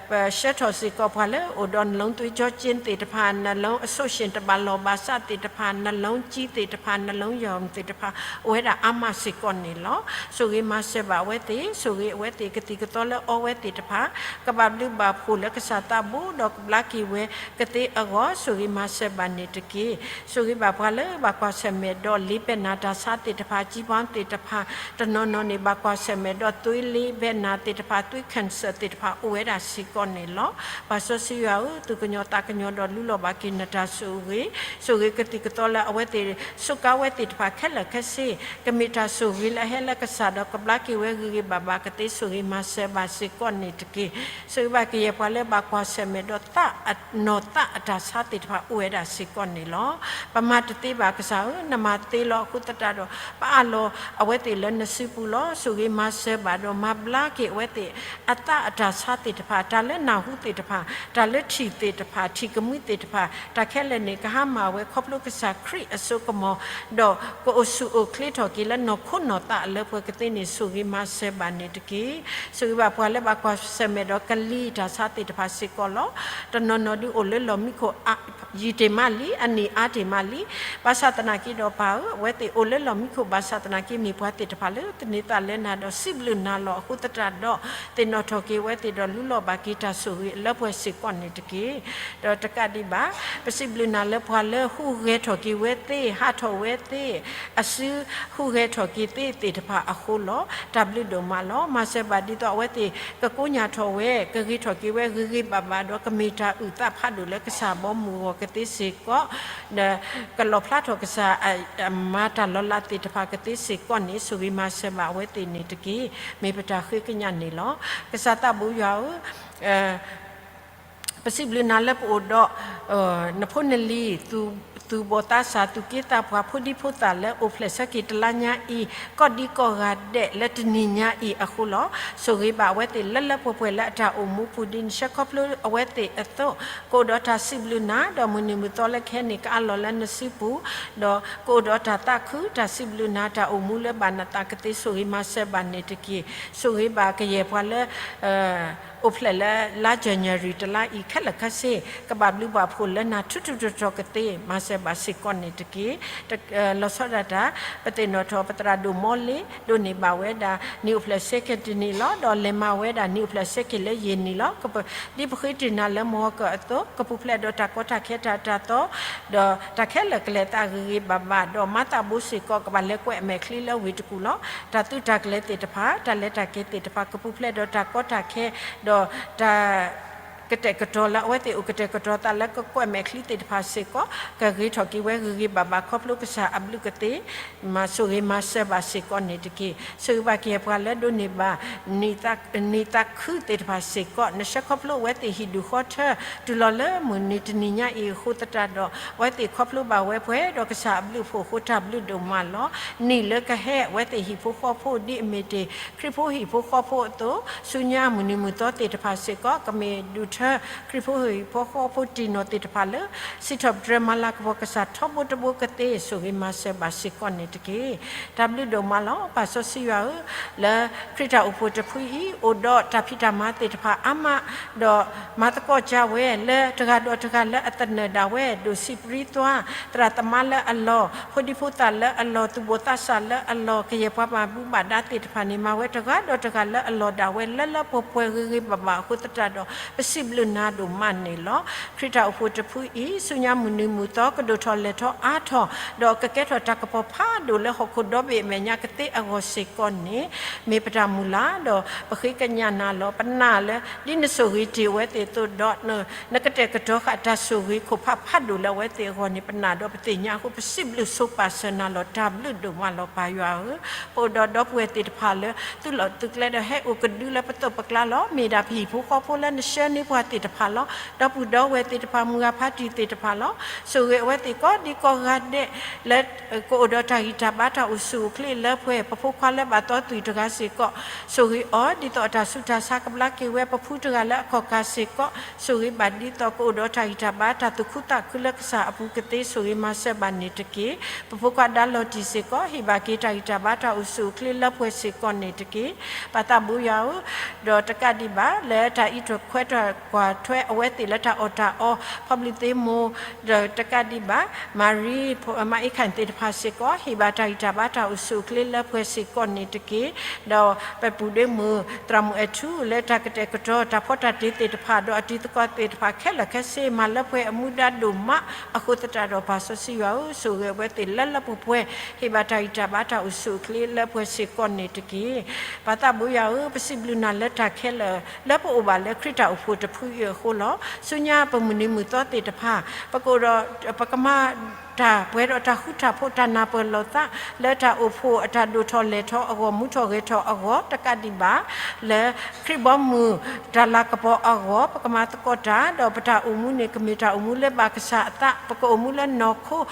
ပဆှၢထီၣ်စ့ၢ်ကီးပှၤလၢအိၣ်ဒီး နလုံးသွေးကြောကျဉ်သ့ၣ်တဖၣ်, နလုံးအဆိပ်ရှင် တဘၣ်လီၢ်ဘၣ်စးသ့ၣ်တဖၣ်, နလုံးကြီးသ့ၣ်တဖၣ်, နလုံးရောင်သ့ၣ်တဖၣ် အိၣ်ဝဲဒၣ်အါမးစ့ၢ်ကီးန့ၣ်လီၤ. ဆိၣ်ဂ့ၤမၤစၢၤဘၣ်အဝဲသ့ၣ်, ဆိၣ်ဂ့ၤအဝဲသ့ၣ်ကသံၣ်ကသီလၢအီဝဲသ့ၣ်တဖၣ်, ကဘၣ်ဘျုးဘၣ်ဖှိၣ်လၢကစၢ်သးဘိ ဒီးကဘျါက့ၤဝဲကသ့အဂီၢ် ဆိၣ်ဂ့ၤမၤစၢၤဘၣ်န့ၣ်တက့ၢ်. ဆိၣ်ဂ့ၤဘၣ်ပှၤလၢဘၣ်ကွၢ်ဆၢၣ်မဲာ်ဒီး လ့ပဲၢ်နၤတၢ်ဆါသ့ၣ်တဖၣ်, ကံဘီသ့ၣ်တဖၣ်, တနီၤနီၤန့ၣ် ဘၣ်ကွၢ်ဆၢၣ်မဲာ်ဒီး သွေးလ့ပဲၢ်နၤသ့ၣ်တဖၣ်, သွေး cancer သ့ၣ်တဖၣ် အိၣ်ဝဲဒၣ်စ့ၢ်ကီးန့ၣ်လီၤ. ပၢ်စီဆှံယွၤဧၢ, သူၣ်ကညီၤသးကညီၤဒီးလူလီၤဘၣ်က့ၤနတၢ်ဆိၣ်ဂ့ၤ, ဆိၣ်ဂ့ၤကသံၣ်ကသီလၢအဝဲသ့ၣ် စူးကါဝဲသ့ၣ်တဖၣ်ခဲလၢာ်ခဲဆ့, ကမ့ၢ်တၢ်ဆိၣ်ဂ့ၤလၢအဟဲလၢကစၢ်ဒီး ကဘျါက့ၤဝဲဂ့ၤဂ့ၤဘၣ်ဘၣ်ကသ့ ဆိၣ်ဂ့ၤမၤစၢၤဘၣ်စ့ၢ်ကီးန့ၣ်တက့ၢ်. ဆိၣ်ဂ့ၤဘၣ်ကယဲၢ်ပှၤလၢဘၣ်ကွၢ်ဆၢၣ်မဲာ်ဒီးသး နီၢ်သးအတၢ်ဆါသ့ၣ်တဖၣ်အိၣ်ဝဲဒၣ်စ့ၢ်ကီးန့ၣ်လီၤ. ပမၤတသ့ဘၣ်ကစၢ်ဧၢ, နမၤသ့လီၤ. အဃိသတးဒီး ပအးလီၤအဝဲသ့ၣ်လၢနစုပူၤလီၤ. ဆိၣ်ဂ့ၤမၤစၢၤဘၣ်ဒီးမၤဘျါက့ၤအဝဲသ့ၣ် အသးအတၢ်ဆါသ့ၣ်တဖၣ်, တၢ်လၢနၢ်ဟူသ့ၣ်တဖၣ်, တၢ်လၢထံၣ်သ့ၣ်တဖၣ်, ထံၣ်ကမှံသ့ၣ်တဖၣ်, တၢ်ခဲလၢာ်န့ၣ် ကဟါမၢ်ဝဲခီဖျိကစၢ်ခရံာ်အစိကမီၤ, ဒီးကအိၣ်ဆူၣ်အိၣ်ချ့ထီၣ်က့ၤလၢနီၢ်ခိနီၢ်သးအလၢပှဲၤကသ့န့ၣ် ဆိၣ်ဂ့ၤမၤစၢၤဘၣ်န့ၣ်တက့ၢ်. ဆိၣ်ဂ့ၤဘၣ်ပှၤလၢဘၣ်ကွၢ်ဆၢၣ်မဲာ်ဒီးကလံၤတၢ်ဆါသ့ၣ်တဖၣ်စ့ၢ်ကီးလီၤ. တနီၤနီၤဒုးအိၣ်လၢလီၢ်မံခိၣ် ယံာ်တ့ၢ်မးလံ, အနံၣ်အါတ့ၢ်မးလံ. ဘၣ်ဆၣ်သနာ်က့ဒီးပၢ်ဧၢ, အဝဲသ့ၣ်အိၣ်လၢလီၢ်မံခိၣ် ဘၣ်ဆၣ်သနာ်က့ မ့ၢ်ပှၤသ့ၣ်တဖၣ်လၢသန့ၤသးလၢနၤဒီးစံးဘျုးနၤလီၤ. အဃိသတးဒီး သ့ၣ်နီၣ်ထီၣ်က့ၤအဝဲသ့ၣ်ဒီးလူလီၤဘၣ်က့ၤတၢ်ဆိၣ်ဂ့ၤအလၢပှဲၤစ့ၢ်ကီးန့ၣ်တက့ၢ်. ဒီးတကးဒံးဘၣ် ပစံးဘျုးနၤလၢပှၤလၢဟူးဂဲၤထီၣ်က့ၤဝဲသ့ၣ်, ဟးထီၣ်ဝဲသ့ၣ်, အစုဟူးဂဲၤထီၣ်က့ၤသ့ၣ်သ့ၣ်တဖၣ်အဃိလီၤ. တၢ်ဘျုးဒိၣ်မးလီၤ. မၤစၢၤဘၣ်ဒ်သိးအဝဲသ့ၣ်ကကိညၢ်ထီၣ်ဝဲ, ကဂ့ၤထီၣ်က့ၤဝဲဂ့ၤဂ့ၤဘၣ်ဘၣ်ဒီး ကမ့ၢ်တၢ်အုၣ်သးဖးဒိၣ်လၢကစၢ်ဘီမုၢ်ဂီၢ်ကသ့စ့ၢ်ကီး, ဒီးကလီၣ်ဖျါထီၣ်ကစၢ်အမၤတၢ်လီၤလးသ့ၣ်တဖၣ်ကသ့စ့ၢ်ကီးန့ၣ် ဆိၣ်ဂ့ၤမၤစၢၤဘၣ်အဝဲသ့ၣ်န့ၣ်တက့ၢ်. မ့ၢ်ပတၢ်ဃ့ကညးန့ၣ်လီၤ. ကစၢ်သးဘိယွၤဧၢ, ပစံးဘျုးနၤလၢပအိၣ်ဒီး နဖိနလံၤ သူၣ်ဘီၣ်သးစၢ် သူၣ်က့သးပှၢ် ဖိဒံဖိသၣ်လၢအိၣ်ဖျဲၣ်ဆၢက့ၤတလါညါအံၤ ကီၢ်ဒံကီၢ်ဂၤဒဲးလၢတနံၤညါအံၤအဃိလီၤ. ဆိၣ်ဂ့ၤဘၣ်အဝဲသ့ၣ်လၢလၢပှဲၤပှဲၤလၢအတၢ်အိၣ်မူပူၤ ဒ်နဆှၢခီဖျိအဝဲသ့ၣ်အသိး, ကအိၣ်ဒီးတၢ်စံးဘျုးနၤ ဒီးမုၢ်နံၤမုၢ်သီလၢခဲန့ၣ် ကအးလီၤလၢနစုပူၤ, ဒီးကအိၣ်ဒီးတၢ်သးခု တၢ်စံးဘျုးနၤ တၢ်အိၣ်မူလၢဘၣ်နသးကသ့ ဆိၣ်ဂ့ၤမၤစၢၤဘၣ်န့ၣ်တက့ၢ်. ဆိၣ်ဂ့ၤဘၣ်ကယဲၢ်ပှၤလၢ အိၣ်ဖျဲၣ်လၢလါ January တလါအံၤခဲလၢာ်ခဲဆ့ ကဘၣ်ဘျုးဘၣ်ဖှိၣ်လၢနၤထူထူတီၤတီၤကသ့ မၤစၢၤဘၣ်စ့ၢ်ကီးန့ၣ်တက့ၢ်. လီၤဆီဒၣ်တၢ် ပသ့ၣ်နီၣ်ထီၣ်ပသရၣ်ဒိၣ်မီလ့ ဒိးန့ၢ်ဘၣ်ဝဲဒၣ် နံၣ်အိၣ်ဖျဲၣ်ဆဲက့ၤတနံၣ်လီၤ. ဒီးလဲၤမၤဝဲဒၣ်နံၣ်အိၣ်ဖျဲၣ်ဆဲက့ၤလၢယဲၢ်နံၣ်လီၤ. ဒ်ပဃ့တ့ၢ်နၤလၢမဟီၣ်ကၢၣ်အသိး ကပူၤဖျဲးဒီးတၢ်ကီတၢ်ခဲတၢ်တၢ်သီ ဒီးတၢ်ခဲလၢာ်ကလဲၤသးဂ့ၤဂ့ၤဘၣ်ဘၣ် ဒီးမၤသးဘိစ့ၢ်ကီး ကဘၣ်လဲၤကွဲးအမဲာ်ချံလၢဝ့ၢ်တကူၣ်လီၤ. တၢ်သုးတၢ်ကျဲၤသ့ၣ်တဖၣ် တၢ်လဲၤတၢ်က့ၤသ့ၣ်တဖၣ် ကပူၤဖျဲးဒီးတၢ်ကီတၢ်ခဲ ဒီးတၢ် ကတဲာ်ကတီၤလၢအဝဲသ့ၣ်အိၣ်ကတဲာ်ကတီၤသးလၢကကွဲးမဲာ်ချံသ့ၣ်တဖၣ်စ့ၢ်ကီး ကဂ့ၤထီၣ်က့ၤဝဲဂ့ၤဂ့ၤဘၣ်ဘၣ် ခီဖျိကစၢ်အဘျုးကသ့ မၤဆိၣ်ဂ့ၤမၤစၢၤဘၣ်စ့ၢ်ကီးန့ၣ်တက့ၢ်. ဆိၣ်ဂ့ၤဘၣ်ကယဲၢ်ပှၤလၢဒိးန့ၢ်ဘၣ် နံၣ်သးခုသ့ၣ်တဖၣ်စ့ၢ်ကီး နဆှၢခီဖျိအဝဲသ့ၣ်ဟံၣ်ဒူၣ်ဃီထၢ တုၤလီၤလၢမုၢ်နံၤတနံၤညါအံၤအဃိသတးဒီး အဝဲသ့ၣ်ခီဖျိဘၣ်ဝဲပှဲၤဒီးကစၢ်အဘျုးအဖှိၣ်အဃိ တၢ်ဘျုးဒိၣ်မးလီၤ. နံၣ်လၢကဟဲ အဝဲသ့ၣ်ဟံၣ်ဖိဃီဖိ ဒ်အမ့ၢ်တ့ၢ်ခရံာ်ဖိဟံၣ်ဖိဃီဖိအသိး ဆူညါမုၢ်နံၤမုၢ်သီသ့ၣ်တဖၣ်စ့ၢ်ကီး ကမ့ၢ်ဒူၣ် ထၢ ခရံာ်ဖိဟ့ၣ်ဖိဃီဖိတံၢ်နီၣ်သ့ၣ်တဖၣ်လၢ စံးထီၣ်ပတြၢၤမၤလၤကပီၤကစၢ်ထီဘိတဘိကသ့ ဆိၣ်ဂ့ၤမၤစၢၤဘၣ်စ့ၢ်ကီးန့ၣ်တက့ၢ်. တၢ်ဘျုးဒိၣ်မးလီၤ. ပၢ်စီဆှံယွၤဧၢ, လၢခရံာ်တၢ်အိၣ်ဖှိၣ်တဖုအံၤ အိၣ်ဒီးတၢ်ဖံးတၢ်မၤသ့ၣ်တဖၣ်အါမး, ဒီးမၤသကိးကၢ်ဝဲလၢတဂၤဒီးတဂၤလၢအသနၢၣ်ဒၣ်ဝဲ ဒိၣ်ဆံးပြံသွါ သရၣ်သမါလၢအလီၢ်, ဖိဒံဖိသၣ်လၢအလီၢ်, သူၣ်ဘိၣ်သးစၢ်လၢအလီၢ်, ကယဲၢ်ပှၤဘၣ်မူဘၣ်ဒါသ့ၣ်တဖၣ်န့ၣ် မၤဝဲတဂၤဒီးတဂၤလၢအလီၢ်ဒၣ်ဝဲ လၢလၢပှဲၤပှဲၤဂ့ၤဂ့ၤဘၣ်ဘၣ်အဃိသတးဒီး ပစံးဘျုးနၤဒိၣ်မးန့ၣ်လီၤ. ခရံာ်တၢ်အိၣ်ဖှိၣ်တဖုအံၤ ဆူညါမုၢ်နံၤမုၢ်သီ ကဒိၣ်ထီၣ်လဲၢ်ထီၣ်အါထီၣ်, ဒီးကကဲထီၣ်တၢ်ကပီၤဖးဒိၣ်လၢဟီၣ်ခိၣ်ဒီဘ့ၣ်အမဲာ်ညါကသ့အဂီၢ်စ့ၢ်ကီးန့ၣ် မ့ၢ်ပတၢ်မုၢ်လၢ်, ဒီးပဃ့ကညးနၤလီၤ. ပနာ်လၢ ဒ်နဆိၣ်ဂ့ၤတ့ၢ်အဝဲသ့ၣ်အသိးဒီး နကတဲာ်ကတီၤဃာ်တၢ်ဆိၣ်ဂ့ၤခိၣ်ဖးဖးဒိၣ်လၢအဝဲသ့ၣ်အဂီၢ်န့ၣ် ပနာ်ဒီးပသ့ၣ်ညါအဃိ ပစံးဘျုးဆိပာ်စၢၤနၤလီၤ. တၢ်ဘျုးဒိၣ်မးလီၤ ပၢ်ယွၤဧၢ. ပအိၣ်ဒီးဒီပုၢ်ဝဲၢ်သ့ၣ်တဖၣ်လၢ သုးလီၢ်သုးကျဲဒီးဟဲအိၣ်ကဒုလၢပသိးပကျါလီၤ. မ့ၢ်ဒၣ်ပဟံၣ်ဖိဃီဖိလၢနဆှၢန့ၢ်ပှၤသ့ၣ်တဖၣ်လီၤ. ဒီပုၢ်ဒီဝဲၢ်သ့ၣ်တဖၣ် မုၢ်ဂၤဖါတံၢ်သ့ၣ်တဖၣ်လီၤ. ဆိၣ်ဂ့ၤအဝဲသ့ၣ်ကိးဒံကိးဂၤဒဲး လၢ ကအိၣ်ဒီးတၢ်ဂံၢ်တၢ်ဘါတၢ်အိၣ်ဆူၣ်အိၣ်ချ့လၢပှဲၤ, ပဖိခွါလၢဘၣ်သီသွံၣ်တဂၤစ့ၢ်ကီး ဆိၣ်ဂ့ၤအီၤ ဒ်သိးအတၢ်ဆူးတၢ်ဆါကဘျါက့ၤဝဲ, ပဖုတဂၤလၢအခီၣ်ကၢ်စ့ၢ်ကီး ဆိၣ်ဂ့ၤဘၣ်ဒ်သိးကအိၣ်ဒီးတၢ်ဂံၢ်တၢ်ဘါတၢ်သူၣ်ခုသးခုလၢကစၢ်အပူၤကသ့ ဆိၣ်ဂ့ၤမၤစၢၤဘၣ်န့ၣ်တက့ၢ်. ပဖိခွါဒါလီၤတံၢ်စ့ၢ်ကီး ဟ့ၣ်ဘၣ်က့ၤတၢ်ဂံၢ်တၢ်ဘါတၢ်အိၣ်ဆူၣ်အိၣ်ချ့လၢပှဲၤစ့ၢ်ကီးန့ၣ်တက့ၢ်. ပၢ်သးဘိယွၤဧၢ, ဒီးတကးဒံးဘၣ် လၢတၢ်အံးထွဲကွဲးထွဲအဝဲသ့ၣ်လၢတၢ်အီၣ်တၢ်အီ, ဖီဘျံးသ့မိၢ် ဒီးတကးဒံးဘၣ် မၤရံ မၤအ့ခၣ်သ့ၣ်တဖၣ်စ့ၢ်ကီး ဟ့ၣ်ဘၣ်တၢ်ဂံၢ်တၢ်ဘါတၢ်အိၣ်ဆူၣ်အိၣ်ချ့လၢပှဲၤစ့ၢ်ကီးန့ၣ်တက့ၢ်. ဒီးပပုၢ်ဒ့မုၣ် သရၣ်မုၣ်အဲၣ်ထူ လၢတၢ်ကတဲာ်ကတီၤတၢ်ဖီတၢ်တ့သ့ၣ်တဖၣ် ဒီးအတံၤသကိးသ့ၣ်တဖၣ်ခဲလၢာ်ခဲဆ့ မၤလၢပှဲၤအမူဒါဒိၣ်မးအဃိသတးဒီး ပၢ်စီဆှံယွၤဧၢ, ဆိၣ်ဂ့ၤအဝဲသ့ၣ်လၢလၢပှဲၤပှဲၤ ဟ့ၣ်ဘၣ်တၢ်ဂံၢ်တၢ်ဘါတၢ်အိၣ်ဆူၣ်အိၣ်ချ့လၢပှဲၤစ့ၢ်ကီးန့ၣ်တက့ၢ်. ပၢ်သးဘိယွၤဧၢ, ပစံးဘျုးနၤလၢတၢ်ခဲလၢာ် လၢပအိၣ်ဘၣ်လၢခရံာ်တၢ်အိၣ်ဖှိၣ်တဖုအံၤအဃိလီၤ. ဆူညါပမုၢ်နံၤမုၢ်သီသ့ၣ်တဖၣ် ပကအိၣ်ဒီး ပကမၤတၢ်ပှဲၤဒီးတၢ်ဃူတၢ်ဖိးတၢ်နၢ်ပၢၢ်လိာ်သး လၢတၢ်အိၣ်ဖှိၣ်အတၢ်ဒိၣ်ထီၣ်လဲၢ်ထီၣ်အဂီၢ် မူထီၣ်ဂဲၤထီၣ်အဂီၢ် တကးဒံးဘၣ် လၢခရံာ်ဘီမုၢ်တၢ်လၤကပီၤအဂီၢ် ပကမၤသကိးတၢ် ဒီးပတၢ်အိၣ်မူန့ၣ် ကမ့ၢ်တၢ်အိၣ်မူလၢဘၣ်ကစၢ်အသး ပကအိၣ်မူလၢနီၢ်ခိ ဒ်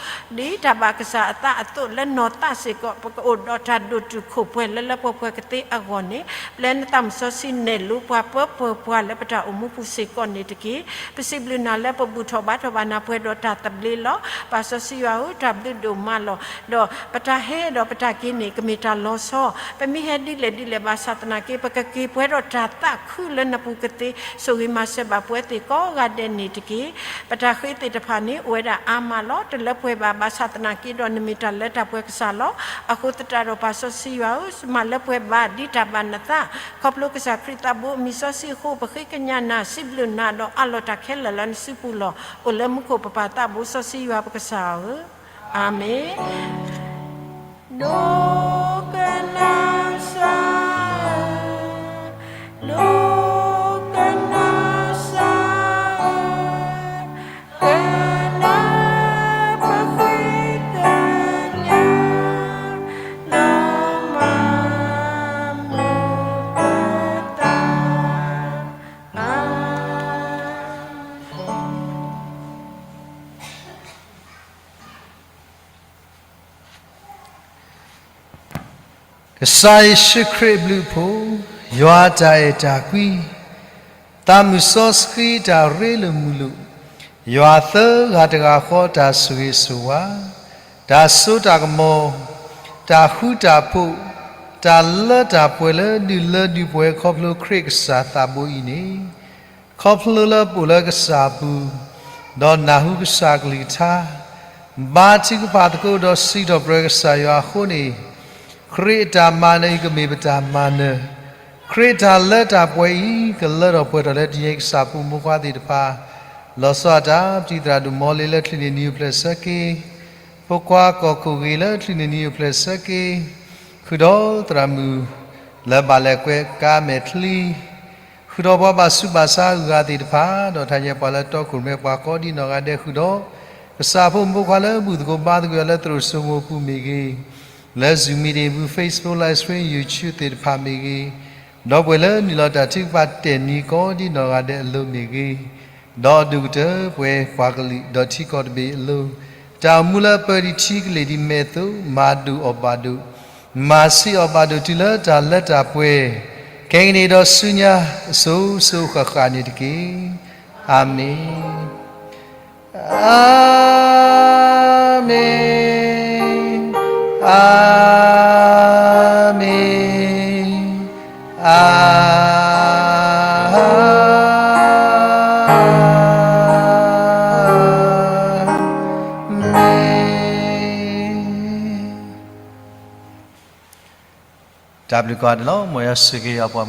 တၢ်ဘၣ်ကစၢ်အသးအသိး လၢနီၢ်သးစ့ၢ်ကီး ပကအိၣ်ဒီးတၢ်ဒိၣ်တုာ်ခိၣ်ပှဲၤလၢလၢပှဲၤပှဲၤကသ့အဂီၢ်န့ၣ် ပျဲနသးမုၣ်စီဆှံနဲၣ်လိပှၤပၢပၢၤပှၤလၢပတၢ်အိၣ်မူပူၤစ့ၢ်ကီးန့ၣ်တက့ၢ်. ပစံးဘျုးနၤလၢပဘူၣ်ထီၣ်ဘါထီၣ်ဘၣ်နၤပှဲၤဒီးတၢ်သဘျ့လီၤ. ပၢ်စီဆှံယွၤဧၢ, တၢ်ဘျုးဒိၣ်မးလီၤ. ဒီးပတၢ်ဟဲဒီးပတၢ်က့ၤန့ၣ် ကမ့ၢ်တၢ်လီၤဆီ, ပမ့ၢ်ဟဲဒ်လဲၣ်ဒ်လဲၣ်ဘၣ်ဆၣ်သနာ်က့ ပကက့ၤပှဲၤဒီးတၢ်သးခုလၢနပူၤကသ့ ဆိၣ်ဂ့ၤမၤစၢၤဘၣ်ပဝဲသ့ၣ်ကိးဂၤဒဲးန့ၣ်တက့ၢ်. ပတၢ်ဃ့သ့ၣ်တဖၣ်န့ၣ် အိၣ်ဝဲဒၣ်အါမးလီၤ. တလၢပှဲၤဘၣ် ဘၣ်ဆၣ်သနာ်က့ဒီး နမ့ၢ်တၢ်လၢတၢ်ပှဲၤကစၢ်လီၤ. အဃိသတးဒီး ပၢ်စီဆှံယွၤဧၢ, မၤလၢပှဲၤဘၣ်ဒ်တၢ်ဘၣ်နသး ခီဖျိကစၢ်ခရံာ်သးဘိအမံၤစီဆှံအဃိ ပဃ့ကညးနၤ စံးဘျုးနၤဒီးအးလီၤတၢ်ခဲလၢာ်လၢနစုပူၤလီၤ. အိၣ်လၢမူခိၣ်ပပၢ်သးဘိစီဆှံယွၤပကစၢ်ဧၢ, အၤမ့ၣ်. ဒိကနၣ်စၢ်ဧၢ, ဒိကနၣ်စၢ်ဧၢ, ကနၣ်ပဃ့ကညး လၢမၤမုာ်ပသး, အၤ ကစၢ်ယ့ၣ်ၡူးခရံာ်အဘျုးအဖှိၣ်, ယွၤတၢ်အဲၣ်တၢ်ကွံ, သးမုၢ်စီဆှံတၢ်ရ့လိာ်မုာ်လိာ်, ယွၤသၢဂၤတဂၤဃီတၢ်ဆိၣ်ဂ့ၤဆိၣ်ဝါ, တၢ်စိတၢ်ကမီၤ, တၢ်ဃူတၢ်ဖိး, တၢ်လၢတၢ်ပှဲၤလၢဒုၣ်လၢဒုၣ်ပှဲၤခီဖျိခရံာ်ကစၢ်သးဘိအံၤန့ၣ်, ခီဖျိလၢပအိၣ်လၢကစၢ်အပူၤ, ဒီးနၢ်ဟူကစၢ်ကလုၢ်ကထါ, ဘါထုကဖၣ်သကိးဒီးစံးထီၣ်ပတြၢၤကစၢ်ယွၤအဃိန့ၣ်, ခရံာ်အတၢ်မၤနၢၤအံၤကမ့ၢ်ပတၢ်မၤနၢၤ, ခရံာ်အတၢ်လၢတၢ်ပှဲၤအံၤ ကလၢထီၣ်ပှဲၤထီၣ်လၢတနံၤအံၤ ကစၢ်ဖိမုၣ်ဖိခွါသ့ၣ်တဖၣ်, လီၤဆီဒၣ်တၢ် ပတံၤသရၣ်ဒိၣ်မီလ့လၢ ချံးန့ၢ်နံၤအိၣ်ဖျဲၣ်ဆၢက့ၤ, ဖိခွါကီၢ်ခိၣ်ဂ့ၤလၢ ချံးန့ၢ်နံၤအိၣ်ဖျဲၣ်ဆၢက့ၤ, ဃုာ်ဒီးသရၣ်မုၣ်လၢဘၣ်လဲၤကွဲးကါမဲာ်ချံ ဃုာ်ဒီးပှၤဘၣ်ဆူးဘၣ်ဆါအဂၤသ့ၣ်တဖၣ်, ဒီးထါညါပှၤလၢတီခိၣ်ရိၣ်မဲပှၤကိးဒ်နီၢ်ဂၤဒဲးဃုာ်ဒီး, ကစၢ်ဖိမုၣ်ဖိခွါလၢဘူၣ်သကိးဘါသကိးလၢသရိာ်စိမိၤပူၤမ့ၢ်ဂ့ၤ, လၢ Zoom meeting ပူၤ Facebook live stream YouTube သ့ၣ်တဖၣ်မ့ၢ်ဂ့ၤ, ဒီးပှဲၤလၢနုာ်လီၤတၢ်ထုကဖၣ်တဲာ်နံၤကိးဒ်နီၢ်ဂၤဒဲးအလိၤမ့ၢ်ဂ့ၤ, ဒီးဒိၣ်ကတၢၢ်ပှဲၤပှၤကလုာ်ဒီးထံကီၢ်တဘ့ၣ်အလိၤ, တၢ်အိၣ်မူလၢအပၢဒ်ထံကလ့ၢ်ဒ်မဲာ်အသိး မၤဒိၣ်အီၣ်ဘၣ်ဒိၣ်, မၤဆံးအီၣ်ဘၣ်ဒိၣ်တုၤလၢတၢ်လၢတၢ်ပှဲၤ, ခဲကနံၣ်ဒီးဆူညါအစိၤစိၤဃၣ်ဃၣ်န့ၣ်တက့ၢ်. အၤမ့ၣ်, အၤမ့ၣ်, အၤမ့ၣ်, အၤမ့ၣ်. တၢ်ဘျုးကိးဂၤဒဲးလီၤ. မ်ယွၤဆိၣ်ဂ့ၤယွၤပှၤ